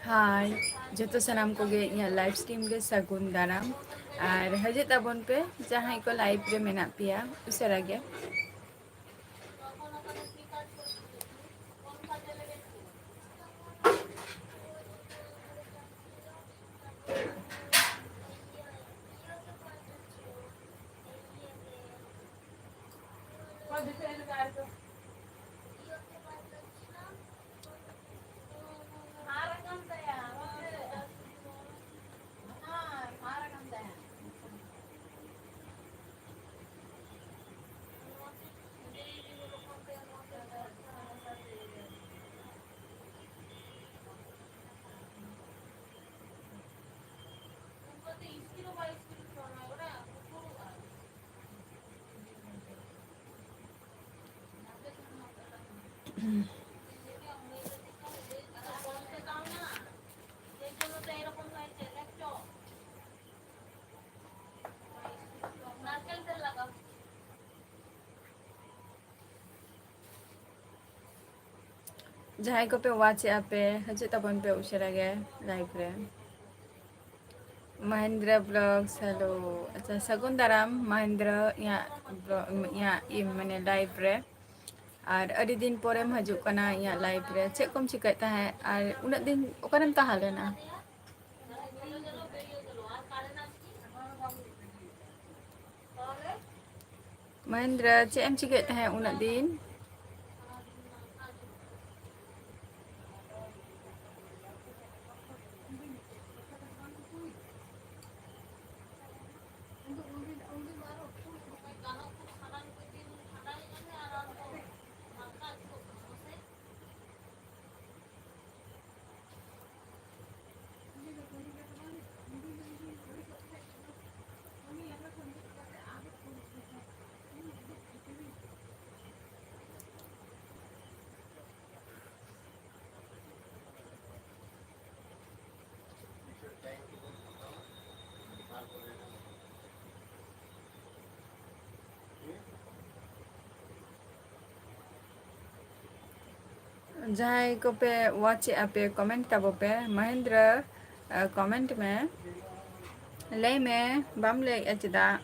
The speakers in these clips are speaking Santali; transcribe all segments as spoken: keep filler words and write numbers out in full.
ᱦᱟᱭ, ᱡᱚᱛᱚ ᱥᱟᱱᱟᱢ ᱠᱚᱜᱮ ᱤᱧᱟᱹᱜ live stream ᱨᱮ ᱥᱟᱹᱜᱩᱱ ᱫᱟᱨᱟᱢ᱾ ᱟᱨ ᱦᱤᱡᱩᱜ ᱛᱟᱵᱚᱱ ᱯᱮ, ᱡᱟᱦᱟᱸᱭ ᱠᱚ live ᱨᱮ ᱢᱮᱱᱟᱜ ᱯᱮᱭᱟ, ᱩᱥᱟᱹᱨᱟ ᱜᱮ᱾ ᱡᱟᱦᱟᱸᱭ ᱠᱚᱯᱮ watch ᱮᱜᱼᱟ ᱯᱮ, ᱦᱤᱡᱩᱜ ᱛᱟᱵᱚᱱ ᱯᱮ ᱩᱥᱟᱹᱨᱟ ᱜᱮ live ᱨᱮ᱾ Mahindra Vlogs, hello᱾ ᱟᱪᱪᱷᱟ, ᱥᱟᱹᱜᱩᱱ ᱫᱟᱨᱟᱢ ᱢᱚᱦᱮᱱᱫᱨᱚ, ᱤᱧᱟᱹᱜ vlog, ᱤᱧᱟᱹᱜ, ᱤᱭᱟᱹ, ᱢᱟᱱᱮ, live ᱨᱮ᱾ ᱟᱨ ᱟᱹᱰᱤ ᱫᱤᱱ ᱯᱚᱨᱮᱢ ᱦᱤᱡᱩᱜ ᱠᱟᱱᱟ ᱤᱧᱟᱹᱜ live ᱨᱮ᱾ ᱪᱮᱫ ᱠᱚᱢ ᱪᱤᱠᱟᱹᱭᱮᱫ ᱛᱟᱦᱮᱸᱫ? ᱟᱨ ᱩᱱᱟᱹᱜ ᱫᱤᱱ ᱚᱠᱟᱨᱮᱢ ᱛᱟᱦᱮᱸ ᱞᱮᱱᱟ? ᱢᱚᱦᱮᱱᱫᱨᱚ, ᱪᱮᱫ ᱮᱢ ᱪᱤᱠᱟᱹᱭᱮᱫ ᱛᱟᱦᱮᱸᱫ ᱩᱱᱟᱹᱜ ᱫᱤᱱ? ᱡᱟᱦᱟᱸᱭ ᱠᱚᱯᱮ watch ᱮᱫᱼᱟ ᱯᱮ, comment ᱛᱟᱵᱚ ᱯᱮ᱾ ᱢᱚᱦᱮᱱᱫᱨᱚ, ᱟᱸ, comment ᱢᱮ, ᱞᱟᱹᱭ ᱢᱮ, ᱵᱟᱢ ᱞᱟᱹᱭᱮᱫᱼᱟ ᱪᱮᱫᱟᱜ?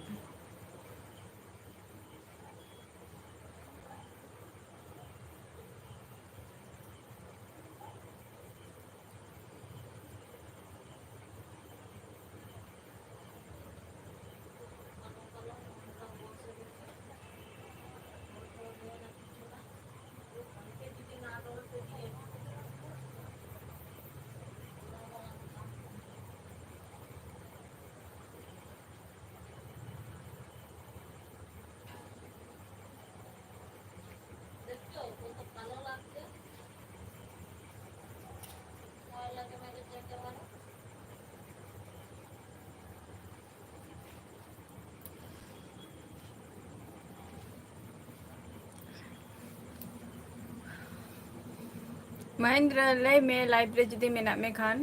ᱢᱚᱦᱮᱱᱫᱨᱚ, ᱞᱟᱹᱭ ᱢᱮ, live ᱨᱮ ᱡᱩᱫᱤ ᱢᱮᱱᱟᱜ ᱢᱮ ᱠᱷᱟᱱ᱾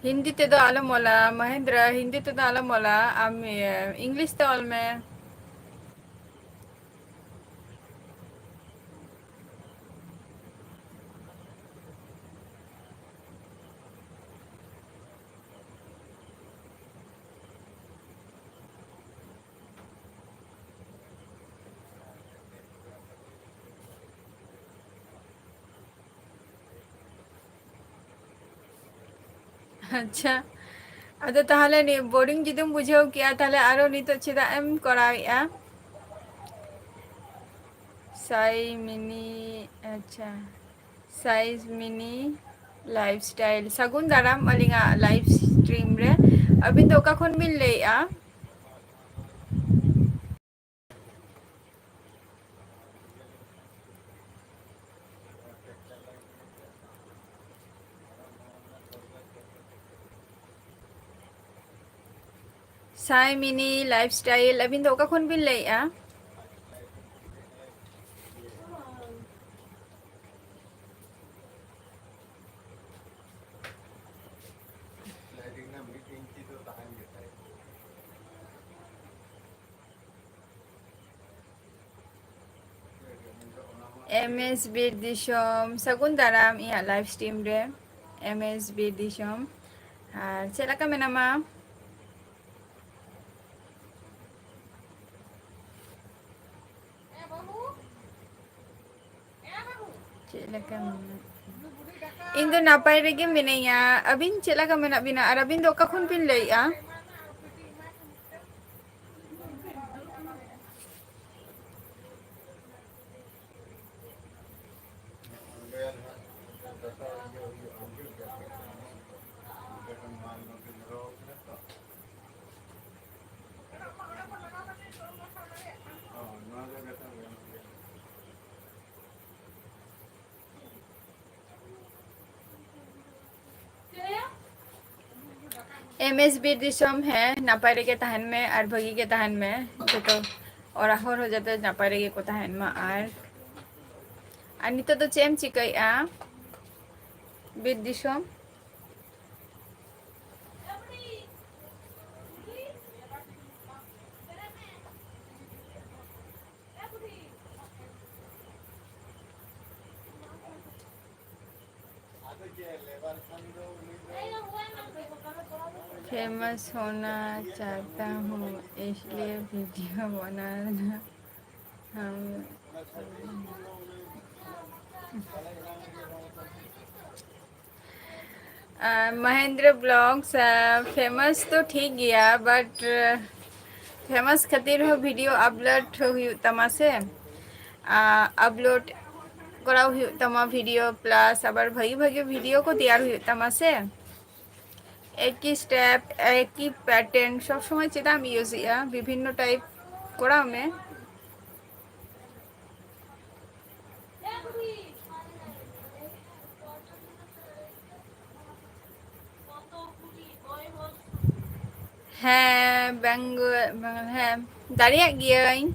ᱦᱤᱱᱫᱤ ᱛᱮᱫᱚ ᱟᱞᱚᱢ ᱚᱞᱟ ᱢᱚᱦᱮᱱᱫᱨᱚ, ᱦᱤᱱᱫᱤ ᱛᱮᱫᱚ ᱟᱞᱚᱢ ᱚᱞᱟ, ᱟᱢ, ᱤᱭᱟᱹ, English ᱛᱮ ᱚᱞ ᱢᱮ᱾ ᱟᱪᱪᱷᱟ, ᱟᱫᱚ ᱛᱟᱦᱚᱞᱮ ᱱᱤᱭᱟᱹ boring ᱡᱩᱫᱤᱢ ᱵᱩᱡᱷᱟᱹᱣ ᱠᱮᱜᱼᱟ, ᱛᱟᱦᱚᱞᱮ ᱟᱨᱚ ᱱᱤᱛᱚᱜ ᱪᱮᱫᱟᱜ ᱮᱢ ᱠᱚᱨᱟᱣᱮᱜᱼᱟ? ᱥᱟᱭ ᱢᱤᱱᱤ, ᱟᱪᱪᱷᱟ, ᱥᱟᱭ ᱢᱤᱱᱤ lifestyle᱾ ᱥᱟᱹᱜᱩᱱ ᱫᱟᱨᱟᱢ ᱟᱹᱞᱤᱧᱟᱜ live stream ᱨᱮ᱾ ᱟᱹᱵᱤᱱ ᱫᱚ ᱚᱠᱟ ᱠᱷᱚᱱ ᱵᱤᱱ ᱞᱟᱹᱭᱮᱜᱼᱟ? ᱥᱟᱭ ᱢᱤᱱᱤ ᱞᱟᱭᱤᱯᱷ ᱥᱴᱟᱭᱤᱞ, ᱟᱹᱵᱤᱱ ᱫᱚ ᱚᱠᱟ ᱠᱷᱚᱱ ᱵᱤᱱ ᱞᱟᱹᱭᱮᱫᱼᱟ? ᱮᱢ ᱮᱥ ᱵᱤᱨ ᱫᱤᱥᱚᱢ, ᱥᱟᱹᱜᱩᱱ ᱫᱟᱨᱟᱢ ᱤᱧᱟᱹᱜ ᱞᱟᱭᱤᱵᱷ ᱥᱴᱨᱤᱢ ᱨᱮ᱾ ᱮᱢ ᱮᱥ ᱵᱤᱨ ᱫᱤᱥᱚᱢ, ᱟᱨ ᱪᱮᱫ ᱞᱮᱠᱟ ᱢᱮᱱᱟᱢᱟ? ᱪᱮᱫ ᱞᱮᱠᱟ ᱢᱮᱱᱟᱜ? ᱤᱧ ᱫᱚ ᱱᱟᱯᱟᱭ ᱨᱮᱜᱮ ᱢᱤᱱᱟᱹᱧᱟ᱾ ᱟᱹᱵᱤᱱ ᱪᱮᱫ ᱞᱮᱠᱟ ᱢᱮᱱᱟᱜ ᱵᱤᱱᱟ? ᱟᱨ ᱟᱹᱵᱤᱱ ᱫᱚ ᱚᱠᱟ ᱠᱷᱚᱱ ᱵᱤᱱ ᱞᱟᱹᱭᱮᱫᱼᱟ? ᱮᱢ ᱮᱥ ᱵᱤᱨ ᱫᱤᱥᱚᱢ, ᱦᱮᱸ, ᱱᱟᱯᱟᱭ ᱨᱮᱜᱮ ᱛᱟᱦᱮᱱ ᱢᱮ ᱟᱨ ᱵᱷᱟᱹᱜᱤ ᱜᱮ ᱛᱟᱦᱮᱱ ᱢᱮ᱾ ᱡᱚᱛᱚ ᱚᱲᱟᱜ ᱦᱚᱲ ᱦᱚᱸ ᱡᱟᱛᱮ ᱱᱟᱯᱟᱭ ᱨᱮᱜᱮ ᱠᱚ ᱛᱟᱦᱮᱱ ᱢᱟ᱾ ᱟᱨ, ᱟᱨ ᱱᱤᱛᱚᱜ ᱫᱚ ᱪᱮᱫ ᱮᱢ ᱪᱤᱠᱟᱹᱭᱮᱫᱼᱟ, ᱵᱤᱨ ᱫᱤᱥᱚᱢ? फेमस होना चाहता हूँ, इसलिए वीडियो बनाना हम। ᱢᱚᱦᱮᱱᱫᱨᱚ ᱵᱞᱚᱜᱥ, ᱯᱷᱮᱢᱟᱥ ᱫᱚ ᱴᱷᱤᱠ ᱜᱮᱭᱟ, ᱵᱟᱴ ᱯᱷᱮᱢᱟᱥ ᱠᱷᱟᱹᱛᱤᱨ ᱦᱚᱸ ᱵᱷᱤᱰᱤᱭᱳ ᱟᱯᱞᱳᱰ ᱦᱩᱭᱩᱜ ᱛᱟᱢᱟ ᱥᱮ, ᱟᱯᱞᱳᱰ ᱠᱚᱨᱟᱣ ᱦᱩᱭᱩᱜ ᱛᱟᱢᱟ ᱵᱷᱤᱰᱤᱭᱳ, ᱯᱞᱟᱥ ᱟᱵᱟᱨ ᱵᱷᱟᱹᱜᱤ ᱵᱷᱟᱹᱜᱤ ᱵᱷᱤᱰᱤᱭᱳ ᱠᱚ ᱛᱮᱭᱟᱨ ᱦᱩᱭᱩᱜ ᱛᱟᱢᱟ ᱥᱮ᱾ ᱮᱠᱤ ᱥᱴᱮᱯ, ᱮᱠᱤ ᱯᱮᱴᱟᱨᱱ ᱥᱚᱵ ᱥᱚᱢᱚᱭ ᱪᱮᱫᱟᱜ ᱮᱢ ᱤᱭᱩᱡᱮᱜᱼᱟ? ᱵᱤᱵᱷᱤᱱᱱᱚ ᱴᱟᱭᱤᱯ ᱠᱚᱨᱟᱣ ᱢᱮ᱾ ᱦᱮᱸ, ᱵᱮᱝᱜᱚ-, ᱦᱮᱸ, ᱫᱟᱲᱮᱭᱟᱜ ᱜᱤᱭᱟᱹᱧ᱾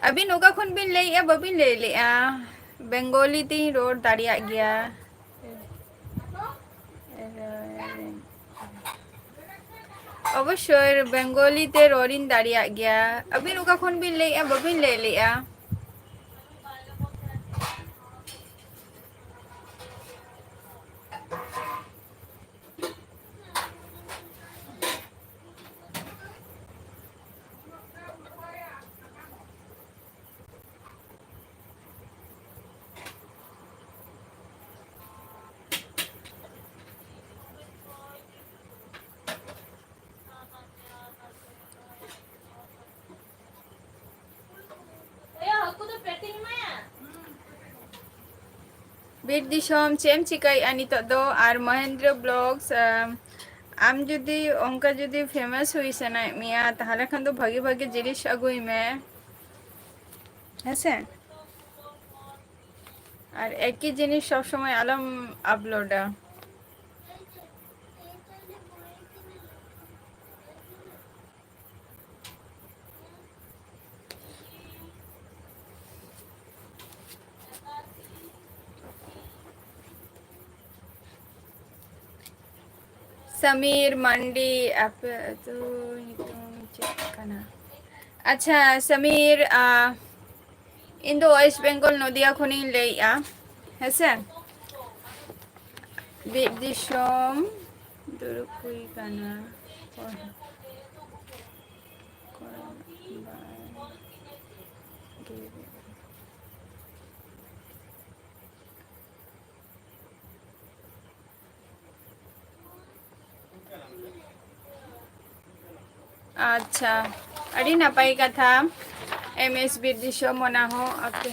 ᱟᱹᱵᱤᱱ ᱚᱠᱟ ᱠᱷᱚᱱ ᱵᱤᱱ ᱞᱟᱹᱭᱮᱜᱼᱟ? ᱵᱟᱹᱵᱤᱱ ᱞᱟᱹᱭ ᱞᱮᱜᱼᱟ᱾ ᱵᱮᱝᱜᱚᱞᱤ ᱛᱤᱧ ᱨᱚᱲ ᱫᱟᱲᱮᱭᱟᱜ ᱜᱮᱭᱟ᱾ ᱚᱵᱚᱥᱥᱳᱭ, ᱵᱮᱝᱜᱚᱞᱤ ᱛᱮ ᱨᱚᱲᱤᱧ ᱫᱟᱲᱮᱭᱟᱜ ᱜᱮᱭᱟ᱾ ᱟᱹᱵᱤᱱ ᱚᱠᱟ ᱠᱷᱚᱱ ᱵᱤᱱ ᱞᱟᱹᱭᱮᱜᱼᱟ? ᱵᱟᱹᱵᱤᱱ ᱞᱟᱹᱭ ᱞᱮᱜᱼᱟ᱾ ᱵᱤᱨ ᱫᱤᱥᱚᱢ, ᱪᱮᱫ ᱮᱢ ᱪᱤᱠᱟᱹᱭᱮᱫᱼᱟ ᱱᱤᱛᱚᱜ ᱫᱚ? ᱟᱨ ᱢᱚᱦᱮᱱᱫᱨᱚ ᱵᱞᱚᱜᱥ, ᱟᱢ, ᱟᱢ ᱡᱩᱫᱤ ᱚᱱᱠᱟ ᱡᱩᱫᱤ ᱯᱷᱮᱢᱟᱥ ᱦᱩᱭ ᱥᱟᱱᱟᱭᱮᱫ ᱢᱮᱭᱟ, ᱛᱟᱦᱚᱞᱮ ᱠᱷᱟᱱ ᱫᱚ ᱵᱷᱟᱜᱤ ᱵᱷᱟᱜᱤ ᱡᱤᱱᱤᱥ ᱟᱹᱜᱩᱭ ᱢᱮ, ᱦᱮᱸᱥᱮ? ᱟᱨ ᱮᱠᱤ ᱡᱤᱱᱤᱥ ᱥᱚᱵ ᱥᱚᱢᱚᱭ ᱟᱞᱚᱢ ᱟᱯᱞᱳᱰᱟ᱾ ᱥᱟᱢᱤᱨ ᱢᱟᱱᱰᱤ, ᱟᱯᱮ ᱟᱹᱛᱩ ᱧᱩᱛᱩᱢ ᱪᱮᱫ ᱠᱟᱱᱟ? ᱟᱪᱪᱷᱟ, ᱥᱟᱢᱤᱨ, ᱟ, ᱤᱧ ᱫᱚ ᱳᱭᱮᱥᱴ ᱵᱮᱝᱜᱚᱞ, ᱱᱚᱫᱤᱭᱟ ᱠᱷᱚᱱᱤᱧ ᱞᱟᱹᱭᱮᱜᱼᱟ, ᱦᱮᱸᱥᱮ? ᱵᱤᱨ ᱫᱤᱥᱚᱢ ᱫᱩᱲᱩᱵ ᱦᱩᱭ ᱠᱟᱱᱟ᱾ ᱟᱪᱪᱷᱟ, ᱟᱹᱰᱤ ᱱᱟᱯᱟᱭ ᱠᱟᱛᱷᱟ᱾ ᱮᱢ ᱮᱥ ᱵᱤᱨ ᱫᱤᱥᱚᱢ, ᱚᱱᱟ ᱦᱚᱸ ᱟᱯᱮ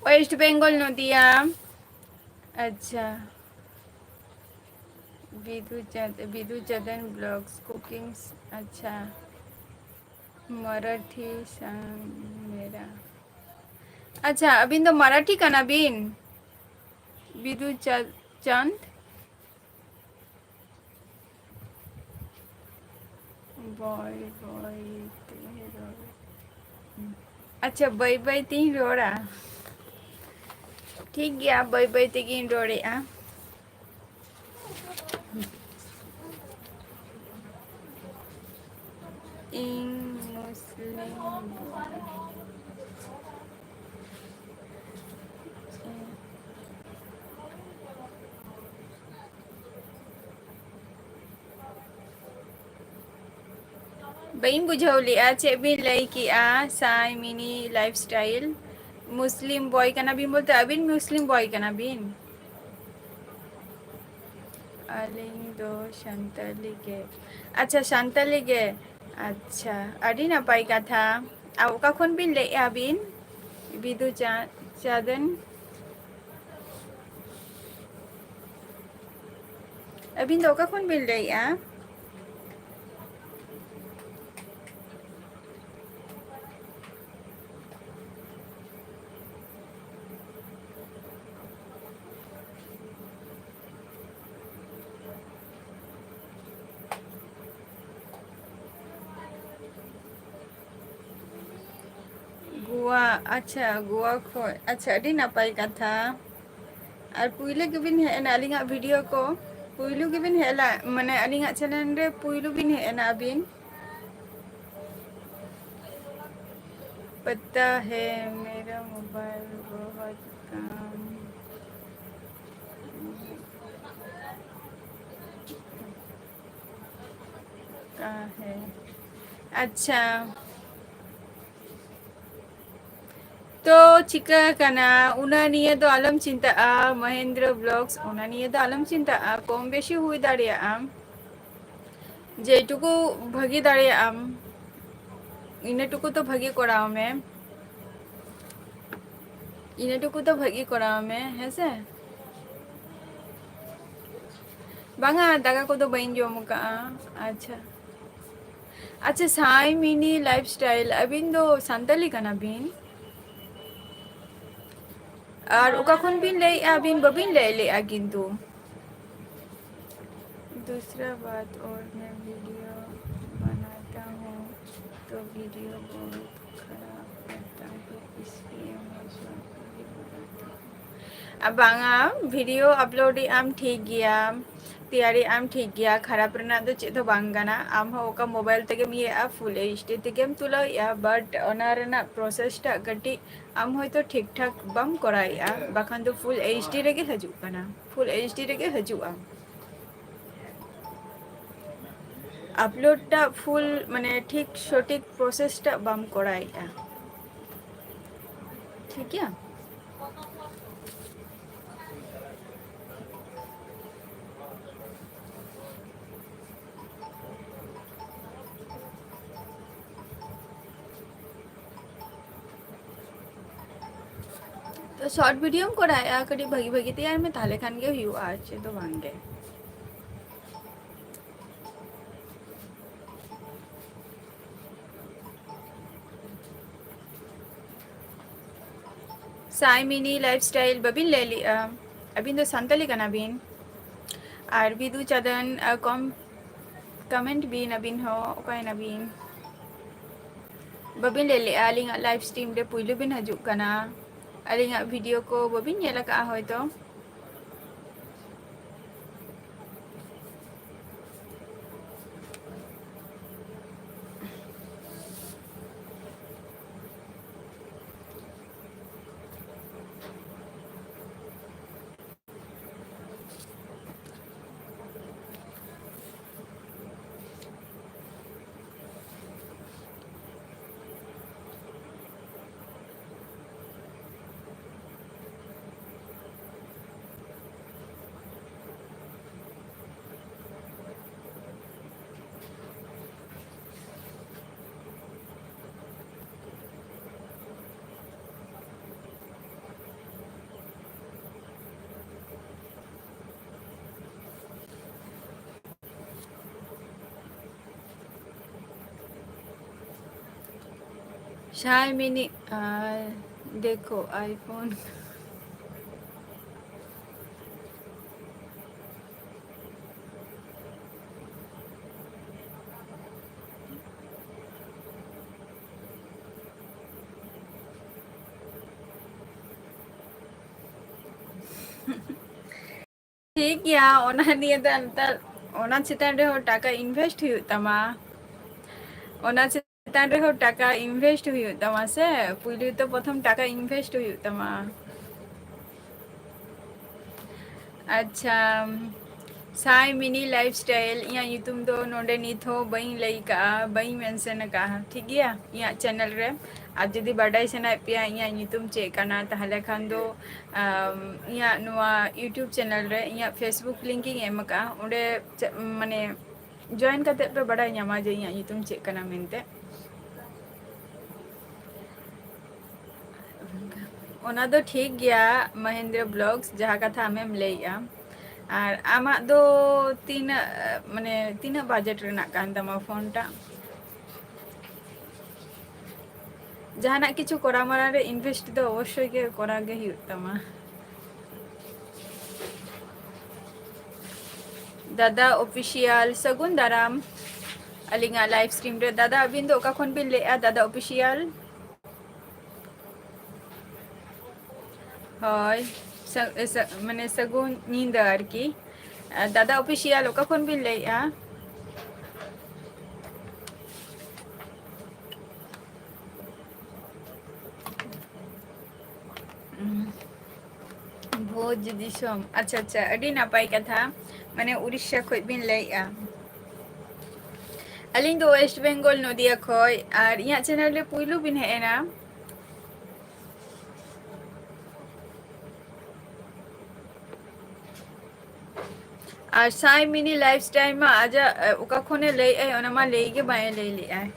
ᱳᱭᱮᱥᱴ ᱵᱮᱝᱜᱚᱞ, ᱱᱚᱫᱤᱭᱟ᱾ ᱟᱪᱪᱷᱟ, ᱵᱤᱫᱩ ᱪᱟᱸᱫ, ᱵᱤᱫᱩ ᱪᱟᱸᱫᱟᱱ ᱵᱞᱚᱜᱥ, ᱠᱩᱠᱤᱝᱥ᱾ ᱟᱪᱪᱷᱟ, ᱢᱟᱨᱟᱴᱷᱤ ᱥᱟᱝ ᱢᱮᱨᱟ᱾ ᱟᱪᱪᱷᱟ, ᱟᱹᱵᱤᱱ ᱫᱚ ᱢᱟᱨᱟᱴᱷᱤ ᱠᱟᱱᱟ ᱵᱤᱱ? ᱵᱤᱫᱩ ᱪᱟ-, ᱪᱟᱸᱫ᱾ ᱵᱟᱭ ᱵᱟᱭ ᱛᱮ ᱨᱚᱲ᱾ ᱟᱪᱪᱷᱟ, ᱵᱟᱹᱭ ᱵᱟᱹᱭ ᱛᱤᱧ ᱨᱚᱲᱟ᱾ ᱴᱷᱤᱠ ᱜᱮᱭᱟ, ᱵᱟᱹᱭ ᱵᱟᱹᱭ ᱛᱮᱜᱤᱧ ᱨᱚᱲᱮᱫᱼᱟ᱾ ᱤᱧ ᱢᱩᱥᱞᱤᱢ᱾ ᱵᱟᱹᱧ ᱵᱩᱡᱷᱟᱹᱣ ᱞᱮᱜᱼᱟ, ᱪᱮᱫ ᱵᱤᱱ ᱞᱟᱹᱭ ᱠᱮᱜᱼᱟ? ᱥᱟᱭ ᱢᱤᱱᱤ ᱞᱟᱭᱤᱯᱷ ᱥᱴᱟᱭᱤᱞ ᱢᱩᱥᱞᱤᱢ ᱵᱚᱭ ᱠᱟᱱᱟ ᱵᱤᱱ ᱵᱚᱞᱛᱮ ᱟᱹᱵᱤᱱ ᱢᱩᱥᱞᱤᱢ ᱵᱚᱭ ᱠᱟᱱᱟ ᱵᱤᱱ? ᱟᱹᱞᱤᱧ ᱫᱚ ᱥᱟᱱᱛᱟᱞᱤ ᱜᱮ᱾ ᱟᱪᱪᱷᱟ, ᱥᱟᱱᱛᱟᱞᱤ ᱜᱮ᱾ ᱟᱪᱪᱷᱟ, ᱟᱹᱰᱤ ᱱᱟᱯᱟᱭ ᱠᱟᱛᱷᱟ᱾ ᱟᱨ ᱚᱠᱟ ᱠᱷᱚᱱ ᱵᱤᱱ ᱞᱟᱹᱭᱮᱜᱼᱟ ᱵᱤᱱ? ᱵᱤᱫᱩ ᱪᱟ-, ᱪᱟᱸᱫᱟᱱ᱾ ᱟᱹᱵᱤᱱ ᱫᱚ ᱚᱠᱟ ᱠᱷᱚᱱ ᱵᱤᱱ ᱞᱟᱹᱭᱮᱜᱼᱟ? ᱜᱳᱣᱟ, ᱟᱪᱪᱷᱟ, ᱜᱳᱣᱟ ᱠᱷᱚᱡ᱾ ᱟᱪᱪᱷᱟ, ᱟᱹᱰᱤ ᱱᱟᱯᱟᱭ ᱠᱟᱛᱷᱟ᱾ ᱟᱨ ᱯᱩᱭᱞᱩ ᱜᱮᱵᱤᱱ ᱦᱮᱡ ᱮᱱᱟ ᱟᱹᱞᱤᱧᱟᱜ ᱵᱷᱤᱰᱤᱭᱳ ᱠᱚ? ᱯᱩᱭᱞᱩ ᱜᱮᱵᱤᱱ ᱦᱮᱡ ᱮᱱᱟ, ᱢᱟᱱᱮ ᱟᱹᱞᱤᱧᱟᱜ ᱪᱮᱱᱮᱞ ᱨᱮ ᱯᱩᱭᱞᱩ ᱵᱤᱱ ᱦᱮᱡ ᱮᱱᱟ ᱟᱹᱵᱤᱱ? पता है मेरा मोबाइल बहुत काम का है। अच्छा, ᱛᱚ ᱪᱤᱠᱟᱹ ᱠᱟᱱᱟ, ᱚᱱᱟ ᱱᱤᱭᱮ ᱫᱚ ᱟᱞᱚᱢ ᱪᱤᱱᱛᱟᱹᱜᱼᱟ, ᱢᱚᱦᱮᱱᱫᱨᱚ ᱵᱞᱚᱜᱥ, ᱚᱱᱟ ᱱᱤᱭᱮ ᱫᱚ ᱟᱞᱚᱢ ᱪᱤᱱᱛᱟᱹᱜᱼᱟ, ᱠᱚᱢ ᱵᱮᱥᱤ ᱦᱩᱭ ᱫᱟᱲᱮᱭᱟᱜᱼᱟ᱾ ᱡᱮᱴᱩᱠᱩ ᱵᱷᱟᱹᱜᱤ ᱫᱟᱲᱮᱭᱟᱜ ᱟᱢ, ᱤᱱᱟᱹ ᱴᱩᱠᱩ ᱛᱚ ᱵᱷᱟᱹᱜᱤ ᱠᱚᱨᱟᱣ ᱢᱮ, ᱤᱱᱟᱹ ᱴᱩᱠᱩ ᱛᱚ ᱵᱷᱟᱹᱜᱤ ᱠᱚᱨᱟᱣ ᱢᱮ, ᱦᱮᱸ ᱥᱮ? ᱵᱟᱝᱟ, ᱫᱟᱠᱟ ᱠᱚᱫᱚ ᱵᱟᱹᱧ ᱡᱚᱢ ᱟᱠᱟᱜᱼᱟ᱾ ᱟᱪᱪᱷᱟ, ᱟᱪᱪᱷᱟ, ᱥᱟᱭ ᱢᱤᱱᱤ ᱞᱟᱭᱤᱯᱷ ᱥᱴᱟᱭᱤᱞ, ᱟᱹᱵᱤᱱ ᱫᱚ ᱥᱟᱱᱛᱟᱞᱤ ᱠᱟᱱᱟ ᱵᱤᱱ? ᱟᱨ ᱚᱠᱟ ᱠᱷᱚᱱ ᱵᱤᱱ ᱞᱟᱹᱭᱮᱫᱼᱟ ᱟᱹᱵᱤᱱ? ᱵᱟᱹᱵᱤᱱ ᱞᱟᱹᱭ ᱞᱮᱫᱼᱟ ᱠᱤᱱᱛᱩ᱾ दूसरा बात, और मैं वीडियो बनाती हूँ। वीडियो बहुत खराब करता है, इसलिए मैं शॉर्ट वीडियो बनाती हूँ। अब बांगा, वीडियो अपलोड ᱮᱜ ᱟᱢ ᱴᱷᱤᱠ ᱜᱮᱭᱟ, ᱛᱮᱭᱟᱨᱮᱜ ᱟᱢ ᱴᱷᱤᱠ ᱜᱮᱭᱟ, ᱠᱷᱟᱨᱟᱯ ᱨᱮᱱᱟᱜ ᱫᱚ ᱪᱮᱫ ᱦᱚᱸ ᱵᱟᱝ ᱠᱟᱱᱟ᱾ ᱟᱢ ᱦᱚᱸ ᱚᱠᱟ ᱢᱳᱵᱟᱭᱤᱞ ᱛᱮᱜᱮᱢ ᱤᱭᱟᱹᱜᱼᱟ, ᱯᱷᱩᱞ ᱮᱭᱤᱪ ᱰᱤ ᱛᱮᱜᱮᱢ ᱛᱩᱞᱟᱹᱣᱮᱜᱼᱟ, ᱵᱟᱴ ᱚᱱᱟ ᱨᱮᱱᱟᱜ ᱯᱨᱚᱥᱮᱥ ᱴᱟᱜ ᱠᱟᱹᱴᱤᱡ ᱟᱢ ᱦᱚᱭᱛᱳ ᱴᱷᱤᱠ ᱴᱷᱟᱠ ᱵᱟᱢ ᱠᱚᱨᱟᱣᱮᱜᱼᱟ, ᱵᱟᱠᱷᱟᱱ ᱫᱚ ᱯᱷᱩᱞ ᱮᱭᱤᱪ ᱰᱤ ᱨᱮᱜᱮ ᱦᱤᱡᱩᱜ ᱠᱟᱱᱟ, ᱯᱷᱩᱞ ᱮᱭᱤᱪ ᱰᱤ ᱨᱮᱜᱮ ᱦᱤᱡᱩᱜᱼᱟ᱾ ᱟᱯᱞᱳᱰ ᱴᱟᱜ ᱯᱷᱩᱞ, ᱢᱟᱱᱮ, ᱴᱷᱤᱠ ᱥᱚᱴᱷᱤᱠ ᱯᱨᱚᱥᱮᱥ ᱴᱟᱜ ᱵᱟᱢ ᱠᱚᱨᱟᱣᱮᱜᱼᱟ, ᱴᱷᱤᱠ ᱜᱮᱭᱟ? ᱛᱚ ᱥᱚᱨᱴ ᱵᱷᱤᱰᱤᱭᱳᱢ ᱠᱚᱨᱟᱣᱮᱜᱼᱟ, ᱠᱟᱹᱴᱤᱡ ᱵᱷᱟᱜᱤ ᱵᱷᱟᱜᱤ ᱛᱮᱭᱟᱨ ᱢᱮ, ᱛᱟᱦᱞᱮ ᱠᱷᱟᱱ ᱜᱮ ᱦᱩᱭᱩᱜᱼᱟ, ᱟᱨ ᱪᱮᱫ ᱫᱚ ᱵᱟᱝ ᱜᱮ᱾ ᱥᱟᱭ ᱢᱤᱱᱤ ᱞᱟᱭᱤᱯᱷ ᱥᱴᱟᱭᱤᱞ ᱵᱟᱹᱵᱤᱱ ᱞᱟᱹᱭ ᱞᱮᱜᱼᱟ, ᱟᱹᱵᱤᱱ ᱫᱚ ᱥᱟᱱᱛᱟᱞᱤ ᱠᱟᱱᱟ ᱵᱤᱱ? ᱟᱨ ᱵᱤᱫᱩ ᱪᱟᱸᱫᱟᱱ, ᱟ, ᱠᱚᱢ ᱠᱚᱢᱮᱱᱴ ᱵᱤᱱ, ᱟᱹᱵᱤᱱ ᱦᱚᱸ ᱚᱠᱟᱭᱮᱱᱟ ᱵᱤᱱ? ᱵᱟᱹᱵᱤᱱ ᱞᱟᱹᱭ ᱞᱮᱜᱼᱟ, ᱟᱹᱞᱤᱧᱟᱜ ᱞᱟᱭᱤᱵᱷ ᱥᱴᱨᱤᱢ ᱨᱮ ᱯᱩᱭᱞᱩ ᱵᱤᱱ ᱦᱤᱡᱩᱜ ᱠᱟᱱᱟ, ᱟᱹᱞᱤᱧᱟᱜ ᱵᱷᱤᱰᱤᱭᱳ ᱠᱚ ᱵᱟᱹᱵᱤᱱ ᱧᱮᱞ ᱟᱠᱟᱫᱼᱟ ᱦᱚᱭᱛᱚ᱾ ᱥᱟᱭ ᱢᱤᱱᱤ, ᱟᱨ ᱫᱮᱠᱷᱳ ᱟᱭᱯᱷᱳᱱ᱾ ᱴᱷᱤᱠ ᱜᱮᱭᱟ, ᱚᱱᱟ ᱱᱤᱭᱮ ᱫᱚ ᱱᱮᱛᱟᱨ ᱚᱱᱟ ᱪᱮᱛᱟᱱ ᱨᱮᱦᱚᱸ ᱴᱟᱠᱟ invest ᱦᱩᱭᱩᱜ ᱛᱟᱢᱟ᱾ ᱚᱱᱟ ᱪᱮᱛᱟᱱ ᱨᱮᱦᱚᱸ ᱴᱟᱠᱟ invest ᱦᱩᱭᱩᱜ ᱛᱟᱢᱟ ᱥᱮ, ᱯᱩᱭᱞᱩ ᱛᱚ ᱯᱨᱚᱛᱷᱚᱢ ᱴᱟᱠᱟ invest ᱦᱩᱭᱩᱜ ᱛᱟᱢᱟ᱾ ᱟᱪᱪᱷᱟ, ᱥᱟᱭ ᱢᱤᱱᱤ ᱞᱟᱭᱤᱯᱷ ᱥᱴᱟᱭᱤᱞ, ᱤᱧᱟᱹᱜ ᱧᱩᱛᱩᱢ ᱫᱚ ᱱᱚᱰᱮ ᱱᱤᱛ ᱦᱚᱸ ᱵᱟᱹᱧ ᱞᱟᱹᱭ ᱠᱟᱜᱼᱟ, ᱵᱟᱹᱧ mention ᱟᱠᱟᱜᱼᱟ, ᱴᱷᱤᱠ ᱜᱮᱭᱟ, ᱤᱧᱟᱹᱜ channel ᱨᱮ᱾ ᱟᱨ ᱡᱩᱫᱤ ᱵᱟᱰᱟᱭ ᱥᱟᱱᱟᱭᱮᱫ ᱯᱮᱭᱟ ᱤᱧᱟᱹᱜ ᱧᱩᱛᱩᱢ ᱪᱮᱫ ᱠᱟᱱᱟ, ᱛᱟᱦᱚᱞᱮ ᱠᱷᱟᱱ ᱫᱚ, ᱟᱢ, ᱤᱧᱟᱹᱜ ᱱᱚᱣᱟ YouTube channel ᱨᱮ ᱤᱧᱟᱹᱜ Facebook link ᱤᱧ ᱮᱢ ᱟᱠᱟᱜᱼᱟ, ᱚᱸᱰᱮ ᱪᱮᱫ, ᱢᱟᱱᱮ, join ᱠᱟᱛᱮ ᱯᱮ ᱵᱟᱰᱟᱭ ᱧᱟᱢᱟ ᱡᱮ ᱤᱧᱟᱹᱜ ᱧᱩᱛᱩᱢ ᱪᱮᱫ ᱠᱟᱱᱟ ᱢᱮᱱᱛᱮ᱾ ᱚᱱᱟ ᱫᱚ ᱴᱷᱤᱠ ᱜᱮᱭᱟ, ᱢᱚᱦᱮᱱᱫᱨᱚ ᱵᱞᱚᱜᱥ, ᱡᱟᱦᱟᱸ ᱠᱟᱛᱷᱟ ᱟᱢᱮᱢ ᱞᱟᱹᱭᱮᱜᱼᱟ᱾ ᱟᱨ ᱟᱢᱟᱜ ᱫᱚ ᱛᱤᱱᱟᱹᱜ, ᱢᱟᱱᱮ, ᱛᱤᱱᱟᱹᱜ ᱵᱟᱡᱮᱴ ᱨᱮᱱᱟᱜ ᱠᱟᱱ ᱛᱟᱢᱟ ᱯᱷᱳᱱ ᱴᱟᱜ? ᱡᱟᱦᱟᱱᱟᱜ ᱠᱤᱪᱷᱩ ᱠᱚᱨᱟᱣ ᱢᱟᱲᱟᱝ ᱨᱮ invest ᱫᱚ ᱚᱵᱚᱥᱥᱳᱭ ᱜᱮ ᱠᱚᱨᱟᱣ ᱜᱮ ᱦᱩᱭᱩᱜ ᱛᱟᱢᱟ᱾ ᱫᱟᱫᱟ ᱚᱯᱷᱤᱥᱤᱭᱟᱞ, ᱥᱟᱹᱜᱩᱱ ᱫᱟᱨᱟᱢ ᱟᱹᱞᱤᱧᱟᱜ live stream ᱨᱮ᱾ ᱫᱟᱫᱟ, ᱟᱹᱵᱤᱱ ᱫᱚ ᱚᱠᱟ ᱠᱷᱚᱱ ᱵᱤᱱ ᱞᱟᱹᱭᱮᱜᱼᱟ, ᱫᱟᱫᱟ ᱚᱯᱷᱤᱥᱤᱭᱟᱞ? ᱦᱳᱭ, ᱥᱟ-, ᱥᱟ-, ᱢᱟᱱᱮ, ᱥᱟᱹᱜᱩᱱ ᱧᱤᱫᱟᱹ ᱟᱨᱠᱤ᱾ ᱟᱨ ᱫᱟᱫᱟ ᱚᱯᱷᱤᱥᱤᱭᱟᱞ, ᱚᱠᱟ ᱠᱷᱚᱱ ᱵᱤᱱ ᱞᱟᱹᱭᱮᱜᱼᱟ? ᱵᱷᱚᱡᱽ ᱫᱤᱥᱚᱢ, ᱟᱪᱪᱷᱟ, ᱟᱪᱪᱷᱟ, ᱟᱹᱰᱤ ᱱᱟᱯᱟᱭ ᱠᱟᱛᱷᱟ᱾ ᱢᱟᱱᱮ, ᱩᱲᱤᱥᱥᱟ ᱠᱷᱚᱡ ᱵᱤᱱ ᱞᱟᱹᱭᱮᱜᱼᱟ᱾ ᱟᱹᱞᱤᱧ ᱫᱚ West Bengal, ᱱᱚᱫᱤᱭᱟ ᱠᱷᱚᱡ᱾ ᱟᱨ ᱤᱧᱟᱹᱜ channel ᱨᱮ ᱯᱩᱭᱞᱩ ᱵᱤᱱ ᱦᱮᱡ ᱮᱱᱟ᱾ ᱟᱨ ᱥᱟᱭ ᱢᱤᱱᱤ ᱞᱟᱭᱤᱯᱷ ᱥᱴᱟᱭᱤᱞ ᱢᱟ ᱟᱡᱟᱜ, ᱮ, ᱚᱠᱟ ᱠᱷᱚᱱᱮ ᱞᱟᱹᱭᱮᱜᱼᱟᱭ, ᱚᱱᱟ ᱢᱟ ᱞᱟᱹᱭ ᱜᱮ ᱵᱟᱭ ᱞᱟᱹᱭ ᱞᱮᱜᱼᱟᱭ᱾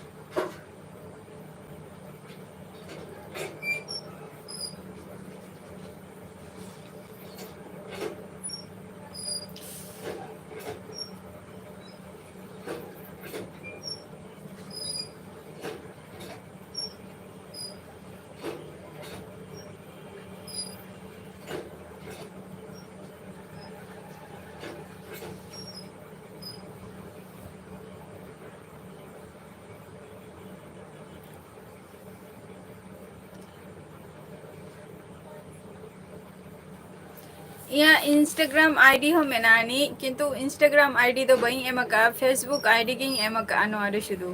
ᱤᱧᱟᱹᱜ Instagram ID ᱦᱚᱸ ᱢᱮᱱᱟᱜᱼᱟ ᱱᱤᱡ, ᱠᱤᱱᱛᱩ Instagram ID ᱫᱚ ᱵᱟᱹᱧ ᱮᱢ ᱟᱠᱟᱫᱼᱟ, Facebook ID ᱜᱤᱧ ᱮᱢ ᱟᱠᱟᱫᱼᱟ ᱱᱚᱣᱟ ᱨᱮ ᱥᱩᱫᱷᱩ᱾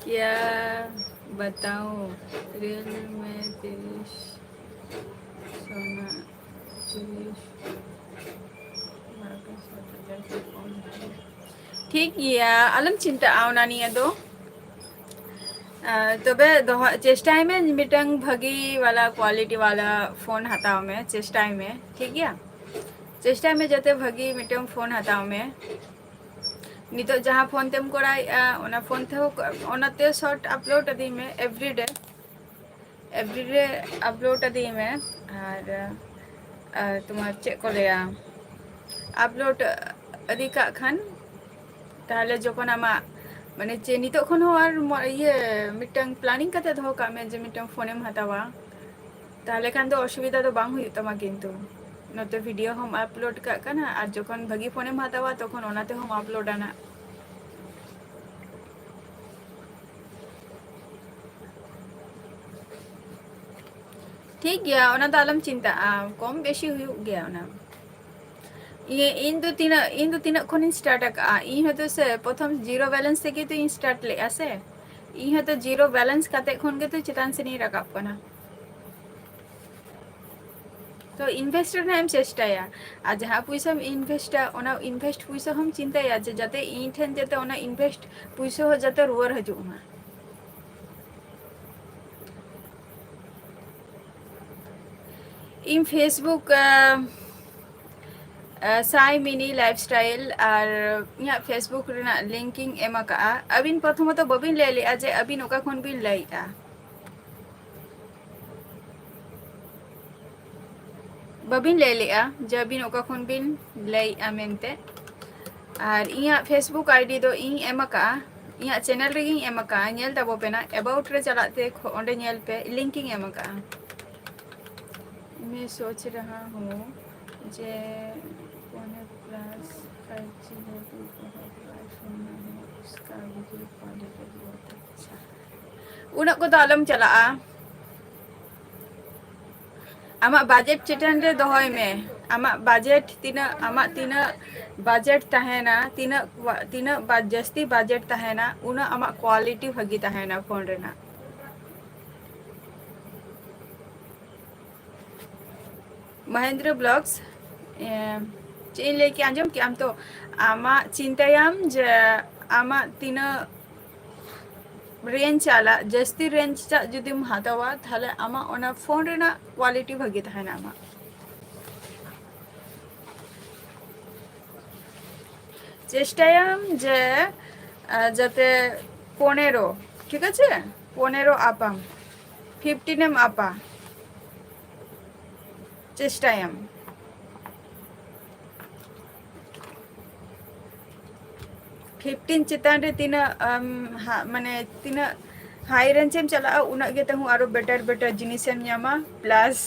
ᱠᱭᱟ ᱵᱟᱛᱟᱣ, ᱨᱤᱭᱮᱞ ᱢᱮ ᱛᱤᱨᱤᱥ ᱥᱳᱱᱟ ᱛᱤᱨᱤᱥ ᱵᱟᱨᱚ ᱥᱟᱛ ᱦᱟᱡᱟᱨ ᱠᱚ ᱠᱚᱢ ᱜᱮᱭᱟ᱾ ᱴᱷᱤᱠ ᱜᱮᱭᱟ, ᱟᱞᱚᱢ ᱪᱤᱱᱛᱟᱹᱜᱼᱟ ᱚᱱᱟ ᱱᱤᱭᱮ ᱫᱚ᱾ ᱟᱨ ᱛᱚᱵᱮ ᱫᱚᱦᱚ, ᱪᱮᱥᱴᱟᱭ ᱢᱮ ᱢᱤᱫᱴᱟᱝ ᱵᱷᱟᱹᱜᱤ ᱣᱟᱞᱟ, quality ᱣᱟᱞᱟ ᱯᱷᱳᱱ ᱦᱟᱛᱟᱣ ᱢᱮ, ᱪᱮᱥᱴᱟᱭ ᱢᱮ, ᱴᱷᱤᱠ ᱜᱮᱭᱟ? ᱪᱮᱥᱴᱟᱭ ᱢᱮ ᱡᱟᱛᱮ ᱵᱷᱟᱹᱜᱤ ᱢᱤᱫᱴᱟᱝ ᱯᱷᱳᱱ ᱦᱟᱛᱟᱣ ᱢᱮ᱾ ᱱᱤᱛᱚᱜ ᱡᱟᱦᱟᱸ ᱯᱷᱳᱱ ᱛᱮᱢ ᱠᱚᱨᱟᱣᱮᱫᱼᱟ, ᱚᱱᱟ ᱯᱷᱳᱱ ᱛᱮᱦᱚᱸ ᱠᱚ-, ᱚᱱᱟᱛᱮ short upload ᱤᱫᱤᱭ ᱢᱮ everyday, everyday upload ᱤᱫᱤᱭ ᱢᱮ᱾ ᱟᱨ, ᱟᱨ ᱛᱳᱢᱟᱨ ᱪᱮᱫ ᱠᱚ ᱞᱟᱹᱭᱟ, upload ᱤᱫᱤ ᱠᱟᱜ ᱠᱷᱟᱱ ᱛᱟᱦᱞᱮ ᱡᱚᱠᱷᱚᱱ ᱟᱢᱟᱜ, ᱢᱟᱱᱮ, ᱡᱮ ᱱᱤᱛᱚᱜ ᱠᱷᱚᱱ ᱦᱚᱸ ᱟᱨ ᱢᱚ-, ᱤᱭᱟᱹ, ᱢᱤᱫᱴᱟᱝ planning ᱠᱟᱛᱮ ᱫᱚᱦᱚ ᱠᱟᱜ ᱢᱮ ᱡᱮ ᱢᱤᱫᱴᱟᱝ ᱯᱷᱳᱱᱮᱢ ᱦᱟᱛᱟᱣᱟ, ᱛᱟᱦᱞᱮ ᱠᱷᱟᱱ ᱫᱚ ᱚᱥᱩᱵᱤᱫᱷᱟ ᱫᱚ ᱵᱟᱝ ᱦᱩᱭᱩᱜ ᱛᱟᱢᱟ᱾ ᱠᱤᱱᱛᱩ ᱱᱚᱛᱮ video ᱦᱚᱸᱢ upload ᱠᱟᱜ ᱠᱟᱱᱟ, ᱟᱨ ᱡᱚᱠᱷᱚᱱ ᱵᱷᱟᱹᱜᱤ ᱯᱷᱳᱱᱮᱢ ᱦᱟᱛᱟᱣᱟ, ᱛᱚᱠᱷᱚᱱ ᱚᱱᱟ ᱛᱮᱦᱚᱸᱢ upload ᱟᱱᱟ᱾ ᱴᱷᱤᱠ ᱜᱮᱭᱟ, ᱚᱱᱟ ᱫᱚ ᱟᱞᱚᱢ ᱪᱤᱱᱛᱟᱹᱜᱼᱟ, ᱠᱚᱢ ᱵᱮᱥᱤ ᱦᱩᱭᱩᱜ ᱜᱮᱭᱟ ᱚᱱᱟ᱾ ᱤᱭᱟᱹ, ᱤᱧ ᱫᱚ ᱛᱤᱱᱟᱹᱜ, ᱤᱧ ᱫᱚ ᱛᱤᱱᱟᱹᱜ ᱠᱷᱚᱱᱤᱧ start ᱟᱠᱟᱜᱼᱟ? ᱤᱧ ᱦᱚᱸᱛᱚ ᱥᱮ ᱯᱨᱚᱛᱷᱚᱢ zero balance ᱛᱮᱜᱮ ᱛᱚ ᱤᱧ start ᱞᱮᱜᱼᱟ ᱥᱮ᱾ ᱤᱧ ᱦᱚᱸᱛᱚ zero balance ᱠᱟᱛᱮ ᱠᱷᱚᱱ ᱜᱮᱛᱚ ᱪᱮᱛᱟᱱ ᱥᱮᱱᱤᱧ ᱨᱟᱠᱟᱵ ᱠᱟᱱᱟ᱾ ᱛᱚ invest ᱨᱮᱱᱟᱜ ᱮᱢ ᱪᱮᱥᱴᱟᱭᱟ, ᱟᱨ ᱡᱟᱦᱟᱸ ᱯᱚᱭᱥᱟᱢ invest ᱟ, ᱚᱱᱟ invest ᱯᱚᱭᱥᱟ ᱦᱚᱸᱢ ᱪᱤᱱᱛᱟᱹᱭᱟ ᱡᱮ ᱡᱟᱛᱮ ᱤᱧ ᱴᱷᱮᱱ ᱡᱟᱛᱮ ᱚᱱᱟ invest ᱯᱚᱭᱥᱟ ᱦᱚᱸ ᱡᱟᱛᱮ ᱨᱩᱣᱟᱹᱲ ᱦᱤᱡᱩᱜ ᱢᱟ᱾ ᱤᱧ Facebook, ᱟᱸ, ᱟᱸ, ᱥᱟᱭ ᱢᱤᱱᱤ ᱞᱟᱭᱤᱯᱷ ᱥᱴᱟᱭᱤᱞ ᱟᱨ ᱤᱧᱟᱹᱜ Facebook ᱨᱮᱱᱟᱜ link ᱤᱧ ᱮᱢ ᱟᱠᱟᱜᱼᱟ᱾ ᱟᱹᱵᱤᱱ ᱯᱨᱚᱛᱷᱚᱢᱚᱛᱚ ᱵᱟᱹᱵᱤᱱ ᱞᱟᱹᱭ ᱞᱮᱜᱼᱟ ᱡᱮ ᱟᱹᱵᱤᱱ ᱚᱠᱟ ᱠᱷᱚᱱ ᱵᱤᱱ ᱞᱟᱹᱭᱮᱜᱼᱟ᱾ ᱵᱟᱹᱵᱤᱱ ᱞᱟᱹᱭ ᱞᱮᱜᱼᱟ ᱡᱮ ᱟᱹᱵᱤᱱ ᱚᱠᱟ ᱠᱷᱚᱱ ᱵᱤᱱ ᱞᱟᱹᱭᱮᱜᱼᱟ ᱢᱮᱱᱛᱮ᱾ ᱟᱨ ᱤᱧᱟᱹᱜ Facebook ID ᱫᱚ ᱤᱧ ᱮᱢ ᱟᱠᱟᱜᱼᱟ, ᱤᱧᱟᱹᱜ channel ᱨᱮᱜᱮᱧ ᱮᱢ ᱟᱠᱟᱜᱼᱟ, ᱧᱮᱞ ᱛᱟᱵᱚ ᱯᱮ ᱱᱟᱜ, about ᱨᱮ ᱪᱟᱞᱟᱜ ᱛᱮ ᱠᱷᱚ-, ᱚᱸᱰᱮ ᱧᱮᱞ ᱯᱮ, link ᱤᱧ ᱮᱢ ᱟᱠᱟᱜᱼᱟ᱾ मैं सोच रहा हूँ जे पौने प्लस फ़ाइव जी है तो बहुत बार सुनना है, उसका वीडियो क्वालिटी बहुत अच्छा। ᱩᱱᱟᱹᱜ ᱠᱚᱫᱚ ᱟᱞᱚᱢ ᱪᱟᱞᱟᱜᱼᱟ᱾ ᱟᱢᱟᱜ budget ᱪᱮᱛᱟᱱ ᱨᱮ ᱫᱚᱦᱚᱭ ᱢᱮ᱾ ᱟᱢᱟᱜ budget ᱛᱤᱱᱟᱹᱜ, ᱟᱢᱟᱜ ᱛᱤᱱᱟᱹᱜ budget ᱛᱟᱦᱮᱱᱟ, ᱛᱤᱱᱟᱹᱜ ᱠᱩᱣᱟ-, ᱛᱤᱱᱟᱹᱜ ᱵᱟ-, ᱡᱟᱹᱥᱛᱤ budget ᱛᱟᱦᱮᱱᱟ, ᱩᱱᱟᱹᱜ ᱟᱢᱟᱜ quality ᱵᱷᱟᱹᱜᱤ ᱛᱟᱦᱮᱱᱟ ᱯᱷᱳᱱ ᱨᱮᱱᱟᱜ᱾ ᱢᱚᱦᱮᱱᱫᱨᱚ ᱵᱞᱚᱜᱥ, ᱮ, ᱪᱮᱫ ᱤᱧ ᱞᱟᱹᱭ ᱠᱮᱜᱼᱟ, ᱟᱸᱡᱚᱢ ᱠᱮᱜᱼᱟᱢ ᱛᱚ? ᱟᱢᱟᱜ ᱪᱤᱱᱛᱟᱹᱭᱟᱢ ᱡᱮ ᱟᱢᱟᱜ ᱛᱤᱱᱟᱹᱜ ᱨᱮᱧᱡᱽ ᱟᱞᱟ, ᱡᱟᱹᱥᱛᱤ ᱨᱮᱧᱡᱽ ᱟᱜ ᱡᱩᱫᱤᱢ ᱦᱟᱛᱟᱣᱟ, ᱛᱟᱦᱞᱮ ᱟᱢᱟᱜ ᱚᱱᱟ ᱯᱷᱳᱱ ᱨᱮᱱᱟᱜ quality ᱵᱷᱟᱹᱜᱤ ᱛᱟᱦᱮᱱᱟ ᱟᱢᱟᱜ᱾ ᱪᱮᱥᱴᱟᱭᱟᱢ ᱡᱮ, ᱟ, ᱡᱟᱛᱮ ᱯᱚᱱᱮᱨᱚ, ᱴᱷᱤᱠ ᱟᱪᱷᱮ? ᱯᱚᱱᱮᱨᱚ ᱟᱯᱟᱢ, ᱯᱷᱤᱯᱴᱤᱱ ᱮᱢ ᱟᱯᱟ, ᱪᱮᱥᱴᱟᱭᱟᱢ᱾ ᱯᱷᱤᱯᱴᱤᱱ ᱪᱮᱛᱟᱱ ᱨᱮ ᱛᱤᱱᱟᱹᱜ, ᱟᱢ, ᱦᱟ-, ᱢᱟᱱᱮ ᱛᱤᱱᱟᱹᱜ high range ᱮᱢ ᱪᱟᱞᱟᱜᱼᱟ, ᱩᱱᱟᱹᱜ ᱜᱮ ᱛᱟᱹᱦᱩ ᱟᱨᱚ better better ᱡᱤᱱᱤᱥ ᱮᱢ ᱧᱟᱢᱟ, plus,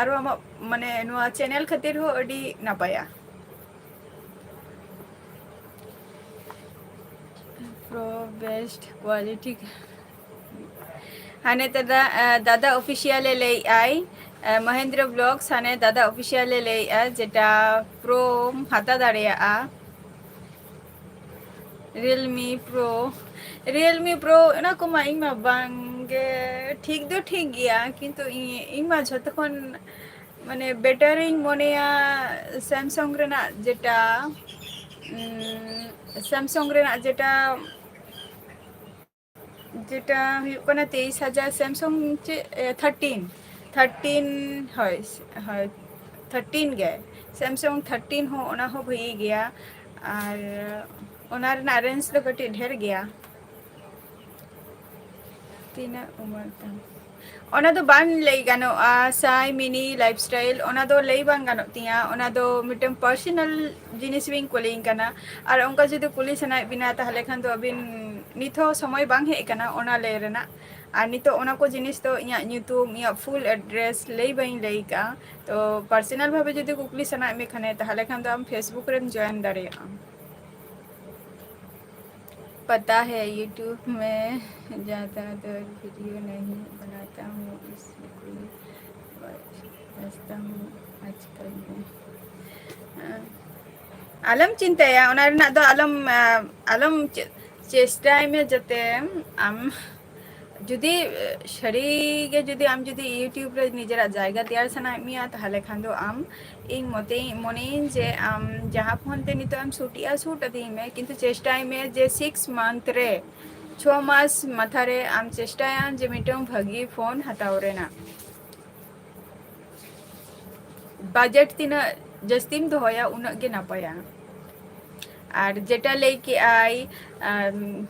ᱟᱨᱚ ᱟᱢᱟᱜ ᱢᱟᱱᱮ ᱱᱚᱣᱟ channel ᱠᱷᱟᱹᱛᱤᱨ ᱦᱚᱸ ᱟᱹᱰᱤ ᱱᱟᱯᱟᱭᱟ᱾ Pro best quality. ᱦᱟᱱᱮ ᱫᱟᱫᱟ, ᱮ, ᱫᱟᱫᱟ Official ᱮ ᱞᱟᱹᱭᱮᱫᱼᱟᱭ, ᱮ, ᱢᱚᱦᱮᱱᱫᱨᱚ ᱵᱞᱚᱜᱥ, ᱦᱟᱱᱮ ᱫᱟᱫᱟ Official ᱮ ᱞᱟᱹᱭᱮᱫᱼᱟ, ᱡᱮᱴᱟ ᱯᱨᱳᱢ ᱦᱟᱛᱟᱣ ᱫᱟᱲᱮᱭᱟᱜᱼᱟ᱾ Realme Pro, Realme Pro, ᱚᱱᱟ ᱠᱚᱢᱟ ᱤᱧ ᱢᱟ ᱵᱟᱝᱜᱮ, ᱴᱷᱤᱠ ᱫᱚ ᱴᱷᱤᱠ ᱜᱮᱭᱟ, ᱠᱤᱱᱛᱩ ᱤᱧ, ᱤᱧ ᱢᱟ ᱡᱷᱚᱛᱚ ᱠᱷᱚᱱ ᱢᱟᱱᱮ better ᱤᱧ ᱢᱚᱱᱮᱭᱟ Samsung ᱨᱮᱱᱟᱜ ᱡᱮᱴᱟ, ᱩᱢ, Samsung ᱨᱮᱱᱟᱜ ᱡᱮᱴᱟ, ᱡᱮᱴᱟ ᱦᱩᱭᱩᱜ ᱠᱟᱱᱟ ᱛᱮᱭᱤᱥ ᱦᱟᱡᱟᱨ, Samsung ᱪᱮᱫ, ᱮ, thirteen, thirteen, ᱦᱳᱭ, ᱦᱳᱭ, thirteen ᱜᱮ, Samsung thirteen ᱦᱚᱸ, ᱚᱱᱟ ᱦᱚᱸ ᱵᱷᱟᱹᱜᱤ ᱜᱮᱭᱟ᱾ ᱟᱨ ᱚᱱᱟ ᱨᱮᱱᱟᱜ range ᱫᱚ ᱠᱟᱹᱴᱤᱡ ᱰᱷᱮᱨ ᱜᱮᱭᱟ᱾ ᱛᱤᱱᱟᱹᱜ ᱩᱢᱮᱨ ᱛᱟᱢ? ᱚᱱᱟ ᱫᱚ ᱵᱟᱝ ᱞᱟᱹᱭ ᱜᱟᱱᱚᱜᱼᱟ, ᱥᱟᱭ, ᱢᱤᱱᱤ, lifestyle, ᱚᱱᱟ ᱫᱚ ᱞᱟᱹᱭ ᱵᱟᱝ ᱜᱟᱱᱚᱜ ᱛᱤᱧᱟᱹ᱾ ᱚᱱᱟ ᱫᱚ ᱢᱤᱫᱴᱟᱝ personal ᱡᱤᱱᱤᱥ ᱵᱤᱱ ᱠᱩᱞᱤᱧ ᱠᱟᱱᱟ᱾ ᱟᱨ ᱚᱱᱠᱟ ᱡᱩᱫᱤ ᱠᱩᱞᱤ ᱥᱟᱱᱟᱭᱮᱫ ᱵᱤᱱᱟ, ᱛᱟᱦᱚᱞᱮ ᱠᱷᱟᱱ ᱫᱚ ᱟᱹᱵᱤᱱ, ᱱᱤᱛ ᱦᱚᱸ ᱥᱚᱢᱚᱭ ᱵᱟᱝ ᱦᱮᱡ ᱟᱠᱟᱱᱟ ᱚᱱᱟ ᱞᱟᱹᱭ ᱨᱮᱱᱟᱜ᱾ ᱟᱨ ᱱᱤᱛᱚᱜ ᱚᱱᱟ ᱠᱚ ᱡᱤᱱᱤᱥ ᱫᱚ ᱤᱧᱟᱹᱜ ᱧᱩᱛᱩᱢ, ᱤᱧᱟᱹᱜ full address ᱞᱟᱹᱭ ᱵᱟᱹᱧ ᱞᱟᱹᱭ ᱠᱟᱜᱼᱟ᱾ ᱛᱚ personal ᱵᱷᱟᱵᱮ ᱡᱩᱫᱤ ᱠᱩᱠᱞᱤ ᱥᱟᱱᱟᱭᱮᱫ ᱢᱮ ᱠᱷᱟᱱᱮ, ᱛᱟᱦᱚᱞᱮ ᱠᱷᱟᱱ ᱫᱚ ᱟᱢ Facebook ᱨᱮᱢ join ᱫᱟᱲᱮᱭᱟᱜᱼᱟ᱾ पता है YouTube में ज़्यादातर वीडियो नहीं बनाता हूँ, इसलिए। ᱵᱮᱥᱛᱚ ᱦᱚᱸ ᱟᱡᱠᱟᱞ ᱫᱚ᱾ ᱟᱞᱚᱢ ᱪᱤᱱᱛᱟᱹᱭᱟ, ᱚᱱᱟ ᱨᱮᱱᱟᱜ ᱫᱚ ᱟᱞᱚᱢ, ᱟᱞᱚᱢ ᱪᱮ-, ᱪᱮᱥᱴᱟᱭ ᱢᱮ ᱡᱟᱛᱮ ᱟᱢ ᱡᱩᱫᱤ ᱥᱟᱹᱨᱤ ᱜᱮ ᱡᱩᱫᱤ ᱟᱢ ᱡᱩᱫᱤ YouTube ᱨᱮ ᱱᱤᱡᱮᱨᱟᱜ ᱡᱟᱭᱜᱟ ᱛᱮᱭᱟᱨ ᱥᱟᱱᱟᱭᱮᱫ ᱢᱮᱭᱟ, ᱛᱟᱦᱚᱞᱮ ᱠᱷᱟᱱ ᱫᱚ ᱟᱢ, ᱤᱧ ᱢᱚᱛᱮᱧ ᱢᱚᱱᱮᱭᱟᱹᱧ ᱡᱮ ᱟᱢ ᱡᱟᱦᱟᱸ ᱯᱷᱳᱱ ᱛᱮ ᱱᱤᱛᱚᱜ ᱮᱢ ᱥᱩᱴ ᱮᱜᱼᱟ, ᱥᱩᱴ ᱟᱹᱫᱤᱧ ᱢᱮ, ᱠᱤᱱᱛᱩ ᱪᱮᱥᱴᱟᱭ ᱢᱮ ᱡᱮ ᱥᱤᱠᱥ ᱢᱟᱱᱛᱷ ᱨᱮ, ᱪᱷᱚ ᱢᱟᱥ ᱢᱟᱛᱷᱟ ᱨᱮ ᱟᱢ ᱪᱮᱥᱴᱟᱭᱟᱢ ᱡᱮ ᱢᱤᱫᱴᱟᱝ ᱵᱷᱟᱹᱜᱤ ᱯᱷᱳᱱ ᱦᱟᱛᱟᱣ ᱨᱮᱱᱟᱜ᱾ ᱵᱟᱡᱮᱴ ᱛᱤᱱᱟᱹᱜ ᱡᱟᱹᱥᱛᱤᱢ ᱫᱚᱦᱚᱭᱟ, ᱩᱱᱟᱹᱜ ᱜᱮ ᱱᱟᱯᱟᱭᱟ᱾ ᱟᱨ ᱡᱮᱴᱟ ᱞᱟᱹᱭ ᱠᱮᱜᱼᱟᱭ, ᱟᱢ,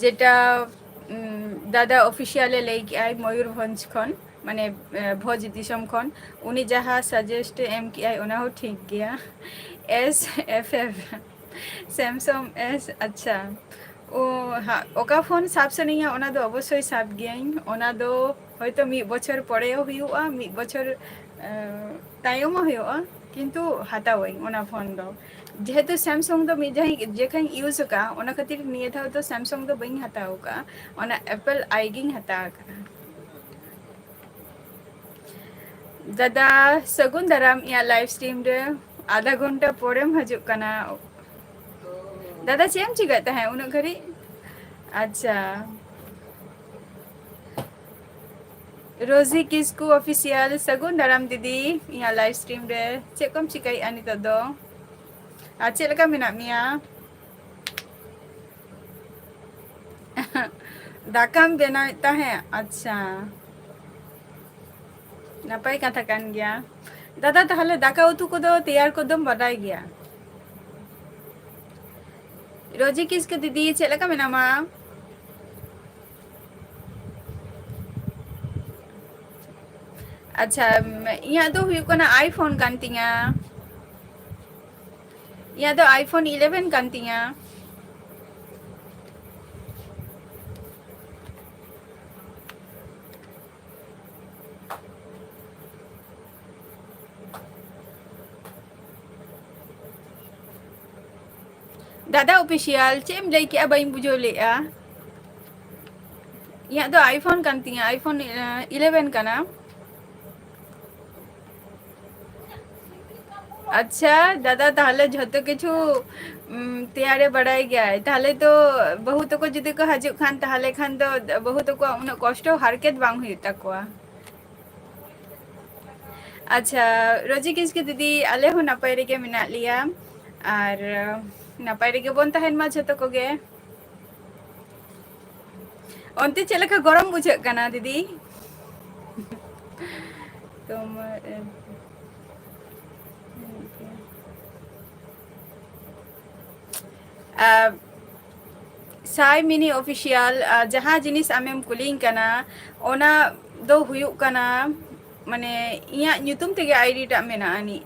ᱡᱮᱴᱟ, ᱩᱢ, ᱫᱟᱫᱟ ᱚᱯᱷᱤᱥᱤᱭᱟᱞᱮ ᱞᱟᱹᱭ ᱠᱮᱜᱼᱟᱭ ᱢᱚᱭᱩᱨᱵᱷᱚᱸᱡᱽ ᱠᱷᱚᱱ, ᱢᱟᱱᱮ, ᱮ, ᱵᱷᱚᱸᱡᱽ ᱫᱤᱥᱚᱢ ᱠᱷᱚᱱ, ᱩᱱᱤ ᱡᱟᱦᱟᱸ ᱥᱟᱡᱮᱥᱴ ᱮ ᱮᱢ ᱠᱮᱜᱼᱟᱭ, ᱚᱱᱟ ᱦᱚᱸ ᱴᱷᱤᱠ ᱜᱮᱭᱟ᱾ S F F, Samsung S, ᱟᱪᱪᱷᱟ᱾ ᱚ, ᱦᱟ, ᱚᱠᱟ ᱯᱷᱳᱱ ᱥᱟᱵ ᱥᱟᱱᱟᱧᱟ, ᱚᱱᱟ ᱫᱚ ᱚᱵᱚᱥᱥᱳᱭ ᱥᱟᱵ ᱜᱤᱭᱟᱹᱧ᱾ ᱚᱱᱟ ᱫᱚ ᱦᱚᱭᱛᱳ ᱢᱤᱫ ᱵᱚᱪᱷᱚᱨ ᱯᱚᱨᱮ ᱦᱚᱸ ᱦᱩᱭᱩᱜᱼᱟ, ᱢᱤᱫ ᱵᱚᱪᱷᱚᱨ, ᱮ, ᱛᱟᱭᱚᱢ ᱦᱚᱸ ᱦᱩᱭᱩᱜᱼᱟ, ᱠᱤᱱᱛᱩ ᱦᱟᱛᱟᱣᱟᱹᱧ ᱚᱱᱟ ᱯᱷᱳᱱ ᱫᱚ᱾ ᱡᱮᱦᱮᱛᱩ Samsung ᱫᱚ ᱢᱤᱫ ᱡᱟᱭ-, ᱡᱮᱠᱷᱟᱧ ᱤᱭᱩᱡᱽ ᱟᱠᱟᱫᱼᱟ, ᱚᱱᱟ ᱠᱷᱟᱹᱛᱤᱨ ᱱᱤᱭᱟᱹ ᱫᱷᱟᱣ ᱫᱚ Samsung ᱫᱚ ᱵᱟᱹᱧ ᱦᱟᱛᱟᱣ ᱟᱠᱟᱫᱼᱟ, ᱚᱱᱟ Apple eye ᱜᱤᱧ ᱦᱟᱛᱟᱣ ᱟᱠᱟᱫᱼᱟ᱾ ᱫᱟᱫᱟ, ᱥᱟᱹᱜᱩᱱ ᱫᱟᱨᱟᱢ ᱤᱧᱟᱹᱜ ᱞᱟᱭᱤᱵᱷ ᱥᱴᱨᱤᱢ ᱨᱮ᱾ ᱟᱫᱷᱟ ᱜᱷᱚᱱᱴᱟ ᱯᱚᱨᱮᱢ ᱦᱤᱡᱩᱜ ᱠᱟᱱᱟ᱾ ᱫᱟᱫᱟ, ᱪᱮᱫ ᱮᱢ ᱪᱤᱠᱟᱹᱭᱮᱫ ᱛᱟᱦᱮᱸᱫ ᱩᱱᱟᱹᱜ ᱜᱷᱟᱹᱲᱤᱡ? ᱟᱪᱪᱷᱟ, ᱨᱳᱡᱤ ᱠᱤᱥᱠᱩ ᱚᱯᱷᱤᱥᱤᱭᱟᱞ, ᱥᱟᱹᱜᱩᱱ ᱫᱟᱨᱟᱢ ᱫᱤᱫᱤ ᱤᱧᱟᱹᱜ ᱞᱟᱭᱤᱵᱷ ᱥᱴᱨᱤᱢ ᱨᱮ᱾ ᱪᱮᱫ ᱠᱚᱢ ᱪᱤᱠᱟᱹᱭᱮᱫᱼᱟ ᱱᱤᱛᱚᱜ ᱫᱚ? ᱟᱨ ᱪᱮᱫ ᱞᱮᱠᱟ ᱢᱮᱱᱟᱜ ᱢᱮᱭᱟ? ᱫᱟᱠᱟᱢ ᱵᱮᱱᱟᱣᱮᱫ ᱛᱟᱦᱮᱸᱫ? ᱟᱪᱪᱷᱟ, ᱱᱟᱯᱟᱭ ᱠᱟᱛᱷᱟ ᱠᱟᱱ ᱜᱮᱭᱟ᱾ ᱫᱟᱫᱟ, ᱛᱟᱦᱚᱞᱮ ᱫᱟᱠᱟ ᱩᱛᱩ ᱠᱚᱫᱚ ᱛᱮᱭᱟᱨ ᱠᱚᱫᱚᱢ ᱵᱟᱰᱟᱭ ᱜᱮᱭᱟ? ᱨᱳᱡᱤ ᱠᱤᱥᱠᱩ ᱫᱤᱫᱤ, ᱪᱮᱫ ᱞᱮᱠᱟ ᱢᱮᱱᱟᱢᱟ? ᱟᱪᱪᱷᱟ, ᱤᱧᱟᱹᱜ ᱫᱚ ᱦᱩᱭᱩᱜ ᱠᱟᱱᱟ iPhone ᱠᱟᱱ ᱛᱤᱧᱟ᱾ ᱤᱧᱟᱹᱜ ᱫᱚ iPhone eleven ᱠᱟᱱ ᱛᱤᱧᱟ᱾ ᱫᱟᱫᱟ ᱚᱯᱷᱤᱥᱤᱭᱟᱞ, ᱪᱮᱫ ᱮᱢ ᱞᱟᱹᱭ ᱠᱮᱜᱼᱟ? ᱵᱟᱹᱧ ᱵᱩᱡᱷᱟᱹᱣ ᱞᱮᱜᱼᱟ᱾ ᱤᱧᱟᱹᱜ ᱫᱚ iPhone ᱠᱟᱱ ᱛᱤᱧᱟ, iPhone, ᱮ, eleven ᱠᱟᱱᱟ᱾ ᱟᱪᱪᱷᱟ ᱫᱟᱫᱟ, ᱛᱟᱦᱞᱮ ᱡᱷᱚᱛᱚ ᱠᱤᱪᱷᱩ, ᱩᱢ, ᱛᱮᱭᱟᱨᱮ ᱵᱟᱲᱟᱭ ᱜᱮᱭᱟᱭ᱾ ᱛᱟᱦᱞᱮ ᱛᱚ ᱵᱟᱹᱦᱩ ᱛᱟᱠᱚ ᱡᱩᱫᱤ ᱠᱚ ᱦᱤᱡᱩᱜ ᱠᱷᱟᱱ, ᱛᱟᱦᱞᱮ ᱠᱷᱟᱱ ᱫᱚ ᱵᱟᱹᱦᱩ ᱛᱟᱠᱚᱣᱟᱜ ᱩᱱᱟᱹᱜ ᱠᱚᱥᱴᱚ ᱦᱟᱨᱠᱮᱛ ᱵᱟᱝ ᱦᱩᱭᱩᱜ ᱛᱟᱠᱚᱣᱟ᱾ ᱟᱪᱪᱷᱟ, ᱨᱚᱡᱤ ᱠᱤᱥᱠᱩ ᱫᱤᱫᱤ, ᱟᱞᱮ ᱦᱚᱸ ᱱᱟᱯᱟᱭ ᱨᱮᱜᱮ ᱢᱮᱱᱟᱜ ᱞᱮᱭᱟ, ᱟᱨ ᱱᱟᱯᱟᱭ ᱨᱮᱜᱮ ᱵᱚᱱ ᱛᱟᱦᱮᱱ ᱢᱟ ᱡᱷᱚᱛᱚ ᱠᱚᱜᱮ᱾ ᱚᱱᱛᱮ ᱪᱮᱫ ᱞᱮᱠᱟ ᱜᱚᱨᱚᱢ ᱵᱩᱡᱷᱟᱹᱜ ᱠᱟᱱᱟ ᱫᱤᱫᱤ? ᱛᱳᱢᱟᱨ, ᱟᱨ, ᱥᱟᱭ ᱢᱤᱱᱤ ᱚᱯᱷᱤᱥᱤᱭᱟᱞ, ᱟᱨ, ᱡᱟᱦᱟᱸ ᱡᱤᱱᱤᱥ ᱟᱢᱮᱢ ᱠᱩᱞᱤᱧ ᱠᱟᱱᱟ, ᱚᱱᱟ ᱫᱚ ᱦᱩᱭᱩᱜ ᱠᱟᱱᱟ, ᱢᱟᱱᱮ, ᱤᱧᱟᱹᱜ ᱧᱩᱛᱩᱢ ᱛᱮᱜᱮ ᱟᱭᱰᱤ ᱴᱟᱜ ᱢᱮᱱᱟᱜᱼᱟ ᱟᱹᱱᱤᱡ,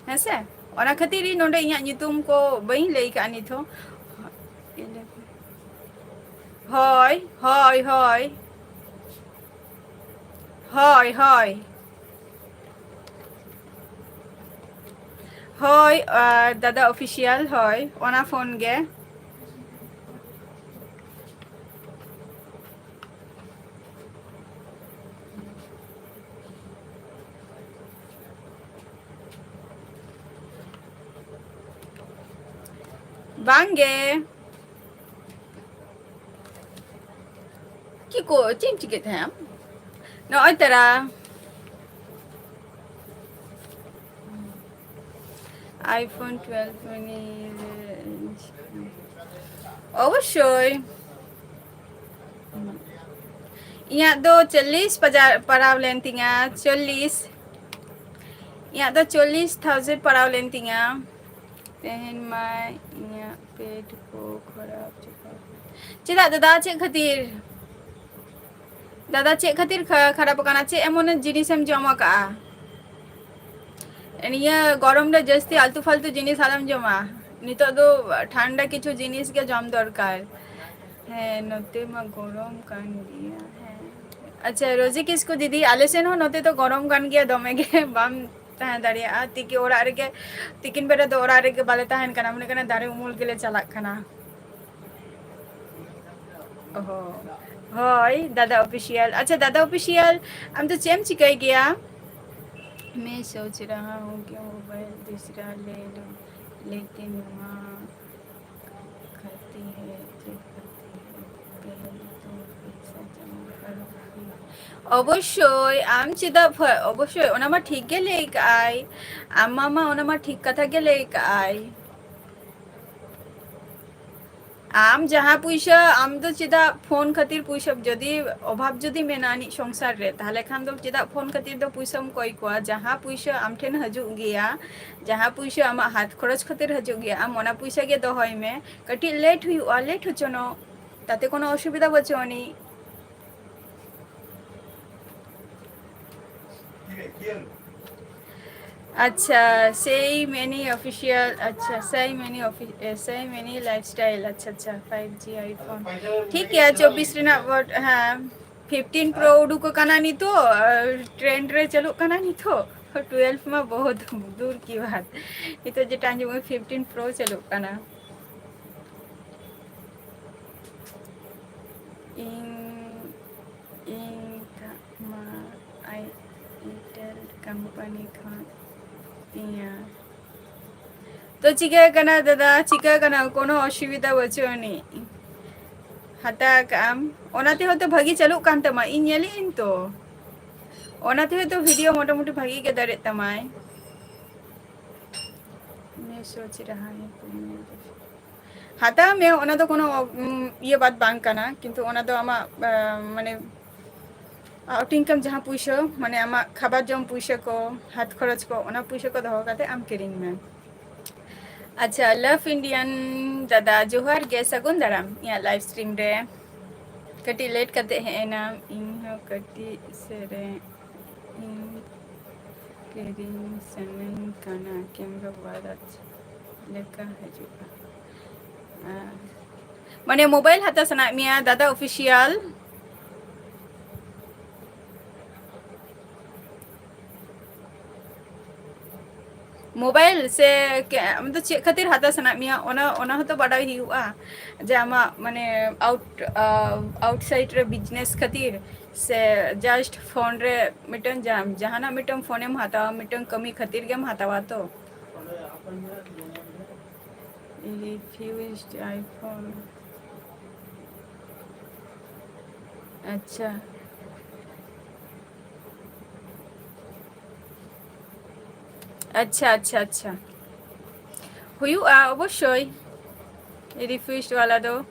ᱦᱮᱸᱥᱮ? ᱚᱱᱟ ᱠᱷᱟᱹᱛᱤᱨ ᱤᱧ ᱱᱚᱰᱮ ᱤᱧᱟᱹᱜ ᱧᱩᱛᱩᱢ ᱠᱚ ᱵᱟᱹᱧ ᱞᱟᱹᱭ ᱠᱟᱜᱼᱟ ᱱᱤᱛ ᱦᱚᱸ᱾ ᱦᱳᱭ, ᱦᱳᱭ, ᱦᱳᱭ᱾ ᱦᱳᱭ, ᱦᱳᱭ᱾ ᱦᱳᱭ, ᱟᱨ, ᱫᱟᱫᱟ ᱚᱯᱷᱤᱥᱤᱭᱟᱞ, ᱦᱳᱭ, ᱚᱱᱟ ᱯᱷᱳᱱ ᱜᱮ᱾ ᱵᱟᱝ ᱜᱮ᱾ ᱪᱮᱫ ᱠᱚ, ᱪᱮᱫ ᱮᱢ ᱪᱤᱠᱟᱹᱭᱮᱫ ᱛᱟᱦᱮᱸᱫ ᱟᱢ? ᱱᱚᱜᱼᱚᱭ ᱛᱟᱨᱟ᱾ iPhone twelve mini ᱚᱵᱚᱥᱥᱳᱭ᱾ ᱤᱧᱟᱹᱜ ᱫᱚ ᱪᱚᱞᱞᱤᱥ ᱵᱟᱡᱟᱨ ᱯᱟᱲᱟᱣ ᱞᱮᱱ ᱛᱤᱧᱟ, ᱪᱚᱞᱞᱤᱥ᱾ ᱤᱧᱟᱹᱜ ᱫᱚ ᱪᱚᱞᱞᱤᱥ ᱛᱷᱟᱣᱡᱮᱱᱰ ᱯᱟᱲᱟᱣ ᱞᱮᱱ ᱛᱤᱧᱟ᱾ ᱛᱮᱦᱮᱧ ᱢᱟ ᱤᱧᱟᱹᱜ ᱯᱮᱴ ᱠᱚ ᱠᱷᱟᱨᱟᱯ ᱪᱟᱵᱟ ᱟᱠᱟᱱᱟ᱾ ᱪᱮᱫᱟᱜ ᱫᱟᱫᱟ, ᱪᱮᱫ ᱠᱷᱟᱹᱛᱤᱨ? ᱫᱟᱫᱟ, ᱪᱮᱫ ᱠᱷᱟᱹᱛᱤᱨ ᱠᱷᱟ-, ᱠᱷᱟᱨᱟᱯ ᱟᱠᱟᱱᱟ? ᱪᱮᱫ ᱮᱢᱚᱱ ᱡᱤᱱᱤᱥᱮᱢ ᱡᱚᱢ ᱟᱠᱟᱜᱼᱟ? ᱱᱤᱭᱟᱹ ᱜᱚᱨᱚᱢ ᱨᱮ ᱡᱟᱹᱥᱛᱤ ᱟᱞᱛᱩ ᱯᱷᱟᱞᱛᱩ ᱡᱤᱱᱤᱥ ᱟᱞᱚᱢ ᱡᱚᱢᱟ᱾ ᱱᱤᱛᱚᱜ ᱫᱚ ᱴᱷᱟᱱᱰᱟ ᱠᱤᱪᱷᱩ ᱡᱤᱱᱤᱥ ᱜᱮ ᱡᱚᱢ ᱫᱚᱨᱠᱟᱨ᱾ ᱦᱮᱸ, ᱱᱚᱛᱮ ᱢᱟ ᱜᱚᱨᱚᱢ ᱠᱟᱱ ᱜᱮᱭᱟ᱾ ᱦᱮᱸ, ᱟᱪᱪᱷᱟ, ᱨᱳᱡᱤ ᱠᱤᱥᱠᱩ ᱫᱤᱫᱤ, ᱟᱞᱮ ᱥᱮᱱ ᱦᱚᱸ ᱱᱚᱛᱮ ᱫᱚ ᱜᱚᱨᱚᱢ ᱠᱟᱱ ᱜᱮᱭᱟ ᱫᱚᱢᱮ ᱜᱮ᱾ ᱵᱟᱢ ᱛᱟᱦᱮᱸ ᱫᱟᱲᱮᱭᱟᱜᱼᱟ᱾ ᱛᱤᱠᱤ ᱚᱲᱟᱜ ᱨᱮᱜᱮ, ᱛᱤᱠᱤᱱ ᱵᱮᱲᱟ ᱫᱚ ᱚᱲᱟᱜ ᱨᱮᱜᱮ ᱵᱟᱞᱮ ᱛᱟᱦᱮᱱ ᱠᱟᱱᱟ, ᱢᱚᱱᱮ ᱠᱟᱱᱟ ᱫᱟᱨᱮ ᱩᱢᱩᱞ ᱜᱮᱞᱮ ᱪᱟᱞᱟᱜ ᱠᱟᱱᱟ᱾ ᱚᱦᱚ᱾ ᱦᱳᱭ, ᱫᱟᱫᱟ ᱚᱯᱷᱤᱥᱤᱭᱟᱞ᱾ ᱟᱪᱪᱷᱟ, ᱫᱟᱫᱟ ᱚᱯᱷᱤᱥᱤᱭᱟᱞ, ᱟᱢ ᱫᱚ ᱪᱮᱫ ᱮᱢ ᱪᱤᱠᱟᱹᱭ ᱜᱮᱭᱟ? मैं सोच रहा हूँ कि मोबाइल दूसरा ले लूँ, लेकिन वहाँ खाती है, जो खाती है, पहले तो पैसा जमा करो, फिर। ᱚᱵᱚᱥᱥᱳᱭ, ᱟᱢ ᱪᱮᱫᱟᱜ ᱯᱷ-, ᱚᱵᱚᱥᱥᱳᱭ, ᱚᱱᱟ ᱢᱟ ᱴᱷᱤᱠ ᱜᱮ ᱞᱟᱹᱭ ᱠᱟᱜᱼᱟᱭ, ᱟᱢ ᱢᱟᱢᱟ ᱚᱱᱟ ᱢᱟ ᱴᱷᱤᱠ ᱠᱟᱛᱷᱟ ᱜᱮ ᱞᱟᱹᱭ ᱠᱟᱜᱼᱟᱭ᱾ ᱟᱢ ᱡᱟᱦᱟᱸ ᱯᱩᱭᱥᱟᱹ, ᱟᱢ ᱫᱚ ᱪᱮᱫᱟᱜ ᱯᱷᱳᱱ ᱠᱷᱟᱹᱛᱤᱨ ᱯᱩᱭᱥᱟᱹ, ᱡᱩᱫᱤ ᱚᱵᱷᱟᱵ ᱡᱩᱫᱤ ᱢᱮᱱᱟᱜ ᱟᱹᱱᱤᱡ ᱥᱚᱝᱥᱟᱨ ᱨᱮ, ᱛᱟᱦᱞᱮ ᱠᱷᱟᱱ ᱫᱚ ᱪᱮᱫᱟᱜ ᱯᱷᱳᱱ ᱠᱷᱟᱹᱛᱤᱨ ᱫᱚ ᱯᱩᱭᱥᱟᱹᱢ ᱠᱚᱭ ᱠᱚᱣᱟ? ᱡᱟᱦᱟᱸ ᱯᱩᱭᱥᱟᱹ ᱟᱢ ᱴᱷᱮᱱ ᱦᱤᱡᱩᱜ ᱜᱮᱭᱟ, ᱡᱟᱦᱟᱸ ᱯᱩᱭᱥᱟᱹ ᱟᱢᱟᱜ ᱦᱟᱛ ᱠᱷᱚᱨᱚᱪ ᱠᱷᱟᱹᱛᱤᱨ ᱦᱤᱡᱩᱜ ᱜᱮᱭᱟ, ᱟᱢ ᱚᱱᱟ ᱯᱩᱭᱥᱟᱹ ᱜᱮ ᱫᱚᱦᱚᱭ ᱢᱮ᱾ ᱠᱟᱹᱴᱤᱡ ᱞᱮᱴ ᱦᱩᱭᱩᱜᱼᱟ, ᱞᱮᱴ ᱦᱚᱪᱚᱱᱚᱜ, ᱛᱟᱛᱮ ᱠᱳᱱᱳ ᱚᱥᱩᱵᱤᱫᱷᱟ ᱵᱟᱹᱪᱩᱜ ᱟᱹᱱᱤᱡ᱾ ᱟᱪᱪᱷᱟ, সেই মেনি অফিসিয়াল, আচ্ছা, সেই মেনি অফি-, এ, সেই মেনি লাইফস্টাইল, আচ্ছা, আচ্ছা, ᱯᱷᱟᱭᱤᱵᱷ ᱡᱤ iPhone᱾ ᱴᱷᱤᱠ ᱜᱮᱭᱟ, ᱪᱚᱵᱵᱤᱥ ᱨᱮᱱᱟᱜ ᱵᱚᱴ-, ᱦᱮᱸ, ᱯᱷᱤᱯᱴᱤᱱ ᱯᱨᱳ ᱩᱰᱩᱠ ᱟᱠᱟᱱᱟ ᱱᱤᱛᱚᱜ, ᱟᱨ ᱴᱨᱮᱱᱰ ᱨᱮ ᱪᱟᱹᱞᱩᱜ ᱠᱟᱱᱟ ᱱᱤᱛᱚᱜ᱾ ᱴᱩᱭᱮᱞᱵᱷ ᱢᱟ ᱵᱚᱦᱩᱛ ᱫᱩᱨ ᱠᱤ ᱵᱟᱛ, ᱱᱤᱛᱚᱜ ᱡᱮᱴᱟ ᱟᱸᱡᱚᱢᱚᱜ ᱠᱟᱱᱟ, ᱯᱷᱤᱯᱴᱤᱱ ᱯᱨᱳ ᱪᱟᱹᱞᱩᱜ ᱠᱟᱱᱟ᱾ ᱤᱧ, ᱤᱧ ᱛᱟᱢᱟ ᱟᱭ ᱮᱭᱟᱨᱴᱮᱞ ᱠᱳᱢᱯᱟᱱᱤ ᱠᱷᱚᱱ ᱛᱤᱧᱟ᱾ ᱛᱚ ᱪᱤᱠᱟᱹ ᱠᱟᱱᱟ ᱫᱟᱫᱟ, ᱪᱤᱠᱟᱹ ᱠᱟᱱᱟ? ᱠᱳᱱᱳ ᱚᱥᱩᱵᱤᱫᱷᱟ ᱵᱟᱹᱪᱩᱜ ᱟᱹᱱᱤᱡ᱾ ᱦᱟᱛᱟᱣ ᱠᱟᱜ ᱟᱢ, ᱚᱱᱟ ᱛᱮᱦᱚᱸ ᱛᱚ ᱵᱷᱟᱹᱜᱤ ᱪᱟᱹᱞᱩᱜ ᱠᱟᱱ ᱛᱟᱢᱟ, ᱤᱧ ᱧᱮᱞᱮᱫ ᱟᱹᱧ ᱛᱚ, ᱚᱱᱟ ᱛᱮᱦᱚᱸ ᱛᱚ ᱵᱷᱤᱰᱤᱭᱳ ᱢᱚᱴᱟᱢᱩᱴᱤ ᱵᱷᱟᱹᱜᱤ ᱜᱮ ᱫᱟᱲᱮᱜ ᱛᱟᱢᱟᱭ᱾ ᱢᱮ ᱥᱳᱪ ᱨᱟᱦᱟ ᱦᱮ ᱛᱩᱢ ᱦᱟᱛᱟᱣ ᱢᱮ, ᱚᱱᱟ ᱫᱚ ᱠᱳᱱᱳ, ᱩᱢ, ᱤᱭᱟᱹ ᱵᱟᱫ ᱵᱟᱝ ᱠᱟᱱᱟ, ᱠᱤᱱᱛᱩ ᱚᱱᱟ ᱫᱚ ᱟᱢᱟᱜ, ᱟ, ᱢᱟᱱᱮ, ᱟᱣᱩᱴ ᱤᱱᱠᱟᱢ ᱡᱟᱦᱟᱸ ᱯᱩᱭᱥᱟᱹ, ᱢᱟᱱᱮ, ᱟᱢᱟᱜ ᱠᱷᱟᱵᱟᱨ ᱡᱚᱢ ᱯᱩᱭᱥᱟᱹ ᱠᱚ, ᱦᱟᱛ ᱠᱷᱚᱨᱚᱪ ᱠᱚ, ᱚᱱᱟ ᱯᱩᱭᱥᱟᱹ ᱠᱚ ᱫᱚᱦᱚ ᱠᱟᱛᱮ ᱟᱢ ᱠᱤᱨᱤᱧ ᱢᱮ᱾ ᱟᱪᱪᱷᱟ, ᱞᱟᱵᱷ ᱤᱱᱰᱤᱭᱟᱱ ᱫᱟᱫᱟ, ᱡᱚᱦᱟᱨ ᱜᱮ, ᱥᱟᱹᱜᱩᱱ ᱫᱟᱨᱟᱢ ᱤᱧᱟᱹᱜ ᱞᱟᱭᱤᱵᱷ ᱥᱴᱨᱤᱢ ᱨᱮ᱾ ᱠᱟᱹᱴᱤᱡ ᱞᱮᱴ ᱠᱟᱛᱮ ᱦᱮᱡ ᱮᱱᱟᱢ, ᱤᱧ ᱦᱚᱸ ᱠᱟᱹᱴᱤᱡ ᱥᱮᱨᱮᱧ ᱤᱧ ᱠᱤᱨᱤᱧ ᱥᱟᱱᱟᱧ ᱠᱟᱱᱟ, ᱠᱮᱢᱨᱟ ᱵᱟᱨᱟᱡᱽ ᱞᱮᱠᱟ ᱦᱤᱡᱩᱜᱼᱟ᱾ ᱟᱨ ᱢᱟᱱᱮ ᱢᱳᱵᱟᱭᱤᱞ ᱦᱟᱛᱟᱣ ᱥᱟᱱᱟᱭᱮᱫ ᱢᱮᱭᱟ ᱫᱟᱫᱟ ᱚᱯᱷᱤᱥᱤᱭᱟᱞ? ᱢᱳᱵᱟᱭᱤᱞ ᱥᱮ ᱠᱮ-, ᱟᱢ ᱫᱚ ᱪᱮᱫ ᱠᱷᱟᱹᱛᱤᱨ ᱦᱟᱛᱟᱣ ᱥᱟᱱᱟᱭᱮᱫ ᱢᱮᱭᱟ, ᱚᱱᱟ, ᱚᱱᱟ ᱦᱚᱸᱛᱚ ᱵᱟᱰᱟᱭ ᱦᱩᱭᱩᱜᱼᱟ, ᱡᱮ ᱟᱢᱟᱜ ᱢᱟᱱᱮ ᱟᱣᱩᱴ-, ᱟ, ᱟᱣᱩᱴᱥᱟᱭᱤᱰ ᱨᱮ ᱵᱤᱡᱽᱱᱮᱥ ᱠᱷᱟᱹᱛᱤᱨ ᱥᱮ just phone ᱨᱮ ᱢᱤᱫᱴᱟᱝ ᱡᱟ-, ᱡᱟᱦᱟᱱᱟᱜ ᱢᱤᱫᱴᱟᱝ ᱯᱷᱳᱱᱮᱢ ᱦᱟᱛᱟᱣᱟ, ᱢᱤᱫᱴᱟᱝ ᱠᱟᱹᱢᱤ ᱠᱷᱟᱹᱛᱤᱨ ᱜᱮᱢ ᱦᱟᱛᱟᱣᱟ ᱛᱚ᱾ Refused iPhone. ᱟᱪᱪᱷᱟ᱾ ᱟᱪᱪᱷᱟ, ᱟᱪᱪᱷᱟ, ᱟᱪᱪᱷᱟ᱾ ᱦᱩᱭᱩᱜᱼᱟ ᱚᱵᱚᱥᱥᱳᱭ, refused ᱣᱟᱞᱟ ᱫᱚ᱾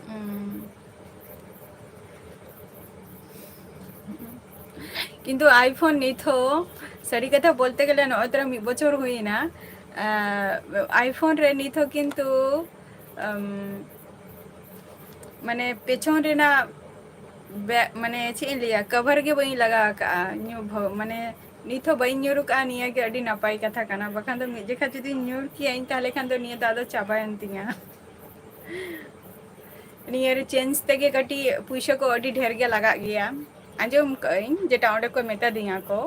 ᱦᱩᱸ᱾ ᱠᱤᱱᱛᱩ iPhone ᱱᱤᱛ ᱦᱚᱸ, ᱥᱟᱹᱨᱤ ᱠᱟᱛᱷᱟ ᱵᱚᱞᱛᱮ ᱜᱮᱞᱮ, ᱱᱚᱜᱼᱚᱭ ᱛᱚᱨᱟ ᱢᱤᱫ ᱵᱚᱪᱷᱚᱨ ᱦᱩᱭᱮᱱᱟ, ᱟᱸ, iPhone ᱨᱮ ᱱᱤᱛ ᱦᱚᱸ ᱠᱤᱱᱛᱩ, ᱟᱢ, ᱢᱟᱱᱮ, ᱯᱮᱪᱷᱚᱱ ᱨᱮᱱᱟᱜ ᱵᱮ-, ᱢᱟᱱᱮ, ᱪᱮᱫ ᱤᱧ ᱞᱟᱹᱭᱟ, cover ᱜᱮ ᱵᱟᱹᱧ ᱞᱟᱜᱟᱣ ᱟᱠᱟᱫᱼᱟ᱾ ᱧᱩ ᱵᱷᱚ-, ᱢᱟᱱᱮ, ᱱᱤᱛ ᱦᱚᱸ ᱵᱟᱹᱧ ᱧᱩᱨ ᱟᱠᱟᱫᱼᱟ, ᱱᱤᱭᱟᱹ ᱜᱮ ᱟᱹᱰᱤ ᱱᱟᱯᱟᱭ ᱠᱟᱛᱷᱟ ᱠᱟᱱᱟ᱾ ᱵᱟᱠᱷᱟᱱ ᱫᱚ ᱢᱤᱫ ᱡᱚᱠᱷᱟ ᱡᱩᱫᱤᱧ ᱧᱩᱨ ᱠᱮᱭᱟᱹᱧ, ᱛᱟᱦᱞᱮ ᱠᱷᱟᱱ ᱫᱚ ᱱᱤᱭᱟᱹ ᱫᱚ ᱟᱫᱚ ᱪᱟᱵᱟᱭᱮᱱ ᱛᱤᱧᱟ᱾ ᱱᱤᱭᱟᱹ ᱨᱮ change ᱛᱮᱜᱮ ᱠᱟᱹᱴᱤᱡ ᱯᱩᱭᱥᱟᱹ ᱠᱚ ᱟᱹᱰᱤ ᱰᱷᱮᱨ ᱜᱮ ᱞᱟᱜᱟᱜ ᱜᱮᱭᱟ᱾ ᱟᱸᱡᱚᱢ ᱠᱟᱜ ᱟᱹᱧ ᱡᱮᱴᱟ ᱚᱸᱰᱮ ᱠᱚ ᱢᱮᱛᱟ ᱫᱤᱧᱟ ᱠᱚ᱾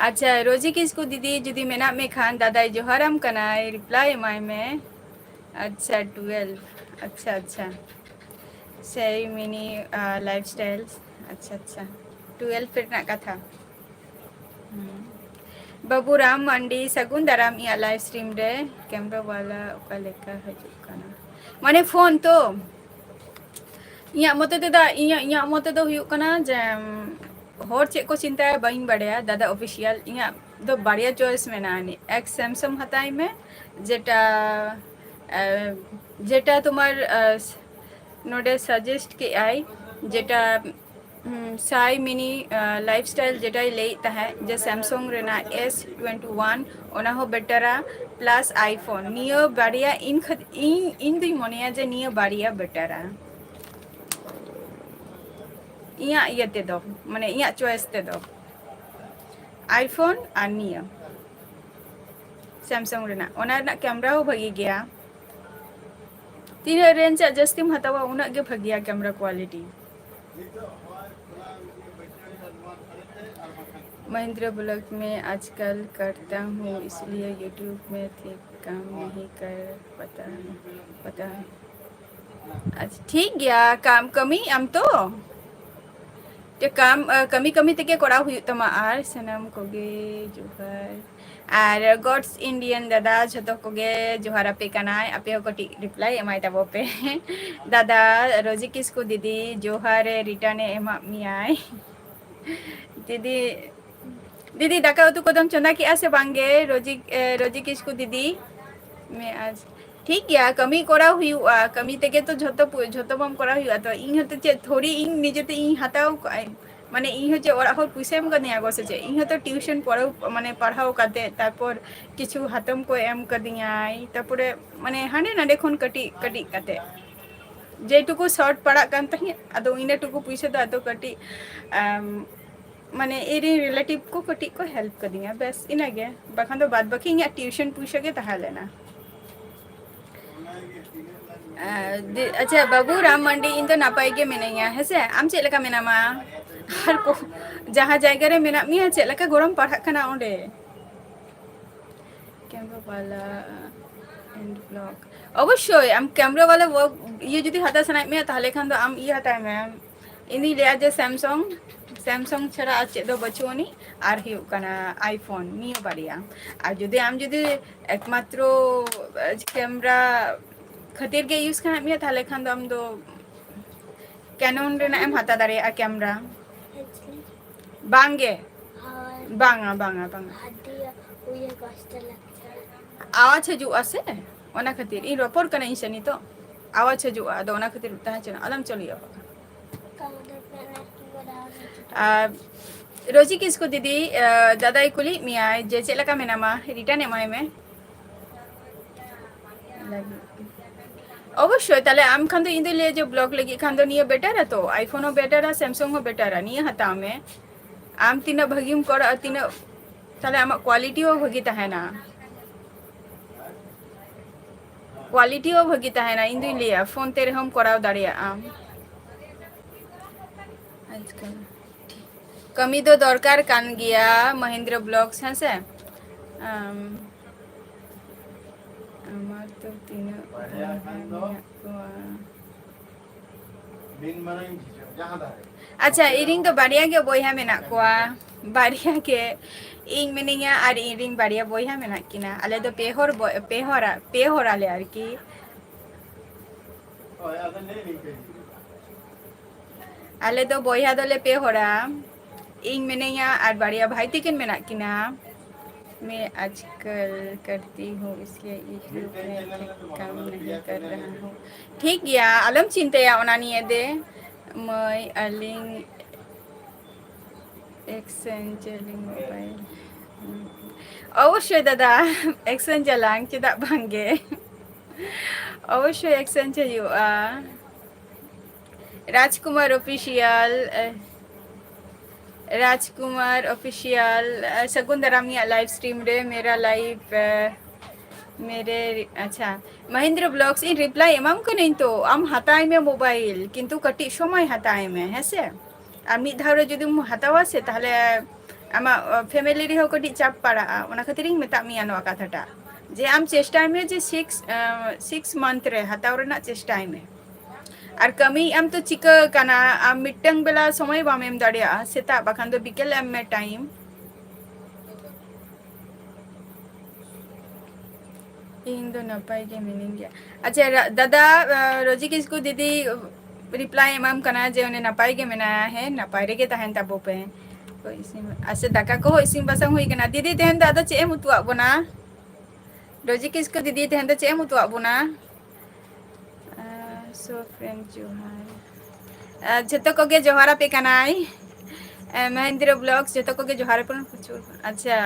ᱟᱪᱪᱷᱟ, ᱨᱳᱡᱤ ᱠᱤᱥᱠᱩ ᱫᱤᱫᱤ, ᱡᱩᱫᱤ ᱢᱮᱱᱟᱜ ᱢᱮ ᱠᱷᱟᱱ, ᱫᱟᱫᱟᱭ ᱡᱚᱦᱟᱨᱟᱢ ᱠᱟᱱᱟᱭ, reply ᱮᱢᱟᱭ ᱢᱮ᱾ ᱟᱪᱪᱷᱟ, twelve᱾ ᱟᱪᱪᱷᱟ, ᱟᱪᱪᱷᱟ᱾ Say mini, ᱟ, lifestyle᱾ ᱟᱪᱪᱷᱟ, ᱟᱪᱪᱷᱟ᱾ twelve ᱨᱮᱱᱟᱜ ᱠᱟᱛᱷᱟ᱾ ᱦᱩᱸ᱾ ᱵᱟᱹᱵᱩ ᱨᱟᱢ ᱢᱟᱱᱰᱤ, ᱥᱟᱹᱜᱩᱱ ᱫᱟᱨᱟᱢ ᱤᱧᱟᱹᱜ live stream ᱨᱮ᱾ camera ᱣᱟᱞᱟ ᱚᱠᱟ ᱞᱮᱠᱟ ᱦᱤᱡᱩᱜ ᱠᱟᱱᱟ? ᱢᱟᱱᱮ ᱯᱷᱳᱱ ᱛᱚ? ᱤᱧᱟᱹᱜ ᱢᱚᱛᱮ ᱛᱮᱫᱚ, ᱤᱧᱟᱹᱜ, ᱤᱧᱟᱹᱜ ᱢᱚᱛᱮ ᱫᱚ ᱦᱩᱭᱩᱜ ᱠᱟᱱᱟ ᱡᱮ, ᱩᱢ, ᱦᱚᱲ ᱪᱮᱫ ᱠᱚ ᱪᱤᱱᱛᱟᱹᱭᱟ ᱵᱟᱹᱧ ᱵᱟᱲᱟᱭᱟ, ᱫᱟᱫᱟ official᱾ ᱤᱧᱟᱹᱜ ᱫᱚ ᱵᱟᱨᱭᱟ choice ᱢᱮᱱᱟᱜᱼᱟ, ᱟᱹᱱᱤᱡ᱾ ᱮᱠ Samsung ᱦᱟᱛᱟᱣ ᱢᱮ, ᱡᱮᱴᱟ, ᱮ, ᱡᱮᱴᱟ ᱛᱳᱢᱟᱨ, ᱮ, ᱱᱚᱰᱮ suggest ᱠᱮᱜᱼᱟᱭ, ᱡᱮᱴᱟ, ᱩᱢ, ᱥᱟᱭ ᱢᱤᱱᱤ, ᱮ, lifestyle ᱡᱮᱴᱟᱭ ᱞᱟᱹᱭᱮᱫ ᱛᱟᱦᱮᱸᱫ ᱡᱮ Samsung ᱨᱮᱱᱟᱜ S twenty one, ᱚᱱᱟ ᱦᱚᱸ betterᱟ, plus iPhone᱾ ᱱᱤᱭᱟᱹ ᱵᱟᱨᱭᱟ ᱤᱧ ᱠᱷᱟᱹᱛ-, ᱤᱧ, ᱤᱧ ᱫᱩᱧ ᱢᱚᱱᱮᱭᱟ ᱡᱮ ᱱᱤᱭᱟᱹ ᱵᱟᱨᱭᱟ betterᱟ᱾ ᱤᱧᱟᱹᱜ ᱤᱭᱟᱹ ᱛᱮᱫᱚ, ᱢᱟᱱᱮ ᱤᱧᱟᱹᱜ choice ᱛᱮᱫᱚ iPhone ᱟᱨ ᱱᱤᱭᱟᱹ Samsung ᱨᱮᱱᱟᱜ, ᱚᱱᱟ ᱨᱮᱱᱟᱜ camera ᱦᱚᱸ ᱵᱷᱟᱹᱜᱤ ᱜᱮᱭᱟ᱾ ᱛᱤᱱᱟᱹᱜ range ᱟᱜ ᱡᱟᱹᱥᱛᱤᱢ ᱦᱟᱛᱟᱣᱟ, ᱩᱱᱟᱹᱜ ᱜᱮ ᱵᱷᱟᱹᱜᱤᱭᱟ camera quality᱾ महेंद्र ब्लॉग में आजकल करता हूँ, इसलिए YouTube में ठीक काम नहीं कर पता पता। अच्छा, ठीक गया, काम कमी ᱟᱢ ᱛᱚ ᱛᱮ ᱠᱟᱢ ᱠᱟᱹᱢᱤ ᱠᱟᱹᱢᱤ ᱛᱮᱜᱮ ᱠᱚᱨᱟᱣ ᱦᱩᱭᱩᱜ ᱛᱟᱢᱟ᱾ ᱟᱨ ᱥᱟᱱᱟᱢ ᱠᱚᱜᱮ ᱡᱚᱦᱟᱨ᱾ ᱟᱨ ᱜᱚᱰᱥ ᱤᱱᱰᱤᱭᱟᱱ ᱫᱟᱫᱟ, ᱡᱷᱚᱛᱚ ᱠᱚᱜᱮ ᱡᱚᱦᱟᱨ ᱟᱯᱮ ᱠᱟᱱᱟᱭ᱾ ᱟᱯᱮ ᱦᱚᱸ ᱠᱟᱹᱴᱤᱡ ᱨᱤᱯᱞᱟᱭ ᱮᱢᱟᱭ ᱛᱟᱵᱚ ᱯᱮ᱾ ᱫᱟᱫᱟ ᱨᱚᱡᱤ ᱠᱤᱥᱠᱩ ᱫᱤᱫᱤ, ᱡᱚᱦᱟᱨ ᱮ ᱨᱤᱴᱟᱨᱱ ᱮ ᱮᱢᱟᱜ ᱢᱮᱭᱟᱭ᱾ ᱫᱤᱫᱤ, ᱫᱤᱫᱤ, ᱫᱟᱠᱟ ᱩᱛᱩ ᱠᱚᱫᱚᱢ ᱪᱚᱸᱫᱟ ᱠᱮᱜᱼᱟ ᱥᱮ ᱵᱟᱝ ᱜᱮ? ᱨᱚᱡᱤ, ᱮ, ᱨᱚᱡᱤ ᱠᱤᱥᱠᱩ ᱫᱤᱫᱤ᱾ ᱢᱮ ᱟᱡ, ᱴᱷᱤᱠ ᱜᱮᱭᱟ, ᱠᱟᱹᱢᱤ ᱠᱚᱨᱟᱣ ᱦᱩᱭᱩᱜᱼᱟ, ᱠᱟᱹᱢᱤ ᱛᱮᱜᱮ ᱛᱚ ᱡᱷᱚᱛᱚ ᱯᱩ-, ᱡᱷᱚᱛᱚ ᱵᱟᱢ ᱠᱚᱨᱟᱣ ᱦᱩᱭᱩᱜᱼᱟ᱾ ᱛᱚ ᱤᱧ ᱦᱚᱸᱛᱚ ᱪᱮᱫ ᱛᱷᱚᱲᱤ ᱤᱧ ᱱᱤᱡᱮᱛᱮ ᱤᱧ ᱦᱟᱛᱟᱣ ᱠᱟᱜᱼᱟ, ᱢᱟᱱᱮ ᱤᱧ ᱦᱚᱸ ᱪᱮᱫ ᱚᱲᱟᱜ ᱦᱚᱲ ᱯᱩᱭᱥᱟᱹ ᱮᱢ ᱠᱟᱫᱤᱧᱟ ᱠᱚ ᱥᱮ ᱪᱮᱫ? ᱤᱧ ᱦᱚᱸᱛᱚ ᱴᱤᱭᱩᱥᱚᱱ ᱯᱚᱨᱮ, ᱢᱟᱱᱮ ᱯᱟᱲᱦᱟᱣ ᱠᱟᱛᱮ, ᱛᱟᱨᱯᱚᱨ ᱠᱤᱪᱷᱩ ᱦᱟᱛᱚᱢ ᱠᱚ ᱮᱢ ᱠᱟᱫᱤᱧᱟᱭ, ᱛᱟᱨᱯᱚᱨᱮ ᱢᱟᱱᱮ ᱦᱟᱸᱰᱮ ᱱᱟᱰᱮ ᱠᱷᱚᱱ ᱠᱟᱹᱴᱤᱡ ᱠᱟᱹᱴᱤᱡ ᱠᱟᱛᱮ ᱡᱮᱴᱩᱠᱩ ᱥᱚᱨᱴ ᱯᱟᱲᱟᱜ ᱠᱟᱱ ᱛᱟᱦᱮᱸᱫ, ᱟᱫᱚ ᱤᱱᱟᱹᱴᱩᱠᱩ ᱯᱩᱭᱥᱟᱹ ᱫᱚ ᱟᱫᱚ ᱠᱟᱹᱴᱤᱡ, ᱟᱢ, ᱢᱟᱱᱮ ᱤᱧᱨᱮᱱ ᱨᱤᱞᱮᱴᱤᱵᱷ ᱠᱚ ᱠᱟᱹᱴᱤᱡ ᱠᱚ ᱦᱮᱞᱯ ᱠᱟᱫᱤᱧᱟ, ᱵᱮᱥ ᱤᱱᱟᱹᱜᱮ᱾ ᱵᱟᱠᱷᱟᱱ ᱫᱚ ᱵᱟᱫ ᱵᱟᱹᱠᱤ ᱤᱧᱟᱹᱜ ᱴᱤᱭᱩᱥᱚᱱ ᱯᱩᱭᱥᱟᱹ ᱜᱮ ᱛᱟᱦᱮᱸ ᱞᱮᱱᱟ᱾ ᱟᱨ ᱫᱤ-, ᱟᱪᱪᱷᱟ ᱵᱟᱹᱵᱩ ᱨᱟᱢ ᱢᱟᱱᱰᱤ, ᱤᱧ ᱫᱚ ᱱᱟᱯᱟᱭ ᱜᱮ ᱢᱤᱱᱟᱹᱧᱟ, ᱦᱮᱸᱥᱮ? ᱟᱢ ᱪᱮᱫ ᱞᱮᱠᱟ ᱢᱮᱱᱟᱢᱟ? ᱟᱨ ᱠᱚ, ᱡᱟᱦᱟᱸ ᱡᱟᱭᱜᱟ ᱨᱮ ᱢᱮᱱᱟᱜ ᱢᱮᱭᱟ, ᱪᱮᱫ ᱞᱮᱠᱟ ᱜᱚᱨᱚᱢ ᱯᱟᱲᱦᱟᱜ ᱠᱟᱱᱟ ᱚᱸᱰᱮ? ᱠᱮᱢᱨᱟ ᱵᱟᱞᱟ and vlog. ᱚᱵᱚᱥᱥᱳᱭ ᱟᱢ ᱠᱮᱢᱨᱟ ᱵᱟᱞᱟ vlog ᱤᱭᱟᱹ ᱡᱩᱫᱤ ᱦᱟᱛᱟᱣ ᱥᱟᱱᱟᱭᱮᱫ ᱢᱮᱭᱟ, ᱛᱟᱦᱚᱞᱮ ᱠᱷᱟᱱ ᱫᱚ ᱟᱢ ᱤᱭᱟᱹ ᱦᱟᱛᱟᱣ ᱢᱮ᱾ ᱤᱧ ᱫᱩᱧ ᱞᱟᱹᱭᱟ ᱡᱮ ᱥᱟᱢᱥᱩᱝ, ᱥᱟᱢᱥᱩᱝ ᱪᱷᱟᱲᱟ ᱟᱨ ᱪᱮᱫ ᱫᱚ ᱵᱟᱹᱪᱩᱜ ᱟᱹᱱᱤᱡ, ᱟᱨ ᱦᱩᱭᱩᱜ ᱠᱟᱱᱟ ᱟᱭᱯᱷᱳᱱ, ᱱᱤᱭᱟᱹ ᱵᱟᱨᱭᱟ᱾ ᱟᱨ ᱡᱩᱫᱤ ᱟᱢ ᱡᱩᱫᱤ ᱮᱠᱢᱟᱛᱨᱚ ᱠᱮᱢᱨᱟ ᱠᱷᱟᱹᱛᱤᱨ ᱜᱮ ᱤᱭᱩᱡᱽ ᱥᱟᱱᱟᱭᱮᱫ ᱢᱮᱭᱟ, ᱛᱟᱦᱚᱞᱮ ᱠᱷᱟᱱ ᱫᱚ ᱟᱢ ᱫᱚ ᱠᱮᱱᱚᱱ ᱨᱮᱱᱟᱜ ᱮᱢ ᱦᱟᱛᱟᱣ ᱫᱟᱲᱮᱭᱟᱜᱼᱟ ᱠᱮᱢᱨᱟ᱾ ᱵᱟᱝ ᱜᱮ᱾ ᱦᱳᱭ᱾ ᱵᱟᱝᱟ, ᱵᱟᱝᱟ, ᱵᱟᱝᱟ᱾ ᱟᱹᱰᱤ ᱩᱭᱦᱟᱹᱨ ᱠᱚᱥᱴᱚ ᱞᱟᱜᱟᱜᱼᱟ᱾ ᱟᱣᱟᱡᱽ ᱦᱤᱡᱩᱜᱼᱟ ᱥᱮ, ᱚᱱᱟ ᱠᱷᱟᱹᱛᱤᱨ᱾ ᱤᱧ ᱨᱚᱯᱚᱲ ᱠᱟᱹᱱᱟᱹᱧ ᱥᱮ ᱱᱤᱛᱚᱜ, ᱟᱣᱟᱡᱽ ᱦᱤᱡᱩᱜᱼᱟ, ᱟᱫᱚ ᱚᱱᱟ ᱠᱷᱟᱹᱛᱤᱨ ᱛᱟᱦᱮᱸ ᱦᱚᱪᱚᱱᱟ, ᱟᱞᱚᱢ ᱪᱟᱹᱞᱩᱭᱟ ᱵᱟᱠᱷᱟᱱ᱾ ᱟᱨ ᱨᱚᱡᱤ ᱠᱤᱥᱠᱩ ᱫᱤᱫᱤ, ᱟᱸ, ᱫᱟᱫᱟᱭ ᱠᱩᱞᱤᱭᱮᱫ ᱢᱮᱭᱟᱭ ᱡᱮ ᱪᱮᱫ ᱞᱮᱠᱟ ᱢᱮᱱᱟᱢᱟ, ᱨᱤᱴᱟᱨᱱ ᱮᱢᱟᱭ ᱢᱮ᱾ ᱚᱵᱚᱥᱥᱳᱭ, ᱛᱟᱦᱞᱮ ᱟᱢ ᱠᱷᱟᱱ ᱫᱚ ᱤᱧ ᱫᱚᱧ ᱞᱟᱹᱭᱟ ᱡᱮ ᱵᱞᱚᱜ ᱞᱟᱹᱜᱤᱫ ᱠᱷᱟᱱ ᱫᱚ ᱱᱤᱭᱟᱹ ᱵᱮᱴᱟᱨᱟ ᱛᱚ, ᱟᱭᱯᱷᱳᱱ ᱦᱚᱸ ᱵᱮᱴᱟᱨᱟ, ᱥᱟᱢᱥᱩᱝ ᱦᱚᱸ ᱵᱮᱴᱟᱨᱟ, ᱱᱤᱭᱟᱹ ᱦᱟᱛᱟᱣ ᱢᱮ᱾ ᱟᱢ ᱛᱤᱱᱟᱹᱜ ᱵᱷᱟᱹᱜᱤᱢ ᱠᱚᱨᱟᱣᱟ, ᱛᱤᱱᱟᱹᱜ, ᱛᱟᱦᱞᱮ ᱟᱢᱟᱜ ᱠᱳᱣᱟᱞᱤᱴᱤ ᱦᱚᱸ ᱵᱷᱟᱹᱜᱤ ᱛᱟᱦᱮᱱᱟ᱾ ᱠᱳᱣᱟᱞᱤᱴᱤ ᱦᱚᱸ ᱵᱷᱟᱹᱜᱤ ᱛᱟᱦᱮᱱᱟ, ᱤᱧ ᱫᱩᱧ ᱞᱟᱹᱭᱟ, ᱯᱷᱳᱱ ᱛᱮ ᱨᱮᱦᱚᱸᱢ ᱠᱚᱨᱟᱣ ᱫᱟᱲᱮᱭᱟᱜᱼᱟ᱾ ᱟᱡᱠᱟᱞ ᱴᱷᱤᱠ᱾ ᱠᱟᱹᱢᱤ ᱫᱚ ᱫᱚᱨᱠᱟᱨ ᱠᱟᱱ ᱜᱮᱭᱟ, ᱢᱚᱦᱮᱱᱫᱨᱚ ᱵᱞᱚᱜᱥ, ᱦᱮᱸ ᱥᱮ? ᱟᱢ, ᱟᱢᱟᱜ ᱫᱚ ᱛᱤᱱᱟᱹᱜ ᱵᱚᱭᱦᱟ ᱢᱮᱱᱟᱜ ᱠᱚᱣᱟ? ᱟᱪᱪᱷᱟ, ᱤᱧ ᱨᱤᱱ ᱫᱚ ᱵᱟᱨᱭᱟ ᱜᱮ ᱵᱚᱭᱦᱟ ᱢᱮᱱᱟᱜ ᱠᱚᱣᱟ, ᱵᱟᱨᱭᱟ ᱜᱮ᱾ ᱤᱧ ᱢᱤᱱᱟᱹᱧᱟ ᱟᱨ ᱤᱧ ᱨᱤᱱ ᱵᱟᱨᱭᱟ ᱵᱚᱭᱦᱟ ᱢᱮᱱᱟᱜ ᱠᱤᱱᱟ᱾ ᱟᱞᱮ ᱫᱚ ᱯᱮ ᱦᱚᱲ ᱵᱚ-, ᱯᱮ ᱦᱚᱲᱟ-, ᱯᱮ ᱦᱚᱲ ᱟᱞᱮ ᱟᱨᱠᱤ᱾ ᱟᱞᱮ ᱫᱚ ᱵᱚᱭᱦᱟ ᱫᱚᱞᱮ ᱯᱮ ᱦᱚᱲᱟ᱾ ᱤᱧ ᱢᱤᱱᱟᱹᱧᱟ ᱟᱨ ᱵᱟᱨᱭᱟ ᱵᱷᱟᱭ ᱛᱤᱠᱤᱱ ᱢᱮᱱᱟᱜ ᱠᱤᱱᱟ᱾ मैं आजकल करती हूँ, इसलिए YouTube में काम नहीं कर रहा हूँ। ᱴᱷᱤᱠ ᱜᱮᱭᱟ, ᱟᱞᱚᱢ ᱪᱤᱱᱛᱟᱹᱭᱟ ᱚᱱᱟ ᱱᱤᱭᱮ ᱫᱮ᱾ ᱢᱟᱹᱭ, ᱟᱹᱞᱤᱧ exchange ᱟᱹᱞᱤᱧ mobile᱾ ᱚᱵᱚᱥᱥᱳᱭ ᱫᱟᱫᱟ, exchange ᱟᱞᱟᱝ, ᱪᱮᱫᱟᱜ ᱵᱟᱝ ᱜᱮ? ᱚᱵᱚᱥᱥᱳᱭ exchange ᱦᱩᱭᱩᱜᱼᱟ᱾ ᱨᱟᱡᱽᱠᱩᱢᱟᱨ ᱚᱯᱷᱤᱥᱤᱭᱟᱞ, ᱮ, ᱨᱟᱡᱽᱠᱩᱢᱟᱨ ᱚᱯᱷᱤᱥᱤᱭᱟᱞ, ᱮ, ᱥᱟᱹᱜᱩᱱ ᱫᱟᱨᱟᱢ ᱤᱧᱟᱹᱜ live stream ᱨᱮ, ᱢᱮᱨᱟ live, ᱮ, ᱢᱮᱨᱮ, ᱟᱪᱪᱷᱟ, ᱢᱚᱦᱮᱱᱫᱨᱚ ᱵᱞᱚᱜᱥ, ᱤᱧ reply ᱮᱢᱟᱢ ᱠᱟᱹᱱᱟᱹᱧ ᱛᱚ, ᱟᱢ ᱦᱟᱛᱟᱣ ᱢᱮ mobile, ᱠᱤᱱᱛᱩ ᱠᱟᱹᱴᱤᱡ ᱥᱚᱢᱚᱭ ᱦᱟᱛᱟᱣ ᱢᱮ, ᱦᱮᱸ ᱥᱮ? ᱟᱨ ᱢᱤᱫ ᱫᱷᱟᱣ ᱨᱮ ᱡᱩᱫᱤᱢ ᱦᱟᱛᱟᱣᱟ ᱥᱮ, ᱛᱟᱦᱞᱮ ᱟᱢᱟᱜ, ᱚ, family ᱨᱮᱦᱚᱸ ᱠᱟᱹᱴᱤᱡ ᱪᱟᱯ ᱯᱟᱲᱟᱜᱼᱟ, ᱚᱱᱟ ᱠᱷᱟᱹᱛᱤᱨ ᱤᱧ ᱢᱮᱛᱟᱜ ᱢᱮᱭᱟ ᱱᱚᱣᱟ ᱠᱟᱛᱷᱟᱴᱟᱜ, ᱡᱮ ᱟᱢ ᱪᱮᱥᱴᱟᱭ ᱢᱮ ᱡᱮ six, ᱮ, six month ᱨᱮ ᱦᱟᱛᱟᱣ ᱨᱮᱱᱟᱜ ᱪᱮᱥᱴᱟᱭ ᱢᱮ᱾ ᱟᱨ ᱠᱟᱹᱢᱤᱭᱮᱫ ᱟᱢ ᱛᱚ ᱪᱤᱠᱟᱹ ᱠᱟᱱᱟ, ᱟᱢ ᱢᱤᱫᱴᱟᱝ ᱵᱮᱞᱟ ᱥᱚᱢᱚᱭ ᱵᱟᱢ ᱮᱢ ᱫᱟᱲᱮᱭᱟᱜᱼᱟ, ᱥᱮᱛᱟᱜ ᱵᱟᱠᱷᱟᱱ ᱫᱚ ᱵᱤᱠᱮᱞ ᱮᱢ ᱢᱮ time᱾ ᱤᱧ ᱫᱚ ᱱᱟᱯᱟᱭ ᱜᱮ ᱢᱤᱱᱟᱹᱧ ᱜᱮᱭᱟ᱾ ᱟᱪᱪᱷᱟ, ᱨᱟ-, ᱫᱟᱫᱟ, ᱟ, ᱨᱚᱡᱤ ᱠᱤᱥᱠᱩ ᱫᱤᱫᱤ reply ᱮᱢᱟᱢ ᱠᱟᱱᱟ ᱡᱮ ᱩᱱᱤ ᱱᱟᱯᱟᱭ ᱜᱮ ᱢᱮᱱᱟᱭᱟ᱾ ᱦᱮᱸ, ᱱᱟᱯᱟᱭ ᱨᱮᱜᱮ ᱛᱟᱦᱮᱱ ᱛᱟᱵᱚ ᱯᱮ᱾ ᱟᱪᱪᱷᱟ, ᱫᱟᱠᱟ ᱠᱚᱦᱚᱸ ᱤᱥᱤᱱ ᱵᱟᱥᱟᱝ ᱦᱩᱭ ᱠᱟᱱᱟ᱾ ᱫᱤᱫᱤ, ᱛᱮᱦᱮᱧ ᱫᱚ ᱟᱫᱚ ᱪᱮᱫ ᱮᱢ ᱩᱛᱩᱣᱟᱜ ᱵᱚᱱᱟ? ᱨᱚᱡᱤ ᱠᱤᱥᱠᱩ ᱫᱤᱫᱤ, ᱛᱮᱦᱮᱧ ᱫᱚ ᱪᱮᱫ ᱮᱢ ᱩᱛᱩᱣᱟᱜ ᱵᱚᱱᱟ? ᱟ, so friend ᱡᱚᱦᱟᱨ᱾ ᱟ, ᱡᱷᱚᱛᱚ ᱠᱚᱜᱮ ᱡᱚᱦᱟᱨ ᱟᱯᱮ ᱠᱟᱱᱟᱭ᱾ ᱟ, ᱢᱚᱦᱮᱱᱫᱨᱚ ᱵᱞᱚᱜᱥ, ᱡᱷᱚᱛᱚ ᱠᱚᱜᱮ ᱡᱚᱦᱟᱨ ᱟᱯᱮ ᱠᱟᱱᱟ᱾ ᱯᱨᱚᱪᱩᱨ, ᱟᱪᱪᱷᱟ,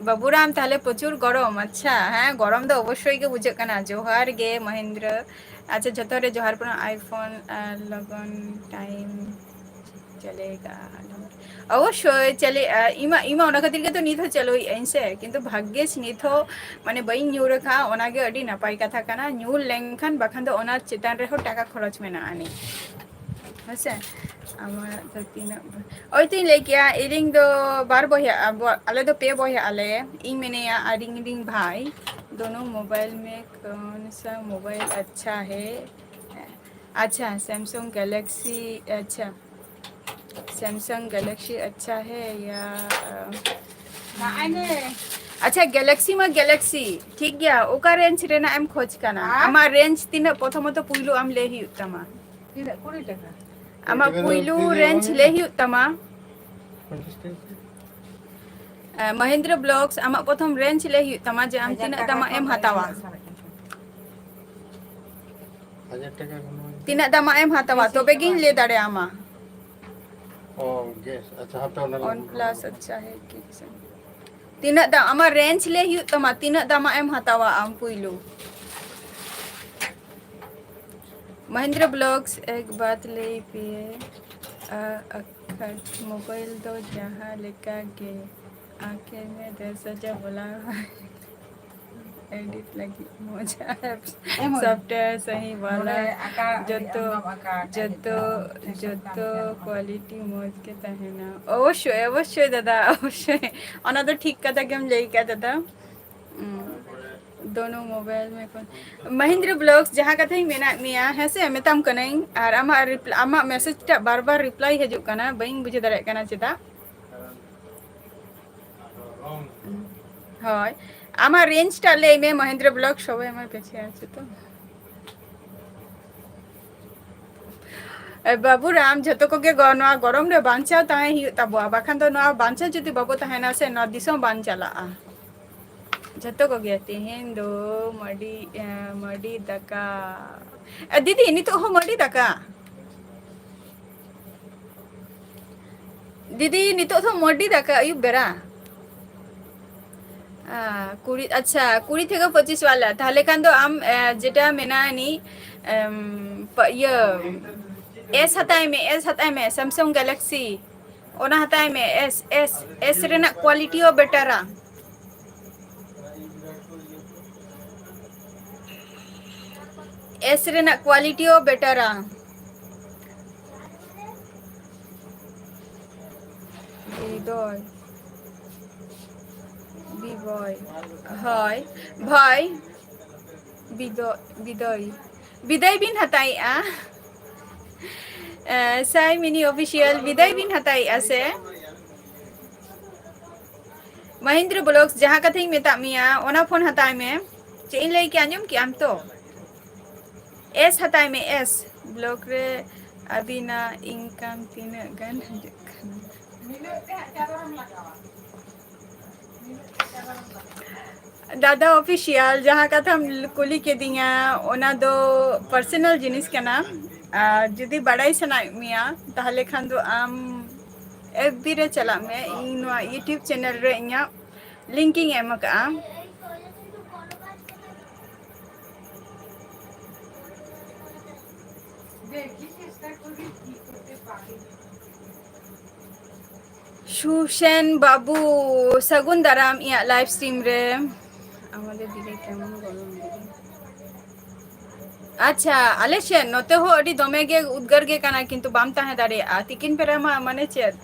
ᱵᱟᱵᱩᱨᱟᱢ, ᱛᱟᱦᱞᱮ ᱯᱨᱚᱪᱩᱨ ᱜᱚᱨᱚᱢ᱾ ᱟᱪᱪᱷᱟ, ᱦᱮᱸ, ᱜᱚᱨᱚᱢ ᱫᱚ ᱚᱵᱚᱥᱥᱳᱭ ᱜᱮ ᱵᱩᱡᱷᱟᱹᱜ ᱠᱟᱱᱟ᱾ ᱡᱚᱦᱟᱨ ᱜᱮ ᱢᱚᱦᱮᱱᱫᱨᱚ᱾ ᱟᱪᱪᱷᱟ, ᱡᱷᱚᱛᱚ ᱨᱮ ᱡᱚᱦᱟᱨ ᱟᱯᱮ ᱠᱟᱱᱟ᱾ iPhone, ᱟ, ᱞᱚᱜᱚᱱ time ᱪᱟᱞᱮᱜᱟ᱾ ᱚᱵᱚᱥᱥᱳᱭ ᱪᱟᱞᱮᱜᱼᱟ, ᱤᱧ ᱢᱟ, ᱤᱧ ᱢᱟ ᱚᱱᱟ ᱠᱷᱟᱹᱛᱤᱨ ᱜᱮᱛᱚ ᱱᱤᱛ ᱦᱚᱸ ᱪᱟᱹᱞᱩᱭᱮᱫ ᱟᱹᱧ ᱥᱮ, ᱠᱤᱱᱛᱩ ᱵᱷᱟᱜᱽᱜᱮᱥ ᱱᱤᱛ ᱦᱚᱸ ᱢᱟᱱᱮ ᱵᱟᱹᱧ ᱧᱩᱨ ᱟᱠᱟᱫᱼᱟ, ᱚᱱᱟᱜᱮ ᱟᱹᱰᱤ ᱱᱟᱯᱟᱭ ᱠᱟᱛᱷᱟ ᱠᱟᱱᱟ᱾ ᱧᱩᱨ ᱞᱮᱱᱠᱷᱟᱱ ᱵᱟᱠᱷᱟᱱ ᱫᱚ ᱚᱱᱟ ᱪᱮᱛᱟᱱ ᱨᱮᱦᱚᱸ ᱴᱟᱠᱟ ᱠᱷᱚᱨᱚᱪ ᱢᱮᱱᱟᱜᱼᱟ ᱟᱹᱱᱤᱡ, ᱦᱮᱸᱥᱮ? ᱟᱢᱟᱜ ᱫᱚ ᱛᱤᱱᱟᱹᱜ ᱵᱚ-, ᱳᱭ ᱛᱚᱧ ᱞᱟᱹᱭ ᱠᱮᱜᱼᱟ, ᱤᱧ ᱫᱚ ᱵᱟᱨ ᱵᱚᱭᱦᱟ, ᱟᱵᱚ, ᱟᱞᱮ ᱫᱚ ᱯᱮ ᱵᱚᱭᱦᱟ ᱟᱞᱮ᱾ ᱤᱧ ᱢᱮᱱᱟᱭᱟ ᱟᱨ ᱤᱧ ᱨᱤᱧ ᱵᱷᱟᱭ᱾ ᱫᱚᱱᱳ ᱢᱳᱵᱟᱭᱤᱞ ᱢᱮ ᱠᱚᱱ ᱥᱟ ᱢᱳᱵᱟᱭᱤᱞ ᱟᱪᱪᱷᱟ ᱦᱮ? ᱟᱪᱪᱷᱟ, Samsung Galaxy, ᱟᱪᱪᱷᱟ, Samsung Galaxy ᱟᱪᱪᱷᱟ ᱦᱮ ᱭᱟ, ᱟᱪᱪᱷᱟ, Galaxy ᱢᱟ Galaxy ᱴᱷᱤᱠ ᱜᱮᱭᱟ᱾ ᱚᱠᱟ ᱨᱮᱧᱡᱽ ᱨᱮᱱᱟᱜ ᱮᱢ ᱠᱷᱚᱡᱽ ᱠᱟᱱᱟ? ᱟᱢᱟᱜ ᱨᱮᱧᱡᱽ ᱛᱤᱱᱟᱹᱜ, ᱯᱨᱚᱛᱷᱚᱢᱚᱛᱚ ᱯᱩᱭᱞᱩ ᱟᱢ ᱞᱟᱹᱭ ᱦᱩᱭᱩᱜ ᱛᱟᱢᱟ᱾ ᱛᱤᱱᱟᱹᱜ? ᱠᱩᱲᱤ ᱴᱟᱠᱟ᱾ ᱟᱢᱟᱜ ᱯᱩᱭᱞᱩ ᱨᱮᱧᱡᱽ ᱞᱟᱹᱭ ᱦᱩᱭᱩᱜ ᱛᱟᱢᱟ᱾ ᱯᱚᱸᱪᱤᱥ ᱴᱟᱠᱟ᱾ ᱮ, ᱢᱚᱦᱮᱱᱫᱨᱚ ᱵᱞᱚᱜᱥ, ᱟᱢᱟᱜ ᱯᱨᱚᱛᱷᱚᱢ ᱨᱮᱧᱡᱽ ᱞᱟᱹᱭ ᱦᱩᱭᱩᱜ ᱛᱟᱢᱟ ᱡᱮ ᱟᱢ ᱦᱟᱡᱟᱨ ᱛᱤᱱᱟᱹᱜ ᱴᱟᱠᱟ ᱫᱟᱢᱟᱜ ᱠᱷᱚᱱ ᱮᱢ ᱦᱟᱛᱟᱣᱟ᱾ ᱮᱦᱚᱵ ᱥᱟᱨᱮᱡ ᱠᱟᱱᱟ᱾ ᱦᱟᱡᱟᱨ ᱴᱟᱠᱟ ᱠᱷᱚᱱ᱾ ᱛᱤᱱᱟᱹᱜ ᱫᱟᱢᱟᱜ ᱮᱢ ᱦᱟᱛᱟᱣᱟ, ᱛᱚᱵᱮ ᱜᱤᱧ ᱞᱟᱹᱭ ᱫᱟᱲᱮᱭᱟᱢᱟ᱾ ᱚ, ᱜᱮᱥ, ᱟᱪᱪᱷᱟ, ᱦᱟᱯᱮ ᱚᱱᱟ ᱞᱟᱝ ᱚᱱ ᱯᱞᱟᱥ, ᱟᱪᱪᱷᱟ, ᱦᱮᱸ, ᱴᱷᱤᱠ ᱟᱪᱷᱮ᱾ ᱛᱤᱱᱟᱹᱜ ᱫᱟᱢ, ᱟᱢᱟᱜ ᱨᱮᱧᱡᱽ ᱞᱟᱹᱭ ᱦᱩᱭᱩᱜ ᱛᱟᱢᱟ, ᱛᱤᱱᱟᱹᱜ ᱫᱟᱢᱟᱜ ᱮᱢ ᱦᱟᱛᱟᱣᱟ ᱟᱢ ᱯᱩᱭᱞᱩ? ᱢᱚᱦᱮᱱᱫᱨᱚ ᱵᱞᱚᱜᱥ, ᱮᱠ ᱵᱟᱛ ᱞᱟᱹᱭ ᱯᱮ, ᱟ, ᱟᱠᱷᱟᱡ ᱢᱳᱵᱟᱭᱤᱞ ᱫᱚ ᱡᱟᱦᱟᱸ ᱞᱮᱠᱟ ᱜᱮ, ᱟᱠᱷᱤᱨ ᱢᱮ ᱫᱚᱥ ᱦᱟᱡᱟᱨ ᱵᱚᱞᱟ ᱮᱰᱤᱴ ᱞᱟᱹᱜᱤᱫ ᱢᱚᱡᱟ ᱮᱯᱥ, ᱮᱢᱚᱱ᱾ ᱥᱚᱯᱷᱴᱣᱮᱭᱟᱨ ᱥᱟᱦᱤ ᱵᱟᱞᱟ, ᱱᱚᱰᱮ ᱟᱠᱟ ᱡᱚᱛᱚ, ᱟᱢ ᱟᱠᱟ ᱡᱚᱛᱚ, ᱟᱠᱟ ᱡᱚᱛᱚ ᱟᱠᱟ ᱠᱳᱣᱟᱞᱤᱴᱤ ᱢᱚᱡᱽ ᱜᱮ ᱛᱟᱦᱮᱱᱟ᱾ ᱚᱵᱚᱥᱥᱳᱭ, ᱚᱵᱚᱥᱥᱳᱭ ᱫᱟᱫᱟ, ᱚᱵᱚᱥᱥᱳᱭ᱾ ᱚᱱᱟ ᱫᱚ ᱴᱷᱤᱠ ᱠᱟᱛᱷᱟ ᱜᱮᱢ ᱞᱟᱹᱭ ᱠᱟᱜᱼᱟ ᱫᱟᱫᱟ᱾ ᱩᱸ, ᱫᱳᱱᱳ ᱢᱳᱵᱟᱭᱤᱞ ᱢᱮ ᱠᱚᱱ-, ᱢᱚᱦᱤᱱᱫᱨᱚ ᱵᱞᱚᱜᱥ, ᱡᱟᱦᱟᱸ ᱠᱟᱛᱷᱟᱧ ᱢᱮᱱᱟᱫ ᱢᱮᱭᱟ, ᱦᱮᱸ ᱥᱮ, ᱢᱮᱛᱟᱢ ᱠᱟᱹᱱᱟᱹᱧ, ᱟᱨ ᱟᱢᱟᱜ ᱨᱤᱯᱞᱟ-, ᱟᱢᱟᱜ ᱢᱮᱥᱮᱡᱽ ᱴᱟᱜ ᱵᱟᱨ ᱵᱟᱨ ᱨᱤᱯᱞᱟᱭ ᱦᱤᱡᱩᱜ ᱠᱟᱱᱟ, ᱵᱟᱹᱧ ᱵᱩᱡᱷᱟᱹᱣ ᱫᱟᱲᱮᱭᱟᱜ ᱠᱟᱱᱟ ᱪᱮᱫᱟᱜ᱾ ᱦᱳᱭ, ᱟᱢᱟᱜ ᱨᱮᱧᱡᱽ ᱴᱟᱜ ᱞᱟᱹᱭ ᱢᱮ, ᱢᱚᱦᱮᱱᱫᱨᱚ ᱵᱞᱚᱜ ᱥᱚᱵᱟᱭ ᱟᱢᱟᱨ ᱯᱤᱪᱷᱮ ᱟᱪᱷᱮ ᱛᱚ᱾ ᱮ, ᱵᱟᱹᱵᱩ ᱨᱟᱢ, ᱡᱷᱚᱛᱚ ᱠᱚᱜᱮ ᱜᱚ-, ᱱᱚᱣᱟ ᱜᱚᱨᱚᱢ ᱨᱮ ᱵᱟᱧᱪᱟᱣ ᱛᱟᱦᱮᱸ ᱦᱩᱭᱩᱜ ᱛᱟᱵᱚᱣᱟ, ᱵᱟᱠᱷᱟᱱ ᱫᱚ ᱱᱚᱣᱟ ᱵᱟᱧᱪᱟᱣ ᱡᱩᱫᱤ ᱵᱟᱵᱚ ᱛᱟᱦᱮᱱᱟ ᱥᱮ, ᱱᱚᱣᱟ ᱫᱤᱥᱚᱢ ᱵᱟᱝ ᱪᱟᱞᱟᱜᱼᱟ᱾ ᱡᱷᱚᱛᱚ ᱠᱚᱜᱮ ᱛᱮᱦᱮᱧ ᱫᱚ ᱢᱟᱹᱰᱤ, ᱮ, ᱢᱟᱹᱰᱤ ᱫᱟᱠᱟ᱾ ᱮ, ᱫᱤᱫᱤ, ᱱᱤᱛᱚᱜ ᱦᱚᱸ ᱢᱟᱹᱰᱤ ᱫᱟᱠᱟ? ᱫᱤᱫᱤ, ᱱᱤᱛᱚᱜ ᱫᱚ ᱢᱟᱹᱰᱤ ᱫᱟᱠᱟ ᱟᱹᱭᱩᱵ ᱵᱮᱲᱟ? ᱟ, ᱠᱩᱲᱤ, ᱟᱪᱪᱷᱟ, ᱠᱩᱲᱤ ᱛᱷᱮᱠᱮ ᱯᱚᱸᱪᱤᱥ ᱣᱟᱞᱟ᱾ ᱛᱟᱦᱞᱮ ᱠᱷᱟᱱ ᱫᱚ ᱟᱢ, ᱮ, ᱡᱮᱴᱟ ᱢᱮᱱᱟᱜᱼᱟ ᱱᱤ, ᱮᱢ, ᱯᱟ-, ᱤᱭᱟᱹ, ᱮᱥ ᱦᱟᱛᱟᱭ ᱢᱮ, ᱮᱥ ᱦᱟᱛᱟᱭ ᱢᱮ, Samsung Galaxy᱾ ᱚᱱᱟ ᱦᱟᱛᱟᱭ ᱢᱮ, ᱮᱥ, ᱮᱥ, ᱮᱥ ᱨᱮᱱᱟᱜ ᱠᱳᱣᱟᱞᱤᱴᱤ ᱦᱚᱸ ᱵᱮᱴᱟᱨᱟ᱾ ᱮᱥ ᱨᱮᱱᱟᱜ ᱠᱳᱣᱟᱞᱤᱴᱤ ᱦᱚᱸ ᱵᱮᱴᱟᱨᱟ᱾ ᱫᱚᱭ ᱵᱤᱵᱚᱭ, ᱦᱳᱭ, ᱵᱷᱚᱭ, ᱵᱤᱫᱚ-, ᱵᱤᱫᱚᱭ, ᱵᱤᱫᱟᱹᱭ ᱵᱤᱱ ᱦᱟᱛᱟᱣᱮᱜᱼᱟ᱾ ᱮ, ᱥᱟᱭ ᱢᱤᱱᱤ ᱚᱯᱷᱤᱥᱤᱭᱟᱞ, ᱵᱤᱫᱟᱹᱭ ᱵᱤᱱ ᱦᱟᱛᱟᱣᱮᱜᱼᱟ ᱥᱮ? ᱢᱚᱦᱤᱱᱫᱨᱚ ᱵᱞᱚᱜᱥ, ᱡᱟᱦᱟᱸ ᱠᱟᱛᱷᱟᱧ ᱢᱮᱛᱟᱜ ᱢᱮᱭᱟ, ᱚᱱᱟ ᱯᱷᱳᱱ ᱦᱟᱛᱟᱣ ᱢᱮ᱾ ᱪᱮᱫ ᱤᱧ ᱞᱟᱹᱭ ᱠᱮᱜᱼᱟ, ᱟᱸᱡᱚᱢ ᱠᱮᱜᱼᱟᱢ ᱛᱚ? ᱮᱥ ᱦᱟᱛᱟᱣ ᱢᱮ, ᱮᱥ᱾ ᱵᱞᱚᱜ ᱨᱮ ᱟᱹᱵᱤᱱᱟᱜ ᱤᱱᱠᱟᱢ ᱛᱤᱱᱟᱹᱜ ᱜᱟᱱ ᱦᱤᱡᱩᱜ ᱠᱟᱱᱟ? ᱫᱟᱫᱟ ᱚᱯᱷᱤᱥᱤᱭᱟᱞ, ᱡᱟᱦᱟᱸ ᱠᱟᱛᱷᱟᱢ ᱠᱩᱞᱤ ᱠᱤᱫᱤᱧᱟ, ᱚᱱᱟ ᱫᱚ ᱯᱟᱨᱥᱚᱱᱟᱞ ᱡᱤᱱᱤᱥ ᱠᱟᱱᱟ᱾ ᱟᱨ ᱡᱩᱫᱤ ᱵᱟᱲᱟᱭ ᱥᱟᱱᱟᱭᱮᱫ ᱢᱮᱭᱟ, ᱛᱟᱦᱚᱞᱮ ᱠᱷᱟᱱ ᱫᱚ ᱟᱢ ᱮᱯᱷ ᱵᱤ ᱨᱮ ᱪᱟᱞᱟᱜ ᱢᱮ᱾ ᱤᱧ ᱱᱚᱣᱟ YouTube ᱪᱮᱱᱮᱞ ᱨᱮ ᱤᱧᱟᱹᱜ ᱞᱤᱝᱠ ᱤᱧ ᱮᱢ ᱟᱠᱟᱫᱼᱟ᱾ ᱥᱩᱥᱮᱱ ᱵᱟᱹᱵᱩ, ᱥᱟᱹᱜᱩᱱ ᱫᱟᱨᱟᱢ ᱤᱧᱟᱹᱜ ᱞᱟᱭᱤᱵᱷ ᱥᱴᱨᱤᱢ ᱨᱮ᱾ ᱟᱢᱟᱫᱮᱨ ᱫᱤᱜᱷᱟ ᱠᱮᱢᱚᱱ ᱜᱚᱨᱚᱢ ᱫᱤᱜᱷᱟ? ᱟᱪᱪᱷᱟ, ᱟᱞᱮ ᱥᱮᱫ ᱱᱚᱛᱮ ᱦᱚᱸ ᱟᱹᱰᱤ ᱫᱚᱢᱮ ᱜᱮ ᱩᱫᱽᱜᱟᱹᱨ ᱜᱮ ᱠᱟᱱᱟ, ᱠᱤᱱᱛᱩ ᱵᱟᱢ ᱛᱟᱦᱮᱸ ᱫᱟᱲᱮᱭᱟᱜᱼᱟ᱾ ᱛᱤᱠᱤᱱ ᱵᱮᱲᱟ ᱢᱟ ᱢᱟᱱᱮ ᱪᱮᱫ,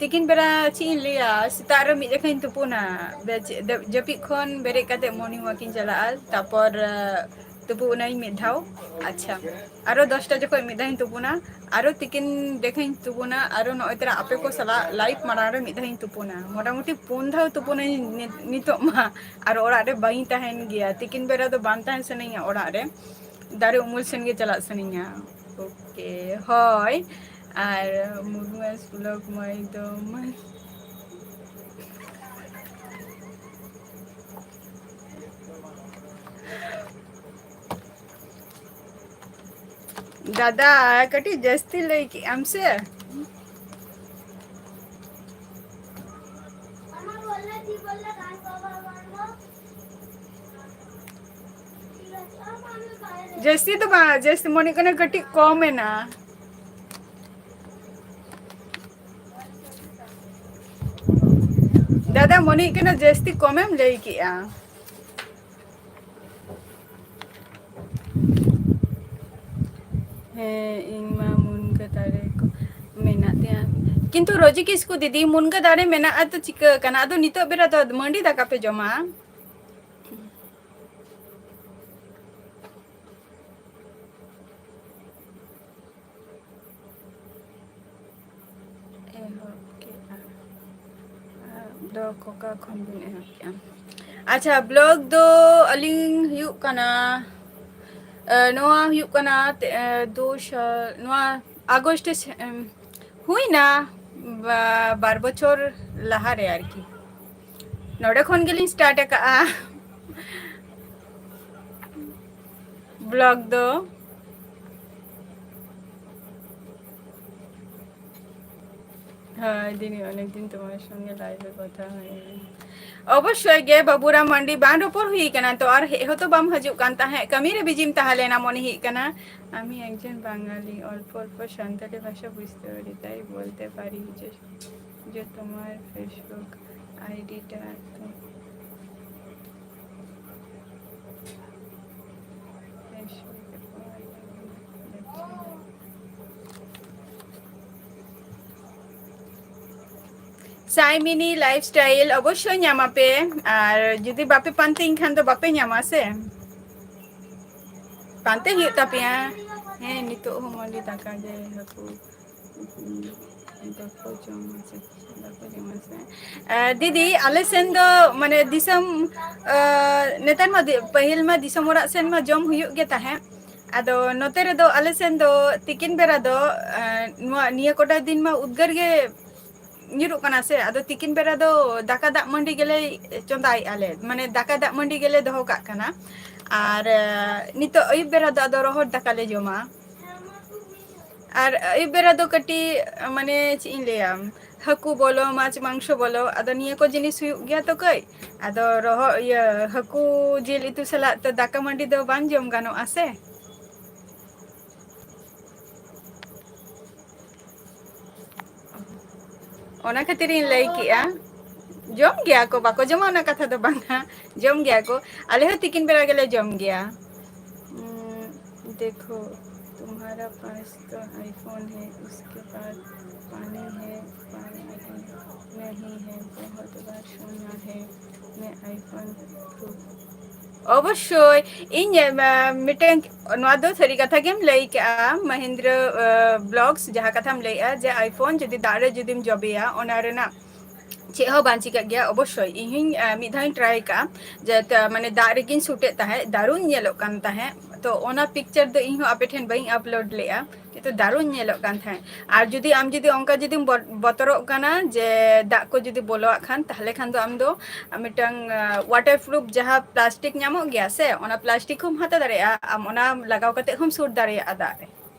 ᱛᱤᱠᱤᱱ ᱵᱮᱲᱟ ᱪᱮᱫ ᱤᱧ ᱞᱟᱹᱭᱟ, ᱥᱮᱛᱟᱜ ᱨᱮ ᱢᱤᱫ ᱡᱚᱠᱷᱟᱧ ᱛᱩᱯᱩᱱᱟ, ᱵᱮ-, ᱡᱟᱹᱯᱤᱫ ᱠᱷᱚᱱ ᱵᱮᱨᱮᱫ ᱠᱟᱛᱮ ᱢᱚᱨᱱᱤᱝ ᱣᱟᱠ ᱤᱧ ᱪᱟᱞᱟᱜᱼᱟ, ᱛᱟᱨᱯᱚᱨ, ᱟᱸ, ᱛᱩᱯᱩ ᱚᱱᱟᱧ ᱢᱤᱫ ᱫᱷᱟᱣ᱾ ᱟᱪᱪᱷᱟ, ᱟᱨᱚ ᱫᱚᱥᱴᱟ ᱡᱚᱠᱷᱚᱱ ᱢᱤᱫ ᱫᱷᱟᱣ ᱤᱧ ᱛᱩᱯᱩᱱᱟ, ᱟᱨᱚ ᱛᱤᱠᱤᱱ ᱡᱚᱠᱷᱚᱱ ᱤᱧ ᱛᱩᱯᱩᱱᱟ, ᱟᱨᱚ ᱱᱚᱜᱼᱚᱭ ᱛᱚᱨᱟ ᱟᱯᱮ ᱠᱚ ᱥᱟᱞᱟᱜ ᱞᱟᱭᱤᱵᱷ ᱢᱟᱲᱟᱝ ᱨᱮ ᱢᱤᱫ ᱫᱷᱟᱣ ᱤᱧ ᱛᱩᱯᱩᱱᱟ᱾ ᱢᱚᱴᱟᱢᱩᱴᱤ ᱯᱩᱱ ᱫᱷᱟᱣ ᱛᱩᱯᱩᱱᱟᱹᱧ ᱱᱤ-, ᱱᱤᱛᱚᱜ ᱢᱟ᱾ ᱟᱨ ᱚᱲᱟᱜ ᱨᱮ ᱵᱟᱹᱧ ᱛᱟᱦᱮᱱ ᱜᱮᱭᱟ, ᱛᱤᱠᱤᱱ ᱵᱮᱲᱟ ᱫᱚ ᱵᱟᱝ ᱛᱟᱦᱮᱸ ᱥᱟᱱᱟᱧᱟ ᱚᱲᱟᱜ ᱨᱮ, ᱫᱟᱨᱮ ᱩᱢᱩᱞ ᱥᱮᱱ ᱜᱮ ᱪᱟᱞᱟᱜ ᱥᱟᱱᱟᱧᱟ᱾ ᱳᱠᱮ, ᱦᱳᱭ᱾ ᱟᱨ ᱢᱩᱨᱢᱩ ᱵᱞᱚᱜ ᱢᱟᱹᱭ ᱫᱚ ᱢᱟᱹᱭ᱾ ᱫᱟᱫᱟ, ᱠᱟᱹᱴᱤᱡ ᱡᱟᱹᱥᱛᱤ ᱞᱟᱹᱭ ᱠᱮᱜ ᱟᱢ ᱥᱮ? ᱡᱟᱹᱥᱛᱤ ᱫᱚ ᱵᱟᱝ, ᱡᱟᱹᱥᱛᱤ ᱢᱚᱱᱮ ᱠᱟᱱᱟ ᱠᱟᱹᱴᱤᱡ ᱠᱚᱢ ᱮᱱᱟ᱾ ᱫᱟᱫᱟ, ᱢᱚᱱᱮ ᱦᱩᱭᱩᱜ ᱠᱟᱱᱟ ᱡᱟᱹᱥᱛᱤ ᱠᱚᱢᱮᱢ ᱞᱟᱹᱭ ᱠᱮᱜᱼᱟ᱾ ᱦᱮᱸ, ᱤᱧ ᱢᱟ ᱢᱩᱱᱜᱟᱹ ᱫᱟᱨᱮ ᱠᱚ ᱢᱮᱱᱟᱜ ᱛᱤᱧᱟᱹ᱾ ᱠᱤᱱᱛᱩ ᱨᱚᱡᱤ ᱠᱤᱥᱠᱩ ᱫᱤᱫᱤ, ᱢᱩᱱᱜᱟᱹ ᱫᱟᱨᱮ ᱢᱮᱱᱟᱜᱼᱟ ᱛᱚ ᱪᱤᱠᱟᱹ ᱠᱟᱱᱟ? ᱟᱫᱚ ᱱᱤᱛᱚᱜ ᱵᱮᱲᱟ ᱫᱚ ᱢᱟᱹᱰᱤ ᱫᱟᱠᱟ ᱯᱮ ᱡᱚᱢᱟ᱾ ᱮᱦᱚᱵ ᱠᱮᱜᱼᱟ᱾ ᱟᱨ ᱵᱞᱚᱜ ᱚᱠᱟ ᱠᱷᱚᱱ ᱵᱤᱱ ᱮᱦᱚᱵ ᱠᱮᱜᱼᱟ? ᱟᱪᱪᱷᱟ, ᱵᱞᱚᱜ ᱫᱚ ᱟᱹᱞᱤᱧ ᱦᱩᱭᱩᱜ ᱠᱟᱱᱟ, ᱮ, ᱱᱚᱣᱟ ᱦᱩᱭᱩᱜ ᱠᱟᱱᱟ ᱛᱮ-, ᱮ, ᱫᱩ ᱥᱟᱞ, ᱱᱚᱣᱟ ᱟᱜᱚᱥᱴ ᱨᱮ ᱥᱮ-, ᱮᱢ, ᱦᱩᱭᱱᱟ, ᱵᱟ-, ᱵᱟᱨ ᱵᱚᱪᱷᱚᱨ ᱞᱟᱦᱟᱨᱮ ᱟᱨᱠᱤ᱾ ᱱᱚᱰᱮ ᱠᱷᱚᱱ ᱜᱮᱞᱤᱧ ᱥᱴᱟᱨᱴ ᱟᱠᱟᱜᱼᱟ ᱵᱞᱚᱜ ᱫᱚ᱾ ᱦᱳᱭ ᱫᱤᱱᱤ, ᱚᱱᱮᱠ ᱫᱤᱱ ᱛᱳᱢᱟᱨ ᱥᱚᱝᱜᱮ ᱞᱟᱭᱤᱵᱷ ᱮ ᱠᱚᱛᱷᱟ ᱦᱩᱭ ᱞᱮᱱᱟ᱾ ᱚᱵᱚᱥᱥᱳᱭ ᱜᱮ ᱵᱟᱹᱵᱩᱨᱟᱢ ᱢᱟᱱᱰᱤ, ᱵᱟᱝ ᱨᱚᱯᱚᱲ ᱦᱩᱭ ᱠᱟᱱᱟ ᱛᱚ, ᱟᱨ ᱦᱮᱡ ᱦᱚᱸᱛᱚ ᱵᱟᱢ ᱦᱤᱡᱩᱜ ᱠᱟᱱ ᱛᱟᱦᱮᱸᱫ, ᱠᱟᱹᱢᱤ ᱨᱮ ᱵᱤᱡᱤᱢ ᱛᱟᱦᱮᱸ ᱞᱮᱱᱟ ᱢᱚᱱᱮ ᱦᱩᱭᱩᱜ ᱠᱟᱱᱟ᱾ আমি একজন বাঙালি, অল্প অল্প সাঁওতালি ভাষা বুঝতে পারি, তাই বলতে পারি যে, যে তোমার ফেসবুক আইডিটা তো ফেসবুকে পাওয়া যাবে না। ᱥᱟᱭ ᱢᱤᱱᱤ ᱞᱟᱭᱤᱯᱷ ᱥᱴᱟᱭᱤᱞ ᱚᱵᱚᱥᱥᱳᱭ ᱧᱟᱢᱟᱯᱮ, ᱟᱨ ᱡᱩᱫᱤ ᱵᱟᱯᱮ ᱯᱟᱱᱛᱮᱧ ᱠᱷᱟᱱ ᱫᱚ ᱵᱟᱯᱮ ᱧᱟᱢᱟ ᱥᱮ, ᱯᱟᱱᱛᱮ ᱦᱩᱭᱩᱜ ᱛᱟᱯᱮᱭᱟ᱾ ᱦᱮᱸ, ᱱᱤᱛᱚᱜ ᱦᱚᱸ ᱢᱟᱹᱰᱤ ᱫᱟᱠᱟ ᱜᱮ, ᱦᱟᱹᱠᱩ ᱵᱟᱠᱚ ᱡᱚᱢᱟ ᱥᱮ ᱵᱟᱠᱚ ᱡᱚᱢᱟ ᱥᱮ᱾ ᱟᱨ ᱫᱤᱫᱤ, ᱟᱞᱮ ᱥᱮᱱ ᱫᱚ ᱢᱟᱱᱮ ᱫᱤᱥᱚᱢ, ᱟᱨ ᱱᱮᱛᱟᱨ ᱢᱟ ᱫᱤ-, ᱯᱟᱹᱦᱤᱞ ᱢᱟ ᱫᱤᱥᱚᱢ ᱚᱲᱟᱜ ᱥᱮᱱ ᱢᱟ ᱡᱚᱢ ᱦᱩᱭᱩᱜ ᱜᱮ ᱛᱟᱦᱮᱸᱫ, ᱟᱫᱚ ᱱᱚᱛᱮ ᱨᱮᱫᱚ ᱟᱞᱮ ᱥᱮᱱ ᱫᱚ ᱛᱤᱠᱤᱱ ᱵᱮᱲᱟ ᱫᱚ, ᱮᱸ, ᱱᱚᱣᱟ, ᱱᱤᱭᱟᱹ ᱠᱚᱴᱟ ᱫᱤᱱ ᱢᱟ ᱩᱫᱽᱜᱟᱹᱨ ᱜᱮ ᱧᱩᱨᱩᱜ ᱠᱟᱱᱟ ᱥᱮ, ᱟᱫᱚ ᱛᱤᱠᱤᱱ ᱵᱮᱲᱟ ᱫᱚ ᱫᱟᱠᱟ ᱫᱟᱜ ᱢᱟᱹᱰᱤ ᱜᱮᱞᱮ ᱪᱚᱸᱫᱟᱭᱮᱫᱼᱟ ᱞᱮ, ᱢᱟᱱᱮ ᱫᱟᱠᱟ ᱫᱟᱜ ᱢᱟᱹᱰᱤ ᱜᱮᱞᱮ ᱫᱚᱦᱚ ᱠᱟᱜ ᱠᱟᱱᱟ᱾ ᱟᱨ, ᱮᱸ, ᱱᱤᱛᱚᱜ ᱟᱹᱭᱩᱵ ᱵᱮᱲᱟ ᱫᱚ ᱟᱫᱚ ᱨᱚᱦᱚᱲ ᱫᱟᱠᱟ ᱞᱮ ᱡᱚᱢᱟ᱾ ᱟᱨ ᱟᱹᱭᱩᱵ ᱵᱮᱲᱟ ᱫᱚ ᱠᱟᱹᱴᱤᱡ, ᱢᱟᱱᱮ ᱪᱮᱫ ᱤᱧ ᱞᱟᱹᱭᱟ, ᱦᱟᱹᱠᱩ ᱵᱚᱞᱚ, ᱢᱟᱪ ᱢᱟᱝᱥᱚ ᱵᱚᱞᱚ, ᱟᱫᱚ ᱱᱤᱭᱟᱹ ᱠᱚ ᱡᱤᱱᱤᱥ ᱦᱩᱭᱩᱜ ᱜᱮᱭᱟ ᱛᱚ ᱠᱟᱹᱡ᱾ ᱟᱫᱚ ᱨᱚᱦᱚ-, ᱤᱭᱟᱹ, ᱦᱟᱹᱠᱩ ᱡᱤᱞ ᱩᱛᱩ ᱥᱟᱞᱟᱜ ᱛᱚ ᱫᱟᱠᱟ ᱢᱟᱹᱰᱤ ᱫᱚ ᱵᱟᱝ ᱡᱚᱢ ᱜᱟᱱᱚᱜᱼᱟ ᱥᱮ᱾ ᱚᱱᱟ ᱠᱷᱟᱹᱛᱤᱨ ᱤᱧ ᱞᱟᱹᱭ ᱠᱮᱜᱼᱟ, ᱡᱚᱢ ᱜᱮᱭᱟ ᱠᱚ, ᱵᱟᱠᱚ ᱡᱚᱢᱟ ᱚᱱᱟ ᱠᱟᱛᱷᱟ ᱫᱚ ᱵᱟᱝᱟ, ᱡᱚᱢ ᱜᱮᱭᱟ ᱠᱚ᱾ ᱟᱞᱮ ᱦᱚᱸ ᱛᱤᱠᱤᱱ ᱵᱮᱲᱟ ᱜᱮᱞᱮ ᱡᱚᱢ ᱜᱮᱭᱟ᱾ ᱩᱸ, ᱫᱮᱠᱷᱳ, ᱛᱩᱢᱦᱟᱨᱟ ᱯᱟᱥ ᱛᱚ ᱟᱭᱯᱷᱳᱱ ᱦᱮ, ᱩᱥᱠᱮ ᱵᱟᱫ पानी है, पानी नहीं है, बहुत बार सुना है मैं iPhone। ᱚᱵᱚᱥᱥᱳᱭ, ᱤᱧ, ᱮ, ᱢᱤᱫᱴᱮᱱ, ᱱᱚᱣᱟ ᱫᱚ ᱥᱟᱹᱨᱤ ᱠᱟᱛᱷᱟ ᱜᱮᱢ ᱞᱟᱹᱭ ᱠᱮᱜᱼᱟ, ᱢᱚᱦᱤᱱᱫᱨᱚ, ᱮ, ᱵᱞᱚᱜᱥ, ᱡᱟᱦᱟᱸ ᱠᱟᱛᱷᱟᱢ ᱞᱟᱹᱭᱮᱜᱼᱟ ᱡᱮ iPhone ᱡᱩᱫᱤ ᱫᱟᱜ ᱨᱮ ᱡᱩᱫᱤᱢ ᱡᱚᱵᱮᱭᱟ, ᱚᱱᱟ ᱨᱮᱱᱟᱜ ᱪᱮᱫ ᱦᱚᱸ ᱵᱟᱝ ᱪᱤᱠᱟᱹᱜ ᱜᱮᱭᱟ᱾ ᱚᱵᱚᱥᱥᱳᱭ, ᱤᱧ ᱦᱚᱸᱧ, ᱮ, ᱢᱤᱫ ᱫᱷᱟᱣ ᱤᱧ ᱴᱨᱟᱭ ᱠᱟᱜᱼᱟ, ᱡᱮ, ᱛᱟ-, ᱢᱟᱱᱮ, ᱫᱟᱜ ᱨᱮᱜᱤᱧ ᱥᱩᱴ ᱮᱫ ᱛᱟᱦᱮᱸᱫ, ᱫᱟᱨᱩᱧ ᱧᱮᱞᱚᱜ ᱠᱟᱱ ᱛᱟᱦᱮᱸᱫ᱾ ᱛᱚ, ᱚᱱᱟ ᱯᱤᱠᱪᱟᱨ ᱫᱚ ᱤᱧ ᱦᱚᱸ ᱟᱯᱮ ᱴᱷᱮᱱ ᱵᱟᱹᱧ ᱟᱯᱞᱳᱰ ᱞᱮᱜᱼᱟ, ᱠᱤᱱᱛᱩ ᱫᱟᱨᱩᱧ ᱧᱮᱞᱚᱜ ᱠᱟᱱ ᱛᱟᱦᱮᱸᱫ᱾ ᱟᱨ ᱡᱩᱫᱤ ᱟᱢ ᱡᱩᱫᱤ ᱚᱱᱠᱟ ᱡᱩᱫᱤᱢ ᱵᱚ-, ᱵᱚᱛᱚᱨᱚᱜ ᱠᱟᱱᱟ ᱡᱮ ᱫᱟᱜ ᱠᱚ ᱡᱩᱫᱤ ᱵᱚᱞᱚᱣᱟᱜ ᱠᱷᱟᱱ, ᱛᱟᱦᱞᱮ ᱠᱷᱟᱱ ᱫᱚ ᱟᱢ ᱫᱚ ᱢᱤᱫᱴᱟᱝ, ᱟ, ᱣᱟᱴᱟᱨ ᱯᱨᱩᱯᱷ ᱡᱟᱦᱟᱸ ᱯᱞᱟᱥᱴᱤᱠ ᱧᱟᱢᱚᱜ ᱜᱮᱭᱟ ᱥᱮ, ᱚᱱᱟ ᱯᱞᱟᱥᱴᱤᱠ ᱦᱚᱸᱢ ᱦᱟᱛᱟᱣ ᱫᱟᱲᱮᱭᱟᱜᱼᱟ᱾ ᱟᱢ ᱚᱱᱟ ᱞᱟᱜᱟᱣ ᱠᱟᱛᱮ ᱦᱚᱸᱢ ᱥᱩᱴ ᱫᱟᱲᱮᱭᱟᱜᱼᱟ ᱫᱟᱜ ᱨᱮ᱾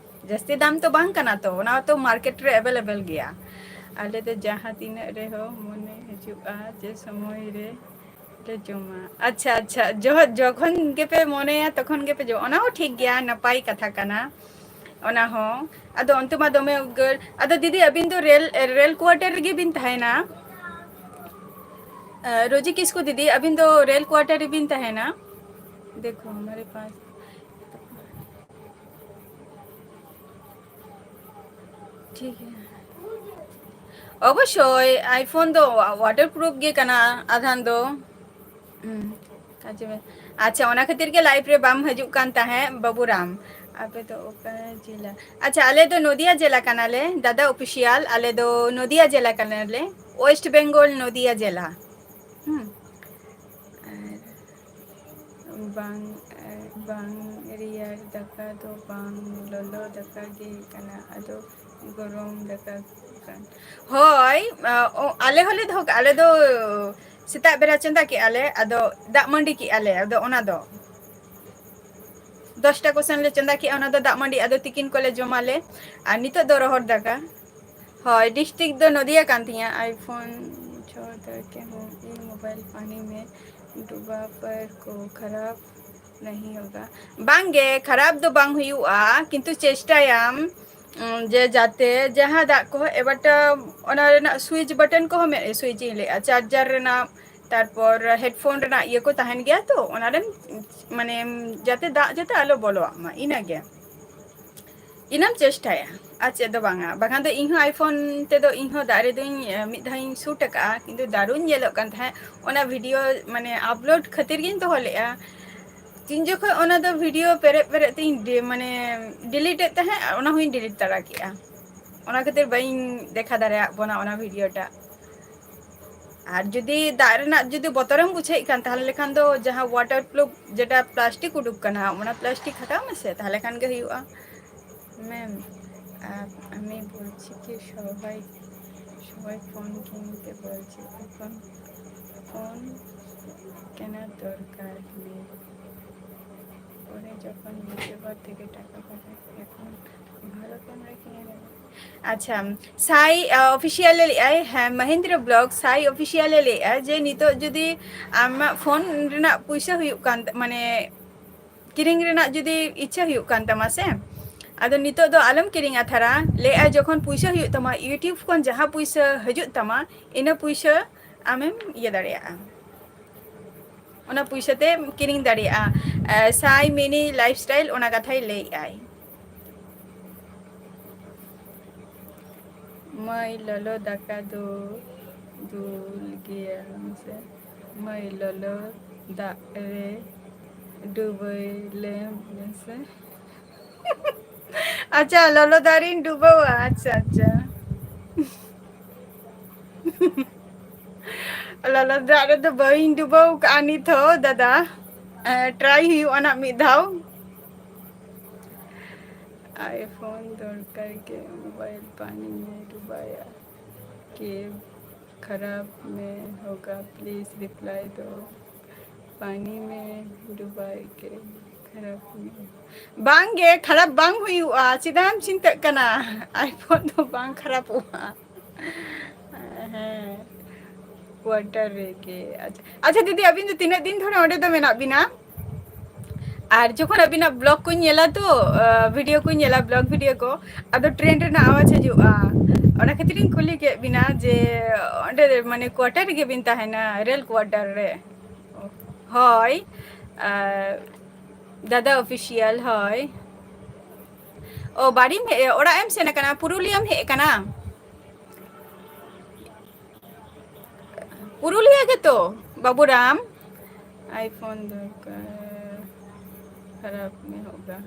ᱡᱟᱹᱥᱛᱤ ᱫᱟᱢ ᱛᱚ ᱵᱟᱝ ᱠᱟᱱᱟ ᱛᱚ, ᱚᱱᱟ ᱛᱚ ᱢᱟᱨᱠᱮᱴ ᱨᱮ ᱮᱵᱮᱞᱮᱵᱮᱞ ᱜᱮᱭᱟ᱾ ᱟᱞᱮ ᱫᱚ ᱡᱟᱦᱟᱸ ᱛᱤᱱᱟᱹᱜ ᱨᱮᱦᱚᱸ ᱢᱚᱱᱮ ᱦᱤᱡᱩᱜᱼᱟ ᱡᱮ ᱥᱚᱢᱚᱭ ᱨᱮ ᱞᱮ ᱡᱚᱢᱟ᱾ ᱟᱪᱪᱷᱟ, ᱟᱪᱪᱷᱟ, ᱡᱚᱦᱚ-, ᱡᱚᱠᱷᱚᱱ ᱜᱮᱯᱮ ᱢᱚᱱᱮᱭᱟ ᱛᱚᱠᱷᱚᱱ ᱜᱮᱯᱮ ᱡᱚᱢᱟ, ᱚᱱᱟ ᱦᱚᱸ ᱴᱷᱤᱠ ᱜᱮᱭᱟ, ᱱᱟᱯᱟᱭ ᱠᱟᱛᱷᱟ ᱠᱟᱱᱟ ᱚᱱᱟ ᱦᱚᱸ᱾ ᱟᱫᱚ ᱚᱱᱛᱮ ᱢᱟ ᱫᱚᱢᱮ ᱩᱫᱽᱜᱟᱹᱨ᱾ ᱟᱫᱚ ᱫᱤᱫᱤ, ᱟᱹᱵᱤᱱ ᱫᱚ ᱨᱮᱞ, ᱨᱮᱞ ᱠᱣᱟᱴᱟᱨ ᱨᱮᱜᱮ ᱵᱤᱱ ᱛᱟᱦᱮᱱᱟ? ᱟ, ᱨᱳᱡᱤ ᱠᱤᱥᱠᱩ ᱫᱤᱫᱤ, ᱟᱹᱵᱤᱱ ᱫᱚ ᱨᱮᱞ ᱠᱣᱟᱴᱟᱨ ᱨᱮᱵᱤᱱ ᱛᱟᱦᱮᱱᱟ? ᱫᱮᱠᱷᱳ ᱦᱟᱢᱟᱨᱮ ᱯᱟᱥ ᱴᱷᱤᱠ ᱜᱮᱭᱟ᱾ ᱚᱵᱚᱥᱥᱳᱭ, iPhone ᱫᱚ ᱣᱟ-, ᱣᱟᱴᱟᱨ ᱯᱨᱩᱯᱷ ᱜᱮ ᱠᱟᱱᱟ ᱟᱫᱷᱟᱱ ᱫᱚ᱾ ᱦᱩᱸ, ᱠᱟᱡᱮ ᱢᱮ᱾ ᱟᱪᱪᱷᱟ, ᱚᱱᱟ ᱠᱷᱟᱹᱛᱤᱨ ᱜᱮ ᱞᱟᱭᱤᱵᱷ ᱨᱮ ᱵᱟᱢ ᱦᱤᱡᱩᱜ ᱠᱟᱱ ᱛᱟᱦᱮᱸᱫ, ᱵᱟᱹᱵᱩᱨᱟᱢ᱾ ᱟᱯᱮ ᱫᱚ ᱚᱠᱟ ᱡᱮᱞᱟ? ᱟᱪᱪᱷᱟ, ᱟᱞᱮ ᱫᱚ ᱱᱚᱫᱤᱭᱟ ᱡᱮᱞᱟ ᱠᱟᱱᱟᱞᱮ, ᱫᱟᱫᱟ ᱚᱯᱷᱤᱥᱤᱭᱟᱞ, ᱟᱞᱮ ᱫᱚ ᱱᱚᱫᱤᱭᱟ ᱡᱮᱞᱟ ᱠᱟᱱᱟᱞᱮ, ᱳᱭᱮᱥᱴ ᱵᱮᱝᱜᱚᱞ, ᱱᱚᱫᱤᱭᱟ ᱡᱮᱞᱟ᱾ ᱦᱩᱸ᱾ ᱟᱨ ᱵᱟᱝ, ᱵᱟᱝ ᱨᱮᱭᱟᱲ ᱫᱟᱠᱟ ᱫᱚ ᱵᱟᱝ, ᱞᱚᱞᱚ ᱫᱟᱠᱟ ᱜᱮ ᱠᱟᱱᱟ, ᱟᱫᱚ ᱜᱚᱨᱚᱢ ᱫᱟᱠᱟ ᱠᱟᱱ᱾ ᱦᱳᱭ, ᱟ, ᱚ, ᱟᱞᱮ ᱦᱚᱸᱞᱮ ᱫᱚᱦᱚ ᱠᱟᱜᱼᱟ, ᱟᱞᱮ ᱫᱚ ᱥᱮᱛᱟᱜ ᱵᱮᱲᱟ ᱪᱚᱸᱫᱟ ᱠᱮᱜᱼᱟ ᱞᱮ, ᱟᱫᱚ ᱫᱟᱜ ᱢᱟᱹᱰᱤ ᱠᱮᱜᱼᱟ ᱞᱮ, ᱟᱫᱚ ᱚᱱᱟ ᱫᱚ ᱫᱚᱥᱴᱟ ᱠᱚᱥᱮᱱ ᱞᱮ ᱪᱚᱸᱫᱟ ᱠᱮᱜᱼᱟ, ᱚᱱᱟ ᱫᱚ ᱫᱟᱜ ᱢᱟᱹᱰᱤ, ᱟᱫᱚ ᱛᱤᱠᱤᱱ ᱠᱚᱞᱮ ᱡᱚᱢᱟᱞᱮ᱾ ᱟᱨ ᱱᱤᱛᱚᱜ ᱫᱚ ᱨᱚᱦᱚᱲ ᱫᱟᱠᱟ᱾ ᱦᱳᱭ, ᱰᱤᱥᱴᱨᱤᱠᱴ ᱫᱚ ᱱᱚᱫᱤᱭᱟ ᱠᱟᱱ ᱛᱤᱧᱟ᱾ iPhone ᱪᱷᱚ ᱫᱚ ᱠᱮᱦᱚᱸ ᱤᱧ ᱢᱳᱵᱟᱭᱤᱞ ᱯᱟᱱᱤ ᱢᱮ ᱰᱩᱵᱟ ᱯᱟᱨ ᱠᱚ ᱠᱷᱟᱨᱟᱯ ᱱᱟᱦᱤ ᱦᱳᱜᱟ᱾ ᱵᱟᱝᱜᱮ, ᱠᱷᱟᱨᱟᱯ ᱫᱚ ᱵᱟᱝ ᱦᱩᱭᱩᱜᱼᱟ, ᱠᱤᱱᱛᱩ ᱪᱮᱥᱴᱟᱭᱟᱢ, ᱩᱸ, ᱡᱮ ᱡᱟᱛᱮ ᱡᱟᱦᱟᱸ ᱫᱟᱜ ᱠᱚᱦᱚᱸ ᱮᱵᱟᱨᱴᱟ ᱚᱱᱟ ᱨᱮᱱᱟᱜ ᱥᱩᱭᱤᱪ ᱵᱟᱴᱚᱱ ᱠᱚᱦᱚᱸ ᱢᱮ-, ᱥᱩᱭᱤᱪ ᱤᱧ ᱞᱟᱹᱭᱮᱜᱼᱟ, ᱪᱟᱨᱡᱟᱨ ᱨᱮᱱᱟᱜ, ᱛᱟᱨᱯᱚᱨ ᱦᱮᱰᱯᱷᱳᱱ ᱨᱮᱱᱟᱜ ᱤᱭᱟᱹ ᱠᱚ ᱛᱟᱦᱮᱱ ᱜᱮᱭᱟ ᱛᱚ, ᱚᱱᱟ ᱨᱮᱢ, ᱢᱟᱱᱮ, ᱡᱟᱛᱮ ᱫᱟᱜ ᱡᱟᱛᱮ ᱟᱞᱚ ᱵᱚᱞᱚᱣᱟᱜ ᱢᱟ, ᱤᱱᱟᱹᱜᱮ᱾ ᱤᱱᱟᱹᱢ ᱪᱮᱥᱴᱟᱭᱟ, ᱟᱨ ᱪᱮᱫ ᱫᱚ ᱵᱟᱝᱟ᱾ ᱵᱟᱠᱷᱟᱱ ᱫᱚ ᱤᱧ ᱦᱚᱸ iPhone ᱛᱮᱫᱚ ᱤᱧ ᱦᱚᱸ ᱫᱟᱜ ᱨᱮᱫᱚᱧ, ᱮ, ᱢᱤᱫ ᱫᱷᱟᱣ ᱤᱧ shoot ᱟᱠᱟᱫᱼᱟ, ᱠᱤᱱᱛᱩ ᱫᱟᱨᱩᱧ ᱧᱮᱞᱚᱜ ᱠᱟᱱ ᱛᱟᱦᱮᱸᱫ᱾ ᱚᱱᱟ video ᱢᱟᱱᱮ upload ᱠᱷᱟᱹᱛᱤᱨ ᱜᱤᱧ ᱫᱚᱦᱚ ᱞᱮᱫᱼᱟ᱾ ᱛᱤᱱ ᱡᱚᱠᱷᱚᱱ ᱚᱱᱟ ᱫᱚ video ᱯᱮᱨᱮᱡ ᱯᱮᱨᱮᱡ ᱛᱤᱧ ᱰᱤ-, ᱢᱟᱱᱮ delete ᱮᱫ ᱛᱟᱦᱮᱸᱫ, ᱚᱱᱟ ᱦᱚᱸᱧ delete ᱛᱟᱨᱟ ᱠᱮᱫᱼᱟ᱾ ᱚᱱᱟ ᱠᱷᱟᱹᱛᱤᱨ ᱵᱟᱹᱧ ᱫᱮᱠᱷᱟ ᱫᱟᱲᱮᱭᱟᱜ ᱵᱚᱱᱟ ᱚᱱᱟ video ᱴᱟᱜ᱾ ᱟᱨ ᱡᱩᱫᱤ ᱫᱟᱜ ᱨᱮᱱᱟᱜ ᱡᱩᱫᱤ ᱵᱚᱛᱚᱨᱮᱢ ᱵᱩᱡᱷᱟᱹᱣᱮᱫ ᱠᱷᱟᱱ, ᱛᱟᱦᱚᱞᱮ ᱠᱷᱟᱱ ᱫᱚ ᱡᱟᱦᱟᱸ waterproof ᱡᱮᱴᱟ plastic ᱩᱰᱩᱠ ᱠᱟᱱᱟ, ᱚᱱᱟ plastic ᱦᱟᱛᱟᱣ ᱢᱮᱥᱮ, ᱛᱟᱦᱚᱞᱮ ᱠᱷᱟᱱ ᱜᱮ ᱦᱩᱭᱩᱜᱼᱟ᱾ ম্যাম, আ-, আমি বলছি কি সবাই, সবাই ফোন কিনতে বলছে, এখন ফোন কেনার দরকার নেই, পরে যখন নিজের ঘর থেকে টাকা পাঠায়, এখন ভালো ক্যামেরা কিনে নেবে। আচ্ছা, সাই, আ, অফিসিয়ালে লেয়াই, হ্যাঁ, মহেন্দ্র ব্লগ, সাই অফিসিয়ালে লেয়াই যে নিতᱚᱜ ᱡᱩᱫᱤ ᱟᱢᱟᱜ ᱯᱷᱳᱱ ᱨᱮᱱᱟᱜ ᱯᱩᱭᱥᱟᱹ ᱦᱩᱭᱩᱜ ᱠᱟᱱ ᱛᱟ-, ᱢᱟᱱᱮ ᱠᱤᱨᱤᱧ ᱨᱮᱱᱟᱜ ᱡᱩᱫᱤ ᱤᱪᱪᱷᱟᱹ ᱦᱩᱭᱩᱜ ᱠᱟᱱ ᱛᱟᱢᱟ ᱥᱮ, ᱟᱫᱚ ᱱᱤᱛᱚᱜ ᱫᱚ ᱟᱞᱚᱢ ᱠᱤᱨᱤᱧᱟ ᱛᱷᱟᱨᱟ᱾ ᱞᱟᱹᱭᱮᱜᱼᱟ ᱡᱚᱠᱷᱚᱱ ᱯᱩᱭᱥᱟᱹ ᱦᱩᱭᱩᱜ ᱛᱟᱢᱟ, YouTube ᱠᱷᱚᱱ ᱡᱟᱦᱟᱸ ᱯᱩᱭᱥᱟᱹ ᱦᱤᱡᱩᱜ ᱛᱟᱢᱟ, ᱤᱱᱟᱹ ᱯᱩᱭᱥᱟᱹ ᱟᱢᱮᱢ ᱤᱭᱟᱹ ᱫᱟᱲᱮᱭᱟᱜᱼᱟ, ᱚᱱᱟ ᱯᱩᱭᱥᱟᱹ ᱛᱮᱢ ᱠᱤᱨᱤᱧ ᱫᱟᱲᱮᱭᱟᱜᱼᱟ᱾ ᱮ, ᱥᱟᱭ ᱢᱤᱱᱤ ᱞᱟᱭᱤᱯᱷ ᱥᱴᱟᱭᱤᱞ ᱚᱱᱟ ᱠᱟᱛᱷᱟᱭ ᱞᱟᱹᱭᱮᱜᱼᱟᱭ᱾ ᱢᱟᱹᱭ ᱞᱚᱞᱚ ᱫᱟᱠᱟ ᱫᱚ ᱫᱩᱞ ᱜᱮᱭᱟ ᱢᱮᱥᱮ, ᱢᱟᱹᱭ ᱞᱚᱞᱚ ᱫᱟᱜ ᱨᱮ ᱰᱩᱵᱟᱹᱭ ᱞᱮᱢ ᱢᱮᱥᱮ᱾ ᱟᱪᱪᱷᱟ, ᱞᱚᱞᱚ ᱫᱟᱜ ᱨᱤᱧ ᱰᱩᱵᱟᱹᱣᱟ᱾ ᱟᱪᱪᱷᱟ, ᱟᱪᱪᱷᱟ᱾ ᱞᱚᱞᱚ ᱫᱟᱜ ᱨᱮᱫᱚ ᱵᱟᱹᱧ ᱰᱩᱵᱟᱹᱣ ᱠᱟᱜᱼᱟ ᱱᱤᱛ ᱦᱚᱸ, ᱫᱟᱫᱟ᱾ ᱮ, try ᱦᱩᱭᱩᱜᱼᱟ ᱱᱟᱜ ᱢᱤᱫ ᱫᱷᱟᱣ᱾ iPhone ᱫᱚᱨᱠᱟᱨ ᱜᱮ, mobile ᱯᱟᱱᱤ ᱢᱮ ᱰᱩᱵᱟᱹᱭᱟ᱾ ᱠᱮ ᱠᱷᱟᱨᱟᱯ ᱢᱮ ᱦᱳᱜᱟ, please reply ᱫᱚ᱾ ᱯᱟᱱᱤ ᱢᱮ ᱰᱩᱵᱟᱹᱭ ᱠᱮ ᱠᱷᱟᱨᱟᱯ ᱢᱮ᱾ ᱵᱟᱝ ᱜᱮ, ᱠᱷᱟᱨᱟᱯ ᱵᱟᱝ ᱦᱩᱭᱩᱜᱼᱟ, ᱪᱮᱫᱟᱜ ᱮᱢ ᱪᱤᱱᱛᱟᱹᱜ ᱠᱟᱱᱟ? iPhone ᱫᱚ ᱵᱟᱝ ᱠᱷᱟᱨᱟᱯᱚᱜᱼᱟ᱾ ᱦᱮᱸ, quarter ᱨᱮᱜᱮ᱾ ᱟᱪᱪᱷᱟ, ᱟᱪᱪᱷᱟ ᱫᱤᱫᱤ, ᱟᱹᱵᱤᱱ ᱫᱚ ᱛᱤᱱᱟᱹᱜ ᱫᱤᱱ ᱫᱷᱚᱨᱮ ᱚᱸᱰᱮ ᱫᱚ ᱢᱮᱱᱟᱜ ᱵᱤᱱᱟ? ᱟᱨ ᱡᱚᱠᱷᱚᱱ ᱟᱹᱵᱤᱱᱟᱜ vlog ᱠᱚᱧ ᱧᱮᱞᱟ ᱛᱚ, ᱟ, video ᱠᱚᱧ ᱧᱮᱞᱟ, vlog video ᱠᱚ, ᱟᱫᱚ train ᱨᱮᱱᱟᱜ ᱟᱣᱟᱡᱽ ᱦᱤᱡᱩᱜᱼᱟ᱾ ᱚᱱᱟ ᱠᱷᱟᱹᱛᱤᱨᱤᱧ ᱠᱩᱞᱤ ᱠᱮᱫ ᱵᱤᱱᱟ ᱡᱮ ᱚᱸᱰᱮ ᱢᱟᱱᱮ quarter ᱨᱮᱜᱮ ᱵᱤᱱ ᱛᱟᱦᱮᱱᱟ, ᱨᱮᱞ quarter ᱨᱮ? ᱦᱳᱭ, ᱟ, ᱫᱟᱫᱟ ᱚᱯᱷᱤᱥᱤᱭᱟᱞ, ᱦᱳᱭ᱾ ᱚ, ᱵᱟᱲᱤᱢ ᱦᱮᱡ, ᱚᱲᱟᱜ ᱮᱢ ᱥᱮᱱ ᱟᱠᱟᱱᱟ, ᱯᱩᱨᱩᱞᱤᱭᱟᱹᱢ ᱦᱮᱡ ᱟᱠᱟᱱᱟ? ᱯᱩᱨᱩᱞᱤᱭᱟᱹ ᱜᱮᱛᱚ, ᱵᱟᱹᱵᱩᱨᱟᱢ? iPhone ᱫᱚᱨᱠᱟᱨ, ᱠᱷᱟᱨᱟᱯ ᱢᱮ ᱦᱳᱜᱟ,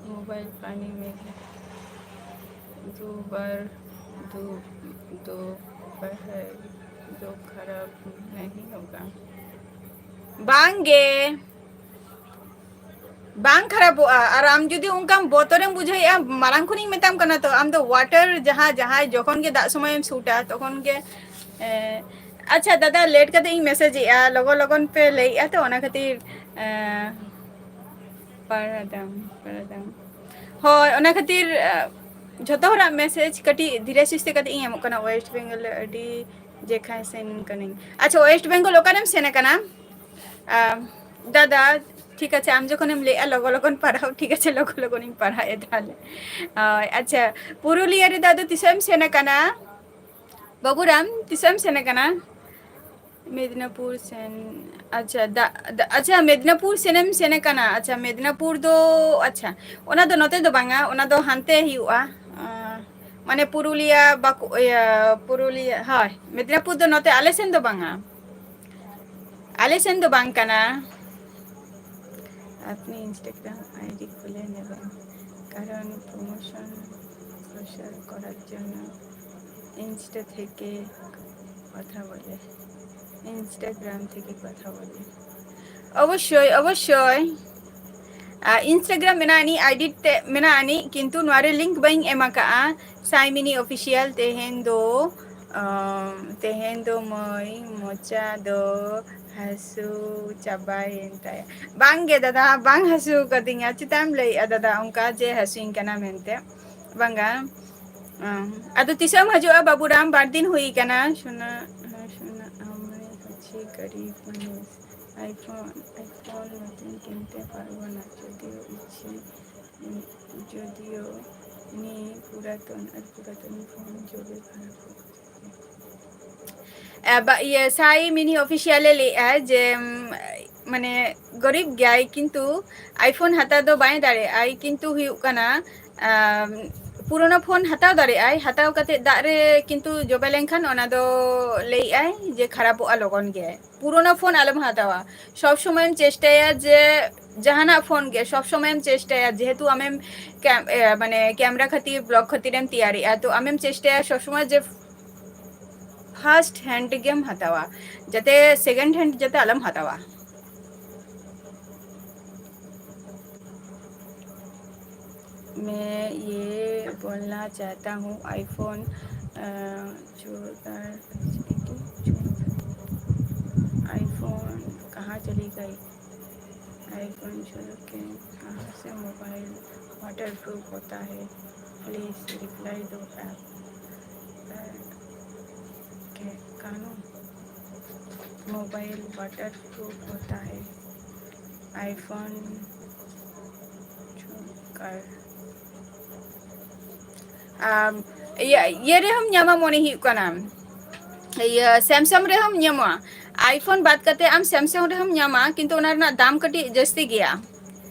mobile पानी में दो बार, दो, दो बार है, दो खराब नहीं होगा। ᱵᱟᱝ ᱜᱮ, ᱵᱟᱝ ᱠᱷᱟᱨᱟᱯᱚᱜᱼᱟ᱾ ᱟᱨ ᱟᱢ ᱡᱩᱫᱤ ᱚᱱᱠᱟᱢ ᱵᱚᱛᱚᱨᱮᱢ ᱵᱩᱡᱷᱟᱹᱣᱮᱫᱼᱟ, ᱢᱟᱲᱟᱝ ᱠᱷᱚᱱᱤᱧ ᱢᱮᱛᱟᱢ ᱠᱟᱱᱟ ᱛᱚ, ᱟᱢ ᱫᱚ water ᱡᱟᱦᱟᱸ, ᱡᱟᱦᱟᱸᱭ ᱡᱚᱠᱷᱚᱱ ᱜᱮ ᱫᱟᱜ ᱥᱚᱢᱚᱭᱮᱢ ᱥᱩᱴᱟ, ᱛᱚᱠᱷᱚᱱ ᱜᱮ, ᱮ, ᱟᱪᱪᱷᱟ ᱫᱟᱫᱟ, late ᱠᱟᱛᱮ ᱤᱧ message ᱮᱫᱼᱟ, ᱞᱚᱜᱚᱱ ᱞᱚᱜᱚᱱ ᱯᱮ ᱞᱟᱹᱭᱮᱫᱼᱟ ᱛᱚ, ᱚᱱᱟ ᱠᱷᱟᱹᱛᱤᱨ, ᱮ, ᱯᱟᱲᱟᱫᱟᱢ, ᱯᱟᱲᱟᱫᱟᱢ᱾ ᱦᱳᱭ, ᱚᱱᱟ ᱠᱷᱟᱹᱛᱤᱨ, ᱮ, ᱡᱷᱚᱛᱚ ᱦᱚᱲᱟᱜ message ᱠᱟᱹᱴᱤᱡ ᱫᱷᱤᱨᱮ ᱥᱩᱥᱛᱮ ᱠᱟᱛᱮ ᱤᱧ ᱮᱢᱚᱜ ᱠᱟᱱᱟ᱾ West Bengal ᱟᱹᱰᱤ ᱡᱮᱠᱷᱟᱭ ᱥᱮᱱ ᱠᱟᱹᱱᱟᱹᱧ᱾ ᱟᱪᱪᱷᱟ, West Bengal ᱚᱠᱟᱨᱮᱢ ᱥᱮᱱ ᱟᱠᱟᱱᱟ? ᱟᱢ, ᱫᱟᱫᱟ, ᱴᱷᱤᱠ ᱟᱪᱷᱮ, ᱟᱢ ᱡᱚᱠᱷᱚᱱᱮᱢ ᱞᱟᱹᱭᱮᱜᱼᱟ ᱞᱚᱜᱚ ᱞᱚᱜᱚᱱ ᱯᱟᱲᱦᱟᱣ, ᱴᱷᱤᱠ ᱟᱪᱷᱮ, ᱞᱚᱜᱚ ᱞᱚᱜᱚᱱᱤᱧ ᱯᱟᱲᱦᱟᱣᱮᱫ ᱛᱟᱦᱞᱮ᱾ ᱦᱳᱭ, ᱟᱪᱪᱷᱟ, ᱯᱩᱨᱩᱞᱤᱭᱟᱹ ᱨᱮᱫᱚ ᱟᱫᱚ ᱛᱤᱥᱚᱜ ᱮᱢ ᱥᱮᱱ ᱟᱠᱟᱱᱟ? ᱵᱟᱹᱵᱩᱨᱟᱢ, ᱛᱤᱥᱚᱜ ᱮᱢ ᱥᱮᱱ ᱟᱠᱟᱱᱟ? ᱢᱮᱫᱽᱱᱟᱯᱩᱨ ᱥᱮᱱ, ᱟᱪᱪᱷᱟ, ᱫᱟ-, ᱫᱟ-, ᱟᱪᱪᱷᱟ, ᱢᱮᱫᱽᱱᱟᱯᱩᱨ ᱥᱮᱱᱮᱢ ᱥᱮᱱ ᱟᱠᱟᱱᱟ? ᱟᱪᱪᱷᱟ, ᱢᱮᱫᱽᱱᱟᱯᱩᱨ ᱫᱚ, ᱟᱪᱪᱷᱟ, ᱚᱱᱟ ᱫᱚ ᱱᱚᱛᱮ ᱫᱚ ᱵᱟᱝᱟ, ᱚᱱᱟ ᱫᱚ ᱦᱟᱱᱛᱮ ᱦᱩᱭᱩᱜᱼᱟ, ᱟᱸ, ᱢᱟᱱᱮ ᱯᱩᱨᱩᱞᱤᱭᱟ, ᱵᱟᱸᱠᱩ-, ᱤᱭᱟᱹ, ᱯᱩᱨᱩᱞᱤᱭᱟ, ᱦᱳᱭ, ᱢᱮᱫᱽᱱᱟᱯᱩᱨ ᱫᱚ ᱱᱚᱛᱮ ᱟᱞᱮ ᱥᱮᱱ ᱫᱚ ᱵᱟᱝᱟ, ᱟᱞᱮ ᱥᱮᱱ ᱫᱚ ᱵᱟᱝ ᱠᱟᱱᱟ᱾ আপনি Instagram ID খুলে নেবেন, কারণ প্রমোশন প্রচার করার জন্য ইনস্টা থেকে কথা বলে, ইনস্টাগ্রাম থেকে কথা বলে। ᱚᱵᱚᱥᱥᱳᱭ, ᱚᱵᱚᱥᱥᱳᱭ᱾ ᱟᱨ Instagram ᱢᱮᱱᱟᱜ ᱟᱹᱱᱤᱡ, ID ᱛᱮ ᱢᱮᱱᱟᱜ ᱟᱹᱱᱤᱡ, ᱠᱤᱱᱛᱩ ᱱᱚᱣᱟ ᱨᱮ link ᱵᱟᱹᱧ ᱮᱢ ᱟᱠᱟᱜᱼᱟ᱾ ᱥᱟᱭ ᱢᱤᱱᱤ ᱚᱯᱷᱤᱥᱤᱭᱟᱞ ᱛᱮᱦᱮᱧ ᱫᱚ, ᱟᱢ, ᱛᱮᱦᱮᱧ ᱫᱚ ᱢᱟᱹᱭ ᱢᱚᱪᱟ ᱫᱚ ᱦᱟᱹᱥᱩ ᱪᱟᱵᱟᱭᱮᱱ ᱛᱟᱭᱟ᱾ ᱵᱟᱝ ᱜᱮ ᱫᱟᱫᱟ, ᱵᱟᱝ ᱦᱟᱹᱥᱩ ᱠᱟᱫᱤᱧᱟ᱾ ᱪᱮᱫᱟᱜ ᱮᱢ ᱞᱟᱹᱭᱮᱜᱼᱟ ᱫᱟᱫᱟ ᱚᱱᱠᱟ ᱡᱮ ᱦᱟᱹᱥᱩᱧ ᱠᱟᱱᱟ ᱢᱮᱱᱛᱮ? ᱵᱟᱝᱟ᱾ ᱟᱢ, ᱟᱫᱚ ᱛᱤᱥᱮᱢ ᱦᱤᱡᱩᱜᱼᱟ ᱵᱟᱹᱵᱩᱨᱟᱢ? ᱵᱟᱨ ᱫᱤᱱ ᱦᱩᱭ ᱠᱟᱱᱟ᱾ সোনা, সোনা, আমি হচ্ছি গরিব মানুষ। iPhone, iPhone নতুন কিনতে পারবো না, যদিও ইচ্ছে, উম, যদিও নেই পুরাতন, আর পুরাতন ফোন চলে খারাপ হয়ে। ᱮ, ᱵᱟ-, ᱤᱭᱟᱹ, ᱥᱟᱭ ᱢᱤᱱᱤ ᱚᱯᱷᱤᱥᱤᱭᱟᱞ ᱮ ᱞᱟᱹᱭᱮᱜᱼᱟ ᱡᱮ, ᱩᱢ, ᱢᱟᱱᱮ ᱜᱚᱨᱤᱵ ᱜᱮᱭᱟᱭ, ᱠᱤᱱᱛᱩ iPhone ᱦᱟᱛᱟᱣ ᱫᱚ ᱵᱟᱭ ᱫᱟᱲᱮᱭᱟᱜᱼᱟᱭ᱾ ᱠᱤᱱᱛᱩ ᱦᱩᱭᱩᱜ ᱠᱟᱱᱟ, ᱟᱢ, ᱯᱩᱨᱳᱱᱳ ᱯᱷᱳᱱ ᱦᱟᱛᱟᱣ ᱫᱟᱲᱮᱭᱟᱜᱼᱟᱭ, ᱦᱟᱛᱟᱣ ᱠᱟᱛᱮ ᱫᱟᱜ ᱨᱮ ᱠᱤᱱᱛᱩ ᱡᱚᱵᱮ ᱞᱮᱱᱠᱷᱟᱱ ᱚᱱᱟ ᱫᱚ ᱞᱟᱹᱭᱮᱜᱼᱟᱭ ᱡᱮ ᱠᱷᱟᱨᱟᱯᱚᱜᱼᱟ ᱞᱚᱜᱚᱱ ᱜᱮ᱾ ᱯᱩᱨᱳᱱᱳ ᱯᱷᱳᱱ ᱟᱞᱚᱢ ᱦᱟᱛᱟᱣᱟ᱾ ᱥᱚᱵ ᱥᱚᱢᱚᱭᱮᱢ ᱪᱮᱥᱴᱟᱭᱟ ᱡᱮ ᱡᱟᱦᱟᱱᱟᱜ ᱯᱷᱳᱱ ᱜᱮ ᱥᱚᱵ ᱥᱚᱢᱚᱭᱮᱢ ᱪᱮᱥᱴᱟᱭᱟ, ᱡᱮᱦᱮᱛᱩ ᱟᱢᱮᱢ ᱠᱮᱢ-, ᱮ, ᱢᱟᱱᱮ ᱠᱮᱢᱮᱨᱟ ᱠᱷᱟᱹᱛᱤᱨ, ᱵᱞᱚᱜ ᱠᱷᱟᱹᱛᱤᱨᱮᱢ ᱛᱮᱭᱟᱨᱮᱜᱼᱟ, ᱛᱚ ᱟᱢᱮᱢ ᱪᱮᱥᱴᱟᱭᱟ ᱥᱚᱵ ᱥᱚᱢᱚᱭ ᱡᱮ first hand ᱜᱮᱢ ᱦᱟᱛᱟᱣᱟ, ᱡᱟᱛᱮ second hand ᱡᱟᱛᱮ ᱟᱞᱚᱢ ᱦᱟᱛᱟᱣᱟ᱾ मैं ये बोलना चाहता हूँ, iPhone, अ, छोड़कर, iPhone कहाँ चली गई? iPhone छोड़ के कहाँ से मोबाइल वाटरप्रूफ होता है? प्लीज रिप्लाई दो ऐप। के कानून मोबाइल वाटरप्रूफ होता है, iPhone छोड़कर। ᱟᱢ, ᱤᱭᱟᱹ, ᱤᱭᱟᱹ ᱨᱮᱦᱚᱸᱢ ᱧᱟᱢᱟ ᱢᱚᱱᱮ ᱦᱩᱭᱩᱜ ᱠᱟᱱᱟ, ᱤᱭᱟᱹ Samsung ᱨᱮᱦᱚᱸᱢ ᱧᱟᱢᱟ᱾ iPhone ᱵᱟᱫ ᱠᱟᱛᱮ ᱟᱢ Samsung ᱨᱮᱦᱚᱸᱢ ᱧᱟᱢᱟ, ᱠᱤᱱᱛᱩ ᱚᱱᱟ ᱨᱮᱱᱟᱜ ᱫᱟᱢ ᱠᱟᱹᱴᱤᱡ ᱡᱟᱹᱥᱛᱤ ᱜᱮᱭᱟ᱾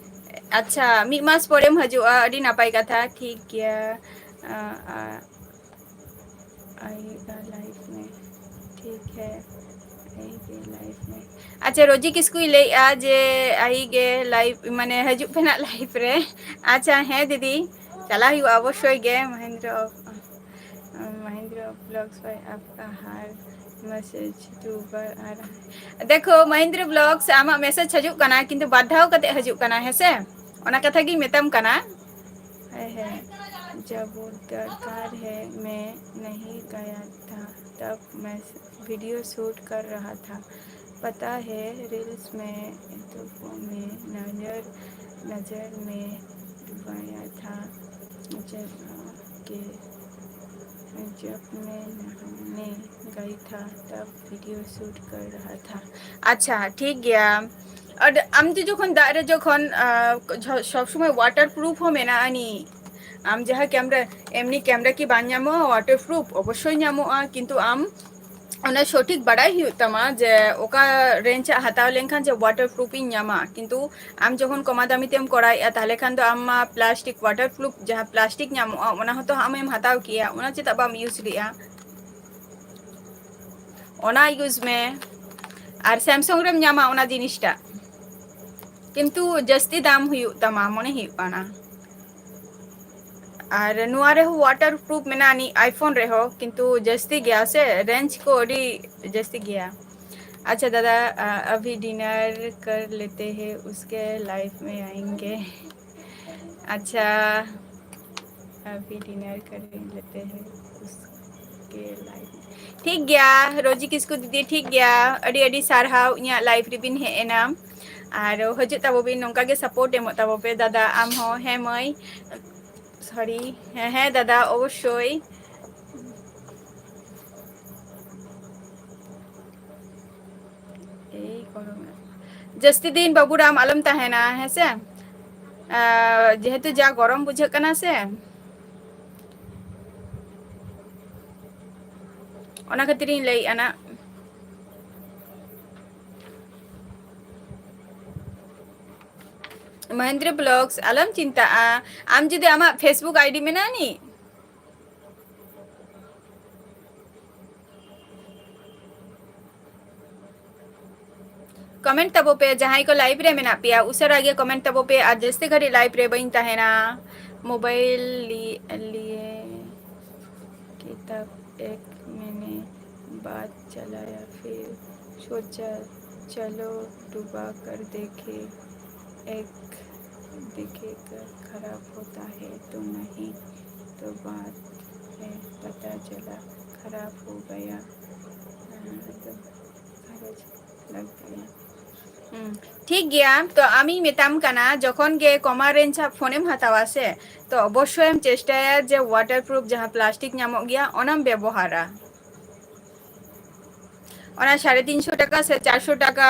ᱟᱪᱪᱷᱟ, ᱢᱤᱫ ᱢᱟᱥ ᱯᱚᱨᱮᱢ ᱦᱤᱡᱩᱜᱼᱟ, ᱟᱹᱰᱤ ᱱᱟᱯᱟᱭ ᱠᱟᱛᱷᱟ, ᱴᱷᱤᱠ ᱜᱮᱭᱟ᱾ ᱟ, ᱟ, ᱟᱭᱮᱜᱟ ᱞᱟᱭᱤᱯᱷ ᱢᱮ, ᱴᱷᱤᱠ ᱦᱮ, ᱟᱭᱮᱜᱟ ᱞᱟᱭᱤᱯᱷ ᱢᱮ᱾ ᱟᱪᱪᱷᱟ, ᱨᱳᱡᱤ ᱠᱤᱥᱠᱩᱭ ᱞᱟᱹᱭᱮᱜᱼᱟ ᱡᱮ ᱟᱭᱮᱜᱟ ᱞᱟᱭᱤᱯᱷ, ᱢᱟᱱᱮ ᱦᱤᱡᱩᱜ ᱯᱮ ᱱᱟᱜ ᱞᱟᱭᱤᱯᱷ ᱨᱮ᱾ ᱟᱪᱪᱷᱟ, ᱦᱮᱸ ᱫᱤᱫᱤ, ᱪᱟᱞᱟᱜ ᱦᱩᱭᱩᱜᱼᱟ ᱚᱵᱚᱥᱥᱳᱭ ᱜᱮ᱾ ᱢᱚᱦᱮᱱᱫᱨᱚ, ᱢᱚᱦᱮᱱᱫᱨᱚ ᱵᱞᱚᱜᱥ ᱵᱷᱟᱭ ᱟᱯᱠᱟ ᱦᱟᱨ ᱢᱮᱥᱮᱡᱽ ᱫᱩ ᱵᱟᱨ ᱟᱨ ᱫᱮᱠᱷᱳ, ᱢᱚᱦᱮᱱᱫᱨᱚ ᱵᱞᱚᱜᱥ, ᱟᱢᱟᱜ ᱢᱮᱥᱮᱡᱽ ᱦᱤᱡᱩᱜ ᱠᱟᱱᱟ, ᱠᱤᱱᱛᱩ ᱵᱟᱨ ᱫᱷᱟᱣ ᱠᱟᱛᱮ ᱦᱤᱡᱩᱜ ᱠᱟᱱᱟ, ᱦᱮᱸ ᱥᱮ? ᱚᱱᱟ ᱠᱟᱛᱷᱟ ᱜᱤᱧ ᱢᱮᱛᱟᱢ ᱠᱟᱱᱟ᱾ ᱦᱮᱸ, ᱦᱮᱸ, ᱡᱟᱵ ᱫᱚᱨᱠᱟᱨ ᱦᱮ, ᱢᱮ ᱱᱟᱦᱤ ᱜᱟᱭᱟ ᱛᱷᱟ, ᱛᱟᱵ ᱢᱮ ᱵᱷᱤᱰᱤᱭᱳ ᱥᱩᱴ ᱠᱟᱨ ᱨᱟᱦᱟ ᱛᱷᱟ᱾ ᱯᱟᱛᱟ ᱦᱮ, ᱨᱤᱞᱥ ᱢᱮ ᱛᱚ ᱢᱮ ᱱᱟᱡᱟᱨ, ᱱᱟᱡᱟᱨ ᱢᱮ ᱰᱩᱵᱟᱭᱟ ᱛᱷᱟ, ᱡᱟᱵ ᱠᱮ, ᱡᱟᱵ ᱢᱮ ᱱᱟᱦᱟᱱᱮ ᱜᱟᱭ ᱛᱷᱟ, ᱛᱟᱵ ᱵᱷᱤᱰᱤᱭᱳ ᱥᱩᱴ ᱠᱟᱨ ᱨᱟᱦᱟ ᱛᱷᱟ᱾ ᱟᱪᱪᱷᱟ, ᱴᱷᱤᱠ ᱜᱮᱭᱟ᱾ ᱟᱨ ᱟᱢ ᱫᱚ ᱡᱚᱠᱷᱚᱱ ᱫᱟᱜ ᱨᱮ ᱡᱚᱠᱷᱚᱱ, ᱟ, ᱡᱷᱚ-, ᱥᱚᱵ ᱥᱚᱢᱚᱭ ᱣᱟᱴᱟᱨ ᱯᱨᱩᱯᱷ ᱦᱚᱸ ᱢᱮᱱᱟᱜᱼᱟ ᱱᱤ, ᱟᱢ ᱡᱟᱦᱟᱸ ᱠᱮᱢᱨᱟ, ᱮᱢᱱᱤ ᱠᱮᱢᱨᱟ ᱠᱤ ᱵᱟᱝ ᱧᱟᱢᱚᱜᱼᱟ ᱣᱟᱴᱟᱨ ᱯᱨᱩᱯᱷ? ᱚᱵᱚᱥᱥᱳᱭ ᱧᱟᱢᱚᱜᱼᱟ, ᱠᱤᱱᱛᱩ ᱟᱢ ᱚᱱᱟ ᱥᱚᱴᱷᱤᱠ ᱵᱟᱰᱟᱭ ᱦᱩᱭᱩᱜ ᱛᱟᱢᱟ ᱡᱮ ᱚᱠᱟ ᱨᱮᱧᱡᱽ ᱟᱜ ᱦᱟᱛᱟᱣ ᱞᱮᱱᱠᱷᱟᱱ ᱡᱮ ᱣᱟᱴᱟᱨ ᱯᱨᱩᱯ ᱤᱧ ᱧᱟᱢᱟ, ᱠᱤᱱᱛᱩ ᱟᱢ ᱡᱚᱠᱷᱚᱱ ᱠᱚᱢᱟ ᱫᱟᱢᱤ ᱛᱮᱢ ᱠᱚᱨᱟᱣᱮᱫᱼᱟ, ᱛᱟᱦᱚᱞᱮ ᱠᱷᱟᱱ ᱫᱚ ᱟᱢ ᱢᱟ ᱯᱞᱟᱥᱴᱤᱠ ᱣᱟᱴᱟᱨ ᱯᱨᱩᱯ, ᱡᱟᱦᱟᱸ ᱯᱞᱟᱥᱴᱤᱠ ᱧᱟᱢᱚᱜᱼᱟ, ᱚᱱᱟ ᱦᱚᱸᱛᱚ ᱟᱢᱮᱢ ᱦᱟᱛᱟᱣ ᱠᱮᱭᱟ, ᱚᱱᱟ ᱪᱮᱫᱟᱜ ᱵᱟᱢ ᱤᱭᱩᱡᱽ ᱞᱮᱜᱼᱟ? ᱚᱱᱟ ᱤᱭᱩᱡᱽ ᱢᱮ, ᱟᱨ ᱥᱟᱢᱥᱩᱝ ᱨᱮᱢ ᱧᱟᱢᱟ ᱚᱱᱟ ᱡᱤᱱᱤᱥᱴᱟ, ᱠᱤᱱᱛᱩ ᱡᱟᱹᱥᱛᱤ ᱫᱟᱢ ᱦᱩᱭᱩᱜ ᱛᱟᱢᱟ ᱢᱚᱱᱮ ᱦᱩᱭᱩᱜ ᱠᱟᱱᱟ᱾ ᱟᱨ ᱱᱚᱣᱟ ᱨᱮᱦᱚᱸ ᱣᱟᱴᱟᱨ ᱯᱨᱩᱯ ᱢᱮᱱᱟᱜᱼᱟ ᱱᱤᱡ iPhone ᱨᱮᱦᱚᱸ, ᱠᱤᱱᱛᱩ ᱡᱟᱹᱥᱛᱤ ᱜᱮᱭᱟ ᱥᱮ, ᱨᱮᱧᱡᱽ ᱠᱚ ᱟᱹᱰᱤ ᱡᱟᱹᱥᱛᱤ ᱜᱮᱭᱟ᱾ ᱟᱪᱪᱷᱟ ᱫᱟᱫᱟ, ᱟ, ᱟᱵᱷᱤ ᱰᱤᱱᱟᱨ ᱠᱟᱨ ᱞᱮᱛᱮ ᱦᱮ, ᱩᱥᱠᱮ ᱞᱟᱭᱤᱵᱷ ᱢᱮ ᱟᱭᱮᱝᱜᱮ᱾ ᱟᱪᱪᱷᱟ, ᱟᱵᱷᱤ ᱰᱤᱱᱟᱨ ᱠᱟᱨ ᱞᱮᱛᱮ ᱦᱮ, ᱩᱥᱠᱮ ᱞᱟᱭᱤᱵᱷ᱾ ᱴᱷᱤᱠ ᱜᱮᱭᱟ ᱨᱳᱡᱤ ᱠᱤᱥᱠᱩ ᱫᱤᱫᱤ, ᱴᱷᱤᱠ ᱜᱮᱭᱟ, ᱟᱹᱰᱤ ᱟᱹᱰᱤ ᱥᱟᱨᱦᱟᱣ ᱤᱧᱟᱹᱜ ᱞᱟᱭᱤᱵᱷ ᱨᱮᱵᱤᱱ ᱦᱮᱡ ᱮᱱᱟ᱾ ᱟᱨ ᱦᱤᱡᱩᱜ ᱛᱟᱵᱚ ᱵᱤᱱ, ᱱᱚᱝᱠᱟ ᱜᱮ ᱥᱟᱯᱳᱨᱴ ᱮᱢᱚᱜ ᱛᱟᱵᱚ ᱯᱮ ᱫᱟᱫᱟ, ᱟᱢ ᱦᱚᱸ᱾ ᱦᱮᱸ ᱢᱟᱹᱭ, ᱥᱚᱨᱤ, ᱦᱮᱸ, ᱦᱮᱸ ᱫᱟᱫᱟ, ᱚᱵᱚᱥᱥᱳᱭ᱾ ᱮᱭ ᱜᱚᱨᱚᱢ, ᱡᱟᱹᱥᱛᱤ ᱫᱤᱱ ᱵᱟᱹᱵᱩᱨᱟᱢ ᱟᱞᱚᱢ ᱛᱟᱦᱮᱱᱟ, ᱦᱮᱸ ᱥᱮ? ᱟᱨ ᱡᱮᱦᱮᱛᱩ ᱡᱟ ᱜᱚᱨᱚᱢ ᱵᱩᱡᱷᱟᱹᱜ ᱠᱟᱱᱟ ᱥᱮ, ᱚᱱᱟ ᱠᱷᱟᱹᱛᱤᱨᱤᱧ ᱞᱟᱹᱭᱮᱫᱼᱟ ᱱᱟᱜ᱾ ᱢᱚᱦᱮᱱᱫᱨᱚ ᱵᱞᱚᱜᱥ, ᱟᱞᱚᱢ ᱪᱤᱱᱛᱟᱜᱼᱟ᱾ ᱟᱢ ᱡᱩᱫᱤ ᱟᱢᱟᱜ Facebook ID ᱢᱮᱱᱟᱜᱼᱟ ᱱᱤ, ᱠᱚᱢᱮᱱᱴ ᱛᱟᱵᱚ ᱯᱮ, ᱡᱟᱦᱟᱸᱭ ᱠᱚ ᱞᱟᱭᱤᱵᱷ ᱨᱮ ᱢᱮᱱᱟᱜ ᱯᱮᱭᱟ, ᱩᱥᱟᱹᱨᱟ ᱜᱮ ᱠᱚᱢᱮᱱᱴ ᱛᱟᱵᱚ ᱯᱮ, ᱟᱨ ᱡᱟᱹᱥᱛᱤ ᱜᱷᱟᱹᱲᱤᱡ ᱞᱟᱭᱤᱵᱷ ᱨᱮ ᱵᱟᱹᱧ ᱛᱟᱦᱮᱱᱟ᱾ ᱢᱳᱵᱟᱭᱤᱞ ᱞᱤ-, ᱞᱤᱭᱮ ᱠᱤᱛᱟᱵ ᱮᱠ ᱢᱮᱱᱮ ᱵᱟᱫ ᱪᱟᱞᱟᱭᱟ, ᱯᱷᱤᱨ ᱥᱳᱪᱟ ᱪᱟᱞᱳ ᱰᱩᱵᱟ ᱠᱟᱨ ᱫᱮᱠᱷᱮ, ᱮᱠ ᱫᱮᱠᱷᱮ ᱠᱟᱨ ᱠᱷᱟᱨᱟᱵ ᱦᱳᱛᱟ ᱦᱮ ᱛᱚ ᱱᱟᱦᱤ, ᱛᱚ ᱵᱟᱫ ᱢᱮ ᱯᱟᱛᱟ ᱪᱟᱞᱟ ᱠᱷᱟᱨᱟᱵ ᱦᱳ ᱜᱟᱭᱟ, ᱛᱚ ᱠᱷᱟᱨᱟᱵ ᱞᱟᱜ ᱜᱟᱭᱟ᱾ ᱦᱩᱸ, ᱴᱷᱤᱠ ᱜᱮᱭᱟ᱾ ᱛᱚ ᱟᱢᱤᱧ ᱢᱮᱛᱟᱢ ᱠᱟᱱᱟ, ᱡᱚᱠᱷᱚᱱ ᱜᱮ ᱠᱚᱢᱟ ᱨᱮᱧᱡᱽ ᱟᱜ ᱯᱷᱳᱱᱮᱢ ᱦᱟᱛᱟᱣᱟ ᱥᱮ, ᱛᱚ ᱚᱵᱚᱥᱥᱳᱭᱮᱢ ᱪᱮᱥᱴᱟᱭᱟ ᱡᱮ ᱣᱟᱴᱟᱨ ᱯᱨᱩᱯ ᱡᱟᱦᱟᱸ ᱯᱞᱟᱥᱴᱤᱠ ᱧᱟᱢᱚᱜ ᱜᱮᱭᱟ, ᱚᱱᱟᱢ ᱵᱮᱵᱚᱦᱟᱨᱟ᱾ ᱚᱱᱟ ᱥᱟᱲᱮ ᱛᱤᱱᱥᱚ ᱴᱟᱠᱟ ᱥᱮ ᱪᱟᱨᱥᱚ ᱴᱟᱠᱟ,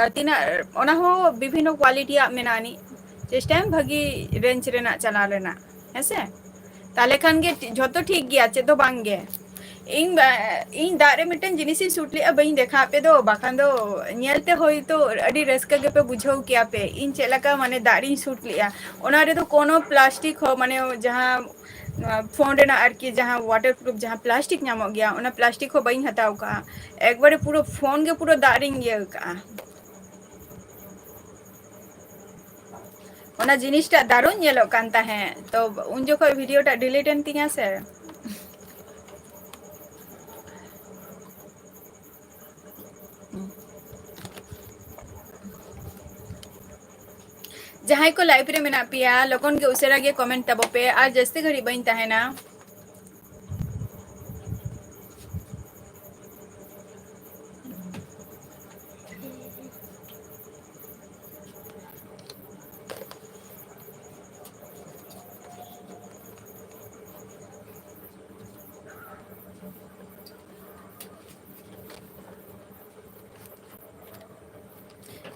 ᱟᱨ ᱛᱤᱱᱟᱹᱜ, ᱚᱱᱟ ᱦᱚᱸ ᱵᱤᱵᱷᱤᱱᱱᱚ ᱠᱳᱣᱟᱞᱤᱴᱤᱭᱟᱜ ᱢᱮᱱᱟᱜᱼᱟ ᱟᱹᱱᱤᱡ᱾ ᱪᱮᱥᱴᱟᱭᱟᱢ ᱵᱷᱟᱹᱜᱤ ᱨᱮᱧᱡᱽ ᱨᱮᱱᱟᱜ ᱪᱟᱞᱟᱣ ᱨᱮᱱᱟᱜ, ᱦᱮᱸ ᱥᱮ? ᱛᱟᱦᱞᱮ ᱠᱷᱟᱱ ᱜᱮ ᱴᱷᱤ-, ᱡᱷᱚᱛᱚ ᱴᱷᱤᱠ ᱜᱮᱭᱟ, ᱪᱮᱫ ᱫᱚ ᱵᱟᱝ ᱜᱮ᱾ ᱤᱧ ᱵᱟ-, ᱤᱧ ᱫᱟᱜ ᱨᱮ ᱢᱤᱫᱴᱮᱱ ᱡᱤᱱᱤᱥ ᱤᱧ ᱥᱩᱴ ᱞᱮᱜᱼᱟ, ᱵᱟᱹᱧ ᱫᱮᱠᱷᱟᱣ ᱟᱯᱮ ᱫᱚ, ᱵᱟᱠᱷᱟᱱ ᱫᱚ ᱧᱮᱞ ᱛᱮ ᱦᱚᱭᱛᱳ ᱟᱹᱰᱤ ᱨᱟᱹᱥᱠᱟᱹ ᱜᱮᱯᱮ ᱵᱩᱡᱷᱟᱹᱣ ᱠᱮᱭᱟ ᱯᱮ ᱤᱧ ᱪᱮᱫ ᱞᱮᱠᱟ ᱢᱟᱱᱮ ᱫᱟᱜ ᱨᱤᱧ ᱥᱩᱴ ᱞᱮᱜᱼᱟ᱾ ᱚᱱᱟ ᱨᱮᱫᱚ ᱠᱳᱱᱳ ᱯᱞᱟᱥᱴᱤᱠ ᱦᱚᱸ, ᱢᱟᱱᱮ ᱡᱟᱦᱟᱸ ᱱᱚᱣᱟ ᱯᱷᱳᱱ ᱨᱮᱱᱟᱜ ᱟᱨᱠᱤ ᱡᱟᱦᱟᱸ waterproof ᱡᱟᱦᱟᱸ ᱯᱞᱟᱥᱴᱤᱠ ᱧᱟᱢᱚᱜ ᱜᱮᱭᱟ, ᱚᱱᱟ ᱯᱞᱟᱥᱴᱤᱠ ᱦᱚᱸ ᱵᱟᱹᱧ ᱦᱟᱛᱟᱣ ᱠᱟᱜᱼᱟ᱾ ᱮᱠᱵᱟᱨᱮ ᱯᱩᱨᱟᱹ ᱯᱷᱳᱱ ᱜᱮ ᱯᱩᱨᱟᱹ ᱫᱟᱜ ᱨᱤᱧ ᱤᱭᱟᱹ ᱠᱟᱜᱼᱟ᱾ ᱚᱱᱟ ᱡᱤᱱᱤᱥᱴᱟᱜ ᱫᱟᱨᱩᱱ ᱧᱮᱞᱚᱜ ᱠᱟᱱ ᱛᱟᱦᱮᱸᱫ, ᱛᱚ ᱩᱱ ᱡᱚᱠᱷᱚᱡ ᱵᱷᱤᱰᱤᱭᱳ ᱴᱟᱜ delete ᱮᱱ ᱛᱤᱧᱟ ᱥᱮ᱾ ᱡᱟᱦᱟᱸᱭ ᱠᱚ live ᱨᱮ ᱢᱮᱱᱟᱜ ᱯᱮᱭᱟ, ᱞᱚᱜᱚᱱ ᱜᱮ ᱩᱥᱟᱹᱨᱟ ᱜᱮ comment ᱛᱟᱵᱚ ᱯᱮ, ᱟᱨ ᱡᱟᱹᱥᱛᱤ ᱜᱷᱟᱹᱲᱤᱡ ᱵᱟᱹᱧ ᱛᱟᱦᱮᱱᱟ᱾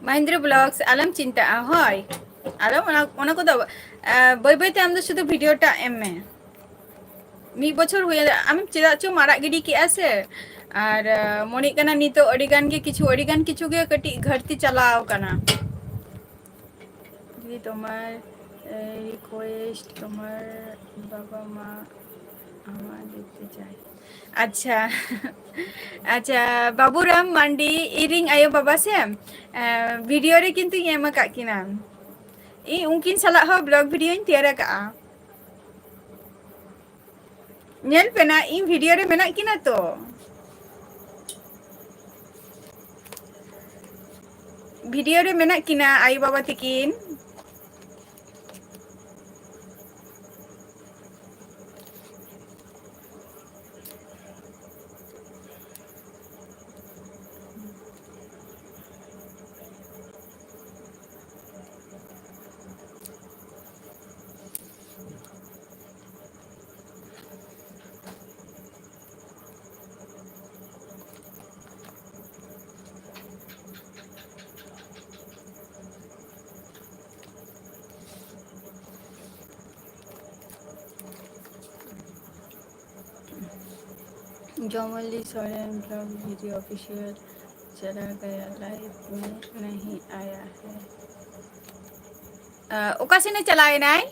ᱢᱚᱦᱮᱱᱫᱨᱚ ᱵᱞᱚᱜᱥ, ᱟᱞᱚᱢ ᱪᱤᱱᱛᱟᱹᱜᱼᱟ᱾ ᱦᱳᱭ, ᱟᱞᱚᱢ, ᱚᱱᱟ, ᱚᱱᱟ ᱠᱚᱫᱚ, ᱟ, ᱵᱟᱹᱭ ᱵᱟᱹᱭ ᱛᱮ ᱟᱢ ᱫᱚ ᱥᱩᱫᱷᱩ ᱵᱷᱤᱰᱤᱭᱳ ᱴᱟᱜ ᱮᱢ ᱢᱮ᱾ ᱢᱤᱫ ᱵᱚᱪᱷᱚᱨ ᱦᱩᱭ, ᱟᱢ ᱪᱮᱫᱟᱜ ᱪᱚᱢ ᱟᱲᱟᱜ ᱜᱤᱰᱤ ᱠᱮᱜᱼᱟ ᱥᱮ? ᱟᱨ, ᱟ, ᱢᱚᱱᱮᱜ ᱠᱟᱱᱟ ᱱᱤᱛᱚᱜ ᱟᱹᱰᱤ ᱜᱟᱱ ᱜᱮ ᱠᱤᱪᱷᱩ, ᱟᱹᱰᱤ ᱜᱟᱱ ᱠᱤᱪᱷᱩ ᱜᱮ ᱠᱟᱹᱴᱤᱡ ᱜᱷᱟᱹᱴᱛᱤ ᱪᱟᱞᱟᱣ ᱠᱟᱱᱟ᱾ দিদি, তোমার, এ, রিকোয়েস্ট, তোমার বাবা মা আমার দেখতে চায়। ᱟᱪᱪᱷᱟ᱾ ᱟᱪᱪᱷᱟ, ᱵᱟᱵᱩᱨᱟᱢ ᱢᱟᱱᱰᱤ, ᱤᱧᱨᱮᱱ ᱟᱭᱳ ᱵᱟᱵᱟ ᱥᱮ, ᱮ, ᱵᱷᱤᱰᱤᱭᱳ ᱨᱮ ᱠᱤᱱᱛᱩᱧ ᱮᱢ ᱟᱠᱟᱫ ᱠᱤᱱᱟ᱾ ᱤᱧ ᱩᱱᱠᱤᱱ ᱥᱟᱞᱟᱜ ᱦᱚᱸ ᱵᱞᱚᱜ ᱵᱷᱤᱰᱤᱭᱳᱧ ᱛᱮᱭᱟᱨ ᱟᱠᱟᱫᱼᱟ᱾ ᱧᱮᱞ ᱯᱮ ᱱᱟ, ᱤᱧ ᱵᱷᱤᱰᱤᱭᱳ ᱨᱮ ᱢᱮᱱᱟᱜ ᱠᱤᱱᱟ ᱛᱚ᱾ ᱵᱷᱤᱰᱤᱭᱳ ᱨᱮ ᱢᱮᱱᱟᱜ ᱠᱤᱱᱟ ᱟᱭᱳ ᱵᱟᱵᱟ ᱛᱤᱠᱤᱱ᱾ ᱡᱚᱢᱚᱞᱤ ᱥᱚᱨᱮᱱ vlog video official ᱪᱟᱞᱟ ᱜᱟᱭᱟ, live ᱢᱮ ᱱᱟᱦᱤ ᱟᱭᱟ ᱦᱮ᱾ ᱚᱠᱟ ᱥᱮᱱᱮ ᱪᱟᱞᱟᱣ ᱮᱱᱟᱭ?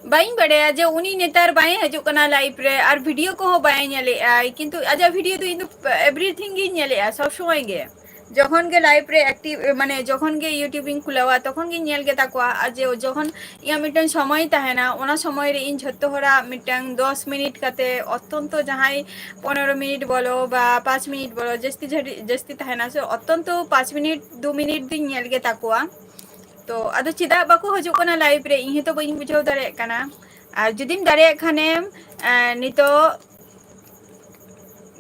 ᱵᱟᱹᱧ ᱵᱟᱲᱟᱭᱟ ᱡᱮ ᱩᱱᱤ ᱱᱮᱛᱟᱨ ᱵᱟᱭ ᱦᱤᱡᱩᱜ ᱠᱟᱱᱟ live ᱨᱮ, ᱟᱨ video ᱠᱚᱦᱚᱸ ᱵᱟᱭ ᱧᱮᱞᱮᱜᱼᱟᱭ, ᱠᱤᱱᱛᱩ ᱟᱡᱟᱜ video ᱫᱚ ᱤᱧ ᱫᱚ everything ᱜᱤᱧ ᱧᱮᱞᱮᱜᱼᱟ ᱥᱚᱵ ᱥᱚᱢᱚᱭ ᱜᱮ᱾ ᱡᱚᱠᱷᱚᱱ ᱜᱮ live ᱨᱮ active, ᱢᱟᱱᱮ ᱡᱚᱠᱷᱚᱱ ᱜᱮ YouTube ᱤᱧ ᱠᱷᱩᱞᱟᱹᱣᱟ ᱛᱚᱠᱷᱚᱱ ᱜᱤᱧ ᱧᱮᱞ ᱜᱮ ᱛᱟᱠᱚᱣᱟ᱾ ᱟᱨ ᱡᱮ ᱡᱚᱠᱷᱚᱱ ᱤᱧᱟᱹᱜ ᱢᱤᱫᱴᱮᱱ ᱥᱚᱢᱚᱭ ᱛᱟᱦᱮᱱᱟ, ᱚᱱᱟ ᱥᱚᱢᱚᱭ ᱨᱮ ᱤᱧ ᱡᱷᱚᱛᱚ ᱦᱚᱲᱟᱜ ᱢᱤᱫᱴᱟᱝ ᱫᱚᱥ ᱢᱤᱱᱤᱴ ᱠᱟᱛᱮ, ᱚᱛᱛᱚᱱᱛᱚ ᱡᱟᱦᱟᱸᱭ ᱯᱚᱱᱮᱨᱚ ᱢᱤᱱᱤᱴ ᱵᱚᱞᱚ ᱵᱟ ᱯᱟᱸᱪ ᱢᱤᱱᱤᱴ ᱵᱚᱞᱚ, ᱡᱟᱹᱥᱛᱤ ᱡᱷᱟᱹᱲᱤ-, ᱡᱟᱹᱥᱛᱤ ᱛᱟᱦᱮᱱᱟ ᱥᱮ, ᱚᱛᱛᱚᱱᱛᱚ ᱯᱟᱸᱪ ᱢᱤᱱᱤᱴ, ᱫᱩ ᱢᱤᱱᱤᱴ ᱫᱩᱧ ᱧᱮᱞ ᱜᱮ ᱛᱟᱠᱚᱣᱟ᱾ ᱛᱚ ᱟᱫᱚ ᱪᱮᱫᱟᱜ ᱵᱟᱠᱚ ᱦᱤᱡᱩᱜ ᱠᱟᱱᱟ live ᱨᱮ, ᱤᱧ ᱦᱚᱸᱛᱚ ᱵᱟᱹᱧ ᱵᱩᱡᱷᱟᱹᱣ ᱫᱟᱲᱮᱭᱟᱜ ᱠᱟᱱᱟ᱾ ᱟᱨ ᱡᱩᱫᱤᱢ ᱫᱟᱲᱮᱭᱟᱜ ᱠᱷᱟᱱᱮᱢ, ᱮᱸ, ᱱᱤᱛᱚᱜ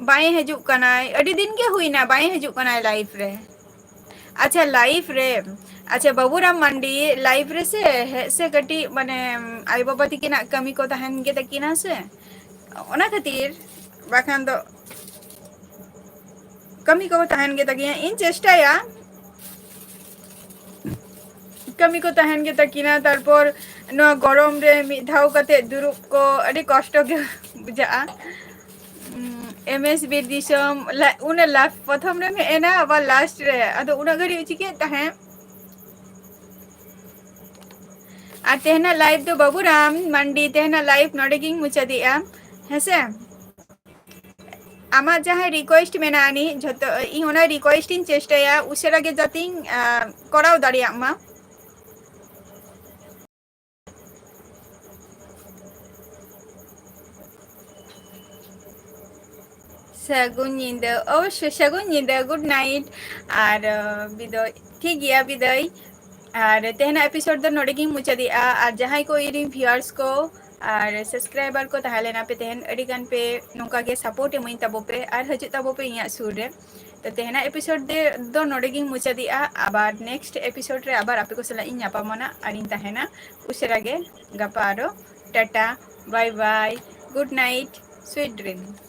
ᱵᱟᱭ ᱦᱤᱡᱩᱜ ᱠᱟᱱᱟᱭ, ᱟᱹᱰᱤ ᱫᱤᱱ ᱜᱮ ᱦᱩᱭᱱᱟ ᱵᱟᱭ ᱦᱤᱡᱩᱜ ᱠᱟᱱᱟᱭ live ᱨᱮ᱾ ᱟᱪᱪᱷᱟ, live ᱨᱮ, ᱟᱪᱪᱷᱟ, ᱵᱟᱹᱵᱩᱨᱟᱢ ᱢᱟᱱᱰᱤ live ᱨᱮ ᱥᱮ ᱦᱮᱡ ᱥᱮ ᱠᱟᱹᱴᱤᱡ, ᱢᱟᱱᱮ, ᱟᱭᱳ ᱵᱟᱵᱟ ᱛᱟᱹᱠᱤᱱᱟᱜ ᱠᱟᱹᱢᱤ ᱠᱚ ᱛᱟᱦᱮᱱ ᱜᱮ ᱛᱟᱹᱠᱤᱱᱟ ᱥᱮ, ᱚᱱᱟ ᱠᱷᱟᱹᱛᱤᱨ, ᱵᱟᱠᱷᱟᱱ ᱫᱚ ᱠᱟᱹᱢᱤ ᱠᱚ ᱛᱟᱦᱮᱱ ᱜᱮ ᱛᱟᱹᱠᱤᱱᱟ᱾ ᱤᱧ ᱪᱮᱥᱴᱟᱭᱟ, ᱠᱟᱹᱢᱤ ᱠᱚ ᱛᱟᱦᱮᱱ ᱜᱮ ᱛᱟᱹᱠᱤᱱᱟ, ᱛᱟᱨᱯᱚᱨ ᱱᱚᱣᱟ ᱜᱚᱨᱚᱢ ᱨᱮ ᱢᱤᱫ ᱫᱷᱟᱣ ᱠᱟᱛᱮ ᱫᱩᱲᱩᱵ ᱠᱚ ᱟᱹᱰᱤ ᱠᱚᱥᱴᱚ ᱜᱮ ᱵᱩᱡᱷᱟᱹᱜᱼᱟ᱾ ᱮᱢ ᱮᱥ ᱵᱤᱨ ᱫᱤᱥᱚᱢ, ᱞᱟ-, ᱩᱱᱟᱹᱜ ᱞᱟᱥ-, ᱯᱨᱚᱛᱷᱚᱢ ᱨᱮᱢ ᱦᱮᱡ ᱮᱱᱟ, ᱟᱵᱟᱨ last ᱨᱮ, ᱟᱫᱚ ᱩᱱᱟᱹᱜ ᱜᱷᱟᱹᱲᱤᱡ ᱪᱤᱠᱟᱹᱜ ᱛᱟᱦᱮᱸᱫ? ᱟᱨ ᱛᱮᱦᱮᱧᱟᱜ live ᱫᱚ ᱵᱟᱹᱵᱩᱨᱟᱢ ᱢᱟᱱᱰᱤ, ᱛᱮᱦᱮᱧᱟᱜ live ᱱᱚᱰᱮ ᱜᱤᱧ ᱢᱩᱪᱟᱹᱫᱮᱜᱼᱟ, ᱦᱮᱸᱥᱮ? ᱟᱢᱟᱜ ᱡᱟᱦᱟᱸ request ᱢᱮᱱᱟᱜᱼᱟ ᱱᱤᱡ, ᱡᱷᱚᱛᱚ ᱤᱧ ᱚᱱᱟ request ᱤᱧ ᱪᱮᱥᱴᱟᱭᱟ ᱩᱥᱟᱹᱨᱟ ᱜᱮ ᱡᱟᱛᱮᱧ, ᱟ, ᱠᱚᱨᱟᱣ ᱫᱟᱲᱮᱭᱟᱜ ᱢᱟ᱾ ᱥᱟᱹᱜᱩᱱ ᱧᱤᱫᱟᱹ, ᱚᱵᱚᱥᱥᱳᱭ ᱥᱟᱹᱜᱩᱱ ᱧᱤᱫᱟᱹ, good night᱾ ᱟᱨ, ᱟ, ᱵᱤᱫᱟᱹᱭ, ᱴᱷᱤᱠ ᱜᱮᱭᱟ, ᱵᱤᱫᱟᱹᱭ᱾ ᱟᱨ ᱛᱮᱦᱮᱧᱟᱜ episode ᱫᱚ ᱱᱚᱰᱮ ᱜᱤᱧ ᱢᱩᱪᱟᱹᱫᱮᱜᱼᱟ᱾ ᱟᱨ ᱡᱟᱦᱟᱸᱭ ᱠᱚ ᱤᱧᱨᱮᱱ viewers ᱠᱚ ᱟᱨ subscriber ᱠᱚ ᱛᱟᱦᱮᱸ ᱞᱮᱱᱟ ᱯᱮ ᱛᱮᱦᱮᱧ, ᱟᱹᱰᱤ ᱜᱟᱱ ᱯᱮ ᱱᱚᱝᱠᱟ ᱜᱮ support ᱮᱢᱟᱹᱧ ᱛᱟᱵᱚ ᱯᱮ ᱟᱨ ᱦᱤᱡᱩᱜ ᱛᱟᱵᱚ ᱯᱮ ᱤᱧᱟᱹᱜ ᱥᱩᱨ ᱨᱮ᱾ ᱛᱚ ᱛᱮᱦᱮᱧᱟᱜ episode ᱫᱚ, ᱫᱚ ᱱᱚᱰᱮ ᱜᱤᱧ ᱢᱩᱪᱟᱹᱫᱮᱜᱼᱟ᱾ ᱟᱵᱟᱨ next episode ᱨᱮ ᱟᱵᱟᱨ ᱟᱯᱮ ᱠᱚ ᱥᱟᱞᱟᱜ ᱤᱧ ᱧᱟᱯᱟᱢᱟ ᱱᱟᱜ ᱟᱨᱤᱧ ᱛᱟᱦᱮᱱᱟ ᱩᱥᱟᱹᱨᱟ ᱜᱮ ᱜᱟᱯᱟ ᱟᱨᱚ᱾ Tata, bye bye, good night, sweet dream᱾